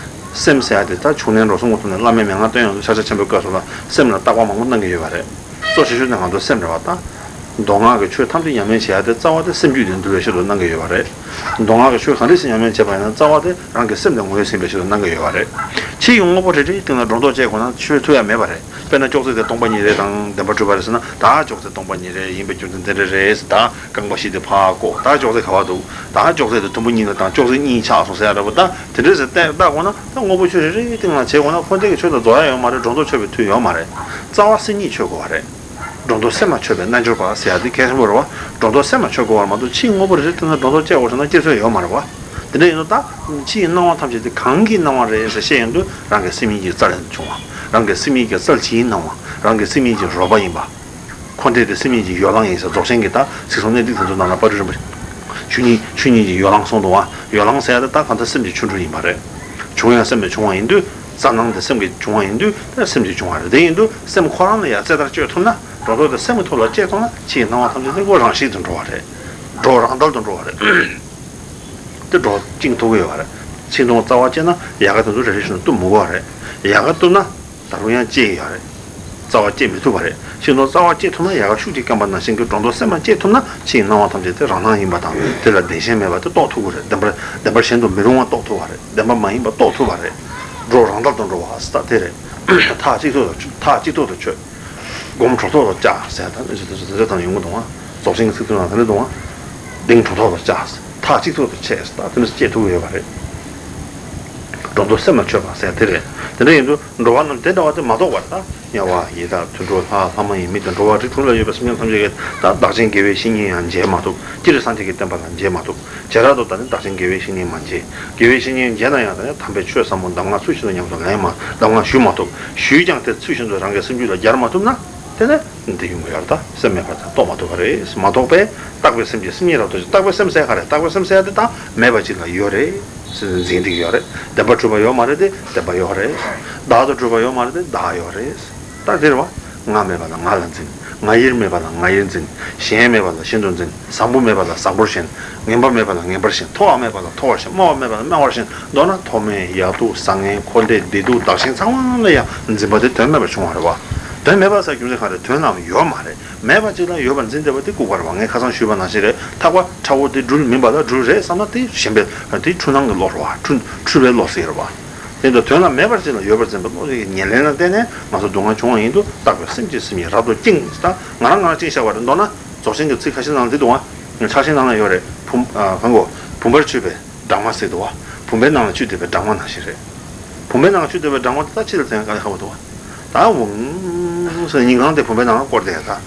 སེམས་ཟེར་ཡ་དེ་ད་ཆུང་ནས་འགྲོ་སོང་གི་ཐོག་ནས་བླ་མའི་མན་ངག་བཏོན་ཡོང་དུས་ཕྱག་རྒྱ་ཆེན་པོའི་སྐབས་སུ་ལ་སེམས་ལ་བརྟག་པ་མང་པོ་གནང་གི་ཡོད་པ་རེད། གཙོ་ཆེ་ཤོས་དེ་ང་ཚོ་སེམས་རེད་བ་ད། མདོ་སྔགས་ཀྱི་ཆོས་ཐམས་ཅད་ཉམས་ལེན་བྱེད་ཡ་དེ་རྩ་བ་དེ་སེམས་རྒྱུད་དེ་འདུལ་བའི་ཆེད་དུ་གནང་གི་ཡོད་པ་རེད། མདོ་སྔགས་ཀྱི་ཆོས་གང་འདྲ་ཞིག་ཉམས་ལེན་བྱེད་པ་ཡིན་ན་རྩ་བ་དེ་རང་གི་སེམས་དེ་ངོས་ཟིན་པའི་ཆེད་དུ་གནང་གི་ཡོད་པ་རེད། ཕྱི་ཡི་དངོས་པོ་རེ་རེའི་སྟེང་ལ་སྒྲོ་འདོགས་བཅད་དགོས་ན་ཆོས་ཐུབ་ཡ་མེད་པ་རེད། དཔེར་ན་ཅོག་ཙེ་དེ་སྟོང་པ་ཉིད་རེད་དང་བདེན་པར་གྲུབ་པ་རེད་ཟེར་ན། ད་ཅོག་ཙེ་སྟོང་པ་ཉིད་རེད། ཡིན་པའི་རྒྱུ་མཚན་དེ་འདྲ་རེད་ཟེར། ད་རྐང་པ་བཞི་དེ་ཕར་བཀོག་ད་ཅོག་ཙེ་ག་བ་འདུག་ད་ཅོག་ཙེ་དེ་དུམ་བུ་གཉིས་ལ་བཏང་། ཅོག་ཙེ་གཉིས་ཆགས་སོང་ཟེར་ཡ་འདྲ་པོ། ད་དེ་འདྲ་ཟེར་བལྟས་བལྟ་དགོས་ན་ད་དངོས་པོ་ཆོས་རེ་རེའི་སྟེང་ལ་བྱེད་དགོས་ན་འཁོར་འདས་ཀྱི་ཆོས་དང་རྫོགས་ཡ་ཡོད་མ་རེད། སྒྲོ་འདོགས་ཆོད་པའི་དུས་ཡོད་མ་རེད། རྩ་བ་སེམས་ཉིད་ཆོད་དགོས་པ་རེད། སྒྲོ་འདོགས་སེམས་ལ་ཆོད་པའི་རྣལ་འབྱོར་པ་ཟེར་ཡ་དེ་གལ་ཆེན་པོ་རེད་བ། སྒྲོ་འདོགས་སེམས་ལ་ཆོད་དགོས་པ་མ་གཏོགས་ཕྱིའི་དངོས་པོ་རེ་རེ་སྟེང་ན་སྒྲོ་འདོགས་བཅད་དགོས་བྱུང་ན་བཅད་སྲོལ་ཡོད་མ་རེད་བ། དེ་འདྲ་ཡིན་ན་ད་ཕྱིའི་སྣང་བ་ཐམས་ཅད་དེ་གང་གི་སྣང་བ་རེད་ཟེར་བཤད་ཡོང་དུས་རང་གི་སེམས་ཉིད་ཀྱི་རྩལ་ལས་བྱུང་བ། རང་གི་སེམས་ཉིད་ཀྱི་རྩལ་ཕྱིའི་སྣང་བ། རང་གི་སེམས་ཉིད་ཀྱི་རོལ་པ་ཡིན་པ། འཁོར་འདས་དེ་སེམས་ཉིད་ཀྱི་ཡོ་ལང་ཡིན་ཟེར། རྫོགས་ཆེན་གྱི་ད་ཚིག་གསུམ་གནད་བརྡེག་དེ་ཚོ་ནང་ལ་དཔལ་སྤྲུལ་རིན་པོ་ཆེ་ཆོས་ཉིད་ཆོས་ཉིད་ཀྱི་ཡོ་ལང་གསུངས་འདུག་བ། ཡོ་ལང་ཟེར་ཡ་དེ་ད་གང་ལྟར་སེམས་ཀྱི་ཆོ་འཕྲུལ་ཡིན་པ་རེད། བྱུང་ཡང་སེམས་ལས་བྱུང་བ་ཡིན་དུས། རྩ་སྣང་དེ་སེམས་ཀྱིས་བྱུང་བ་ཡིན་དུས་ད་སེམས་ཀྱིས་བྱུང་བ་རེད། དེ་ཡིན་དུས་སེམས་ཁོ་རང་ལ་ཡང་རྩེ་ལྟར་གཅོད་ཐུབ་ན། སྒྲོ་འདོགས་དེ་སེམས་ཀྱི་ཐོག་ལ་བཅད་ཐུབ་ན་ཕྱིའི་སྣང་བ་ཐམས་ཅད་དེ་ཁོ་རང་བཞིན་དུ་འགྲོ་བ་རེད། སྒྲོ་རང་འདལ་དུ་འགྲོ་བ་རེད། དེ་སྒྲོ་བཅིངས་ཐུབ་ཀྱི་ཡོད་པ་རེད། ཤིང་སྡོང་རྩ་བ་བཅད་ན་ཡལ་ག་དེ་ཚོ་རེ་རེ་བཞིན་དུ་གཏུབ་མི་དགོས་པ་རེད། ཡལ་ག་གཏུབ་ན་ད་རུང་ཡང་སྐྱེ་ཡི་ཡོད་རེད། རྩ་བ་བཅད་མི་ཐུབ་པ་རེད། ཤིང་སྡོང་རྩ་བ་བཅད་ཐུབ་ན་ཡལ་ག་ཤུགས་ཀྱིས་སྐམ་པ་ནང་བཞིན་གྱི་སྒྲོ་འདོགས་སེམས་མ་བཅད་ཐུབ་ན་ཕྱིའི་སྣང་བ་ཐམས་ཅད་དེ་རང་སྣང་ཡིན་པ་དང་། དེ་ལ་བདེན་ཞེན་མེད་པ་དེ་རྟོགས་ཐུབ་ཀྱི་རེད། བདེན་པར་བདེན་པར་གཞན་དུ་མི་རུང་བ་རྟོགས་ཐུབ་པ་རེད། བདེན་པ་མ་ཡིན་པ་རྟོགས་ཐུབ་པ་རེད། སྒྲོ་རང་འདལ་དུ་འགྲོ་བ་ཟེར་ད་དེ་རེད། ཐག་གཅིག་ཐོག་ཏུ་ཆོད། ཐག་གཅིག་ཐོག་ཏུ་ཆོད། སྒོམ་གྲོལ་ཐོག་ཏུ་བཅའ་ཟེར་ད་ནི་ཅི་ལྟར་ཅི་ལྟར་དང་ཡོང་གི་འདུག་ཨ། རྫོགས་ཆེན་གྱི་ཚིག་དོན་ནང་དེ་འདྲ་འདུག་ཨ། གདེང་གྲོལ་ཐོག་ཏུ་བཅའ། ཐག་གཅིག་ཐོག་ཏུ་ཆད་ཟེར་ད་དེ་ནི་སྐྱེ་ཐུབ་ཡོད་པ་རེད། སྒྲོ་འདོགས་སེམས་ལ་ཆོད་པ་ཟེར་དེ་རེད། དེ་འདྲ་ཡིན་དུས་འགྲོ་བ་རྣམས་དེ་འདྲ་བ་དེ་མ་རྟོགས་པར་ད་དམྱལ་བ་ཡི་དྭགས་དུད་འགྲོ་ལྷ་ལྷ་མ་ཡིན་མི་དང་འགྲོ་བ་རིགས་དྲུག་ལ་ཡོད་པའི་སེམས་ཅན་ཐམས་ཅད་ཀྱིས་ད་བདག་ཆེན་དགེ་བའི་བཤེས་གཉེན་ཡང་མཇལ་མ་ཐུབ། སྤྱིར་སངས་རྒྱས་ཀྱི་བསྟན་པ་ལ་མཇལ་མ་ཐུབ། བྱེ་བྲག་ཏུ་ད་ནི་བདག་ཆེན་དགེ་བའི་བཤེས་གཉེན་མ་མཇལ། དགེ་བའི་བཤེས་གཉེན་མཇལ་ན་ཡང་ད་ནི་དམ་པའི་ཆོས་ཟབ་མོ་གདམས་ངག་ཚུལ་བཞིན་དུ་ཉམས་སུ་ལེན་མ་གདམས་ངག་ཞུ་མ་ཐུབ། ཞུས་ཀྱང་དེ་ཚུལ་བཞིན་དུ་རང་གི་སེམས་རྒྱུད་ལ་སྦྱར་མ་ཐུབ་ན། དེ་ནི་འདི་ཡོང་གི་ཡོད་རེད། ད་སེམས་མེད་པར་ད་རྟོགས་མ་ཐུབ་པ་རེད། མ་རྟོགས་པས་བརྟགས་པའི་སེམས་ཀྱིས་སེམས་ཉིད་རབ་ཏུ། བརྟགས་པའི་སེམས་ཟེར་ག་རེ། བརྟགས་པའི་སེམས་ཟེར་ཡ་དེ་ད་མེད་པ་ཅིག་ལ་ཡོད་རེད་ཟེར་འཛིན་བསྡད་ཀྱི་ཡོད་རེད། བདེན་པར་གྲུབ་པ་ཡོད་མ་རེད་དེ་བདེན་པ་ཡོད་རེད། བདག་ཏུ་གྲུབ་པ་ཡོད་མ་རེད་དེ་བདག་ཡོད་རེད། ད་དེ་རེད་བ། ང་མེད་པ་ལ་ང་ལ་འཛིན། ང་ཡིར་མེད་པ་ལ་ང་ཡིར་འཛིན། གཞན་མེད་པ་ལ་གཞན་དུ་འཛིན། བཟང་པོ་མེད་པ་ལ་བཟང་པོར་ཞེན། ངན་པ་མེད་པ་ལ་ངན་པར་ཞེན། མཐོ་བ་མེད་པ་ལ་མཐོ་བར་ཞེན། དམའ་བ་མེད་པ་ལ་དམའ་བར་ཞེན། མདོར་ན་མཐོ་དམན་ཡག་སྡུག་བཟང་ངན་འཁོར་འདས་བདེ་སྡུག་བདག་གཞན་ཚང་མ་ལ་ཡང་འཛིན་པ་དེ་དོན་མེད་པར་བྱུང་བ་རེད་བ། དོན་མེད་པ་ཟེར་རྒྱུ་མཚན་གང་རེད། དོན་ལའང་ཡོད་མ་རེད། མེད་པ་ཅིག་ལ་ཡོད་པར་འཛིན་བསྡད་པ་དེ་ལྐུགས་པ་རེད་བ། ངས་ཁ་སང་ཞུས་པ་ནང་བཞིན་རེད། ཐག་པ་ཁྲ་བོ་དེ་སྦྲུལ་མིན་པ་ལ་སྦྲུལ་རེད་བསམ་ན་དེ་ཞེན་པའི་དེ་འཁྲུལ་སྣང་གི་བློ་རེད་བ། འཁྲུལ་འཁྲུལ་པའི་བློ་ཟེར་རེད་བ། དེ་འདྲ་དོན་ལ་མེད་པ་ཅིག་ལ་ཡོད་པར་འཛིན་པའི་བློ་དེ་ཉེར་ལེན་ལ་བརྟེན་ནས་ང་ཚོ་སྡུག་བསྔལ་བྱུང་བ་ཡིན་དུས་བརྟགས་པའི་སེམས་ཀྱིས་སེམས་ཉིད་རབ་ཏུ་བཅིངས། ད་ང་རང་ང་རང་བཅིངས་བཞག་པ་རེད། མདོར་ན་རྫོགས་ཆེན་གྱི་ཚིག་ཁ་ཤས་ནང་འདི་འདུག་བ། ཕྱག་ཆེན་ནང་ལ་ཡོད་རེད། བུམ་ཨ་གང་གོ་བུམ་པར་ཆུད་པའི་སྦྲང་མ་ཟེར་འདུག་བ། བུམ་པའི་ནང་ལ་ཆུད་བསྡད་པའི་སྦྲང་མ་ནང་བཞིན་རེད། བུམ་པའི་ནང་ལ་ཆུད་བསྡད་པའི་སྦྲང་མ་དེ་ད་ཕྱི་ལ་འཛིན་ཡ་དཀའ་ལས་ཁག་པོ་འདུག་བ། ད་འོང་ཟེར་ཉིན་གང་དེ་བུམ་པའི་ནང་ལ་བསྐོར་བསྡད་ཡ་ད།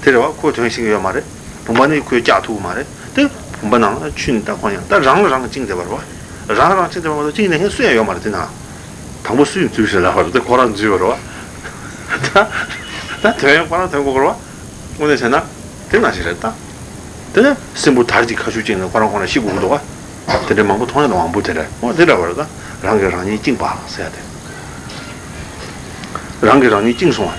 དེ་རེད་བ། ཁོས་དོན་ཤེས་ཀྱི་ཡོད་མ་རེད། བུམ་པ་ནི་ཁོས་བཀྱག་ཐུབ་ཀྱི་མ་རེད། དེ་བུམ་པ་ནང་ལ་ཆུད་ནས་ད་ཁོ་ཡང་ད་རང་རང་བཅིངས་བསྡད་པ་རེད་བ། རང་རང་བཅིངས་བསྡད་པ་མ་གཏོགས་བཅིངས་ནས་ཧེ་སུ་ཡང་ཡོད་མ་རེད། དེ་ན་དང་པོ་སུས་འཛུལ་ཟེར་ལབ་པ་རེད། དེ་ཁོ་རང་འཛུལ་བ་རེད་བ། ད་ད་དོན་ཡང་ཁོ་རང་དོན་གོ་གི་རེད་བ། དངོས་གནས་བྱས་ན་དེ་ནང་བཞིན་རེད་ད། དེ་ནས་སྲིན་བུ་དར་གྱི་ཁ་ཤུ་བཅིངས་ནས་ཁོ་རང་ཁོ་རང་ཤི་དགོས་ཀྱི་འདུག་བ། དེ་འདྲའི་མང་པོ་མཐོང་ཡ་དང་དབང་པོ་དེ་འདྲ། འོ་དེ་འདྲ་བ་རེད་ད། རང་གིས་རང་ཉིད་བཅིངས་པ་ཟེར་ཡ་དེ། རང་གིས་རང་ཉིད་བཅིངས་སོང་བ་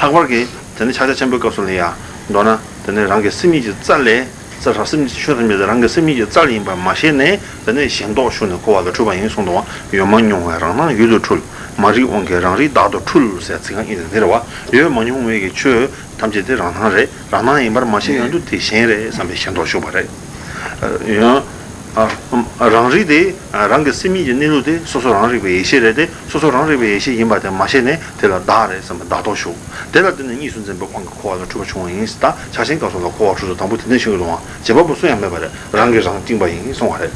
རེད། ལྷག་པར་གྱི་དེ་ནི་ཕྱག་རྒྱ་ཆེན་པོའི་སྐབས་སུ་ལ་ཡང་མདོར་ན་དེ་ནི་རང་གི་སེམས་ཉིད་ཀྱི་རྩལ་ལས། རྩལ་རང་སེམས་ཉིད་ཆོས་ཐམས་ཅད་དེ་རང་གི་སེམས་ཉིད་ཀྱི་རྩལ་ཡིན་པར་མ་ཤེས་ནས། དེ་ནི་ཞེན་རྟོག་ཞུགས་ནས་འཁོར་བ་ལ་འཁྲུལ་པ་ཡིན་གསུངས་འདུག་བ། ཡོད་མ་མྱོང་བའི་རང་སྣང་ཡུལ་དུ་འཁྲུལ། མ་རིག་དབང་གིས་རང་རིག་བདག་ཏུ་འཁྲུལ་ཟེར་ཚིག་རྐང་གཉིས་དེ་འདི་རེད་བ། ཡོད་མ་མྱོང་བའི་གི་ཆོས་ཐམས་ཅད་དེ་རང་སྣང་རེད། རང་སྣང་ཡིན་པར་མ་ཤེས་ཡོང་དུས་དེ་ཞེན་རེད་བསམ་པའི་ཞེན་རྟོག་ཞུགས་པ་རེད། ཡང་། ཨ། རང་རིག་དེ། རང་གི་སེམས་ཉིད་ཀྱི་གནས་ལུགས་དེ་སོ་སོ་རང་རིག་པའི་ཡེ་ཤེས་རེད་དེ། སོ་སོ་རང་རིག་པའི་ཡེ་ཤེས་ཡིན་པ་དེ་མ་ཤེས་ནས་དེ་ལ་བདག་རེད་བསམ་པའི་བདག་རྟོག་ཞུགས། དེ་ལ་བརྟེན་ནས་གཉིས་སུ་འཛིན་པའི་དབང་གིས་འཁོར་བ་ལ་འཁྲུལ་པ་བྱུང་བ་ཡིན། ད་ཕྱག་ཆེན་སྐབས་སུ་ལ་འཁོར་བ་འཁྲུལ་རྟོག་དང་པོ་དེ་འདྲ་ཞིག་ཡོད་དུ་འོང་། བྱེད་པ་པོ་སུ་ཡང་མེད་པ་རེད། རང་གིས་རང་བཅིངས་པ་ཡིན་གསུང་བ་རེད།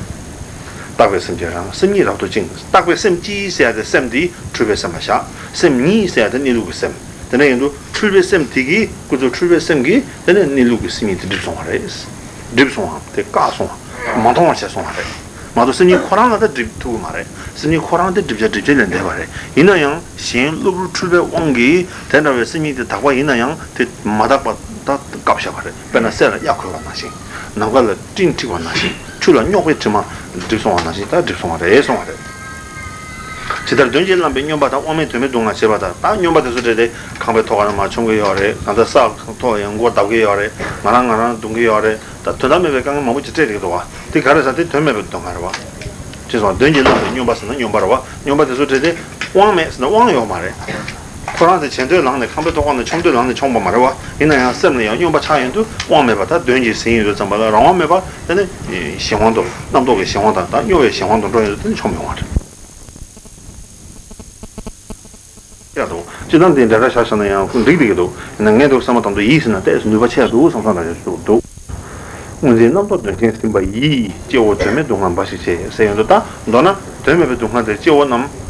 རྟག་པའི་སེམས་ཀྱིས་རང་སེམས་ཉིད་རབ་ཏུ་བཅིངས། རྟག་པའི་སེམས་གཅིག་ཟེར་ཡ་དེ་སེམས་དེ་འཁྲུལ་པའི་སེམས་ལ་བཞག་སེམས་གཉིས་ཟེར་ཡ་དེ་གནས་ལུགས་ཀྱི་སེམས། དེ་ནས་ཡིན་དུས་འཁྲུལ་པའི་སེམས་དེ་གིས། ཀུན་རྫོབ་འཁྲུལ་པའི་སེམས་ཀྱིས་དེ་ནས་གནས་ལུགས་ཀྱི་སེམས་ཉིད་དེ་སྒྲིབ་སོང་བ་རེད། སྒྲིབ་སོང་བ་དེ་བཀག་སོང་བ། མ་མཐོང་བར་བྱས་སོང་བ་རེད། མ་གཏོགས་སེམས་ཉིད་ཁོ་རང་ལ་ད་སྒྲིབ་ཐུབ་ཀྱི་མ་རེད། སེམས་ཉིད་ཁོ་རང་དེ་སྒྲིབ་བྱ་སྒྲིབ་བྱེད་ལས་འདས་པ་རེད། ཡིན་ན་ཡང་གཞན་གློ་བུར་འཁྲུལ་པའི་དབང་གིས་དེ་འདྲ་བའི་སེམས་ཉིད་དེ་དག་པ་ཡིན་ན་ཡང་དེ་མ་དག་པ་ད་བཀབ་བཞག་པ་རེད། དཔེར་ན་གསེར་ལ་གཡའ་གོན་པ་ནང་བཞིན། ནམ་མཁའ་ལ་སྤྲིན་འཁྲིགས་པ་ནང་བཞིན། ཆུ་ལ་རྙོག་པའི་དྲི་མ་སྒྲིབ་སོང་བ་ནང་བཞིན་ད་སྒྲིབ་སོང་བ་རེད་གསུང་བ་རེད། ཇི་ལྟར་གདོན་གྱིས་བརླམས་པའི་སྨྱོན་པ་དང་། དབང་མེད་དོན་མེད་སྡུག་བསྔལ་བྱེད་པ་ལྟར། ད་སྨྱོན་པ་དེ་ཚོ་འདྲ་དེ་ཁང་པའི་ཐོག་ཁ་ནས་མར་མཆོང་གི་ཡོད་རེད། ད་ལྟ་ས་ཐོག་ཡང་མགོ་བརྡབ་གི་ཡོད་རེད། ང་རང་ང་རང་རྡུང་གི་ཡོད་རེད། ད་དོན་དག་མེད་པའི་དཀའ་ངལ་མང་པོ་ཅིག་སྤྲད་བསྡད་ཀྱི་འདུག་བ། དེ་ག་རེ་ཟེར་དེ་དོན་མེད་པའི་སྡུག་བསྔལ་རེད་བ། ཅེས་སོགས་གདོན་གྱིས་བརླམས་པའི་སྨྱོན་པ་ཟེར་ན་སྨྱོན་པ་རེད་བ། སྨྱོན་པ་དེ་ཚོ་འདྲ་དེ་དབང་མེད་ཟེར་ན་དབང་ཡོད་མ་རེད། ཁོ་རང་དེ་བྱེད་འདོད་ལངས་ནས་ཁང་པའི་ཐོག་ཁ་ནས་མཆོང་འདོད་ལངས་ནས་མཆོངས་པ་མ་རེད་བ། ཡིན་ན་ཡང་སེམས་ལ་ཡང་སྨྱོན་པ་ཆགས་ཡོང་དུས་དབང་མེད་པ་ད་གདོན་གྱིས་ཟིན་ཡོང་དུས་ཙམ་པ་ལ་རང་དབང་མེད་པ་དེ་ནི་གཞན་དབང་དུ་རྣམ་རྟོག་གི་གཞན་དབང་དང་ད་སྨྱོ་བའི་གཞན་དབང་དུ་འགྲོ་ཡོང་དུས་དེ་ནི་མཆོངས་མི་འོང་བ་རེད། ཡག་འདུག་སྤྱིར་བཏང་དེ་འདྲ་འདྲ་བཞག་བཞག་ན་ཡང་འགྲིག་འགྲིག་གི་འདུག་ཡིན་ན་ངས་འདུག་བསམ་པ་དང་དུ་ཡིད་ཟིན་ན་ཏོག་ཙམ་ནུས་པ་ཆེ་ཡག་འདུག་བསམ་བསམ་འདྲ་ཞིག་འདུག་སྔོན་འཛིན་རྣམ་རྟོག་གདོན་ཆེན་ཟིན་པ་ཡིས། སྐྱེ་བོ་དོན་མེད་སྡུག་བསྔལ་འབའ་ཞིག་བྱེད་ཟེར་ཡོང་དུས་ད་མདོར་ན་དོན་མེད་པའི་སྡུག་བསྔལ་དེ་སྐྱེ་བོ་རྣམས་